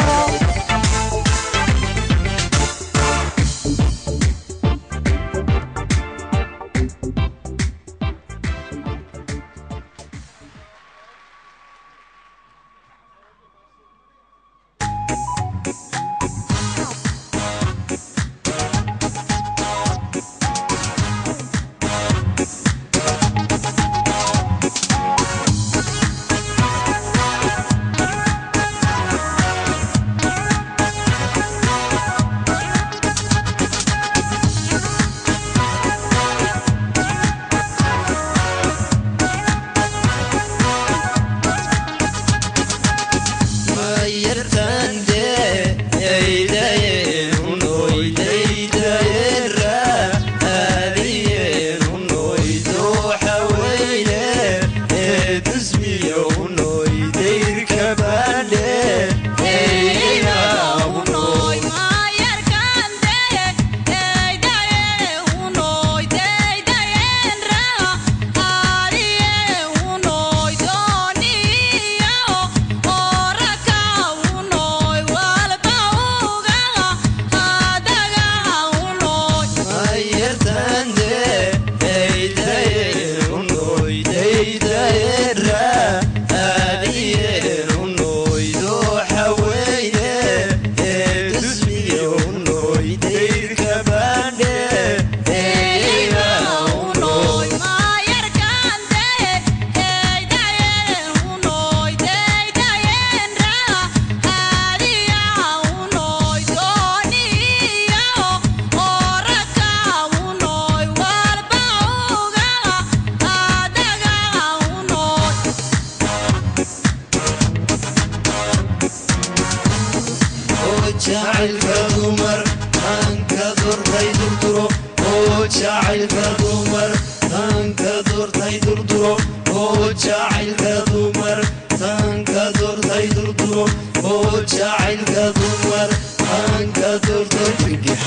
Jacaylka dumar taanka doortay durduro, oo jacaylka dumar taanka doortay durduro, oo jacaylka dumar taanka doortay durduro, oo jacaylka dumar taanka doortay. Dirgax,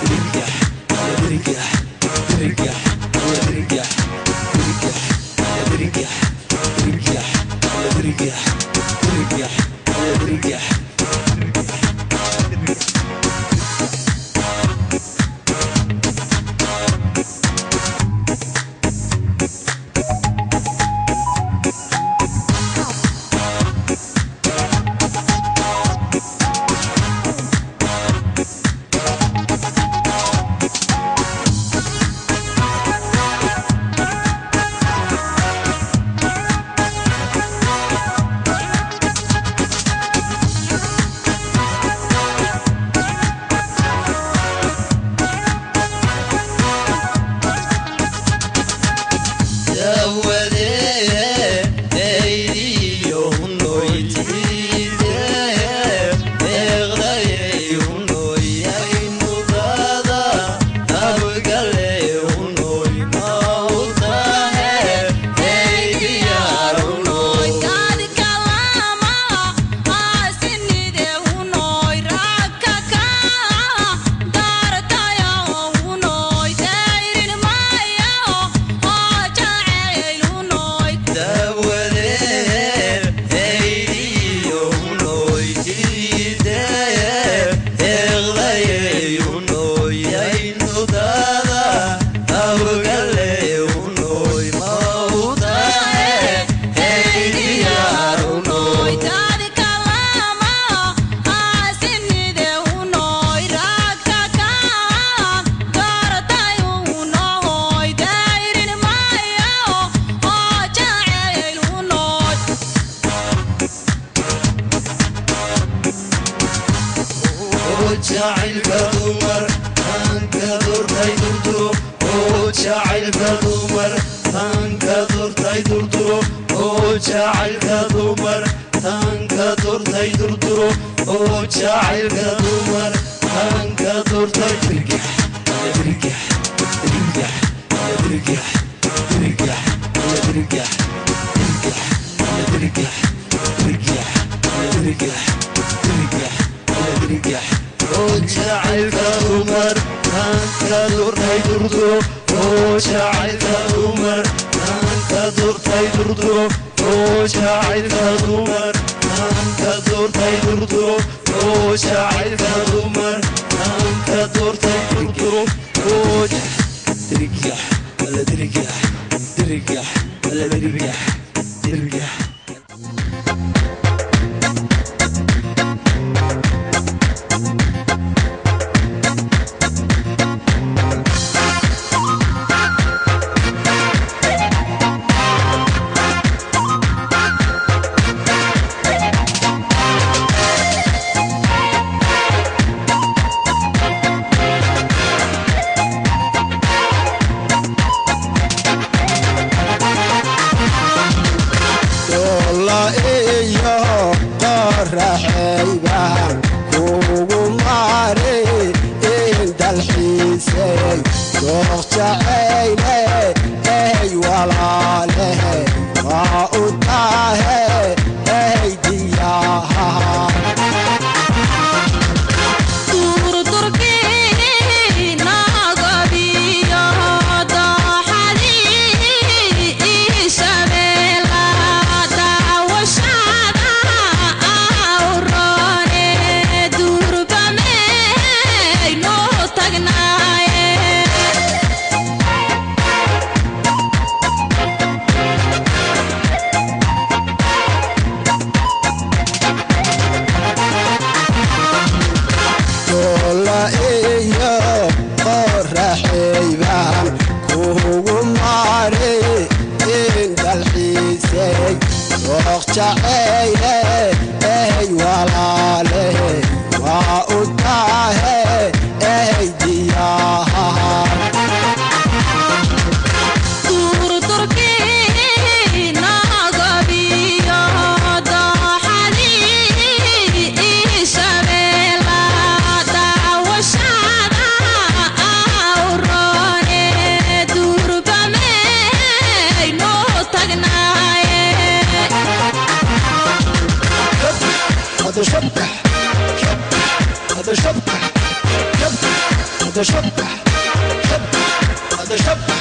dirgax, dirgax, dirgax, dirgax, dirgax, dirgax, dirgax, dirgax, dirgax, dirgax, dirgax. Jacaylka dumar taanka doortay durduro, oo jacaylka dumar taanka doortay durduro, oo jacaylka dumar taanka doortay durduro, oo jacaylka dumar taanka doortay. Dirgax, dirgax, dirgax, dirgax, dirgax, dirgax, dirgax, dirgax, dirgax, dirgax, dirgax, dirgax. Oo jacaylka dumar taanka doortay durduro, oo jacaylka dumar taanka doortay durduro, oo jacaylka dumar taanka doortay durduro, oo jacaylka dumar taanka doortay durduro, oo dirgax, dirgax, dirgax, dirgax, dirgax. Isha هذا شبح هذا شبح هذا شبح هذا شبح.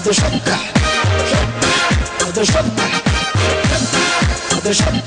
هذا شبح هذا شبح هذا شبح.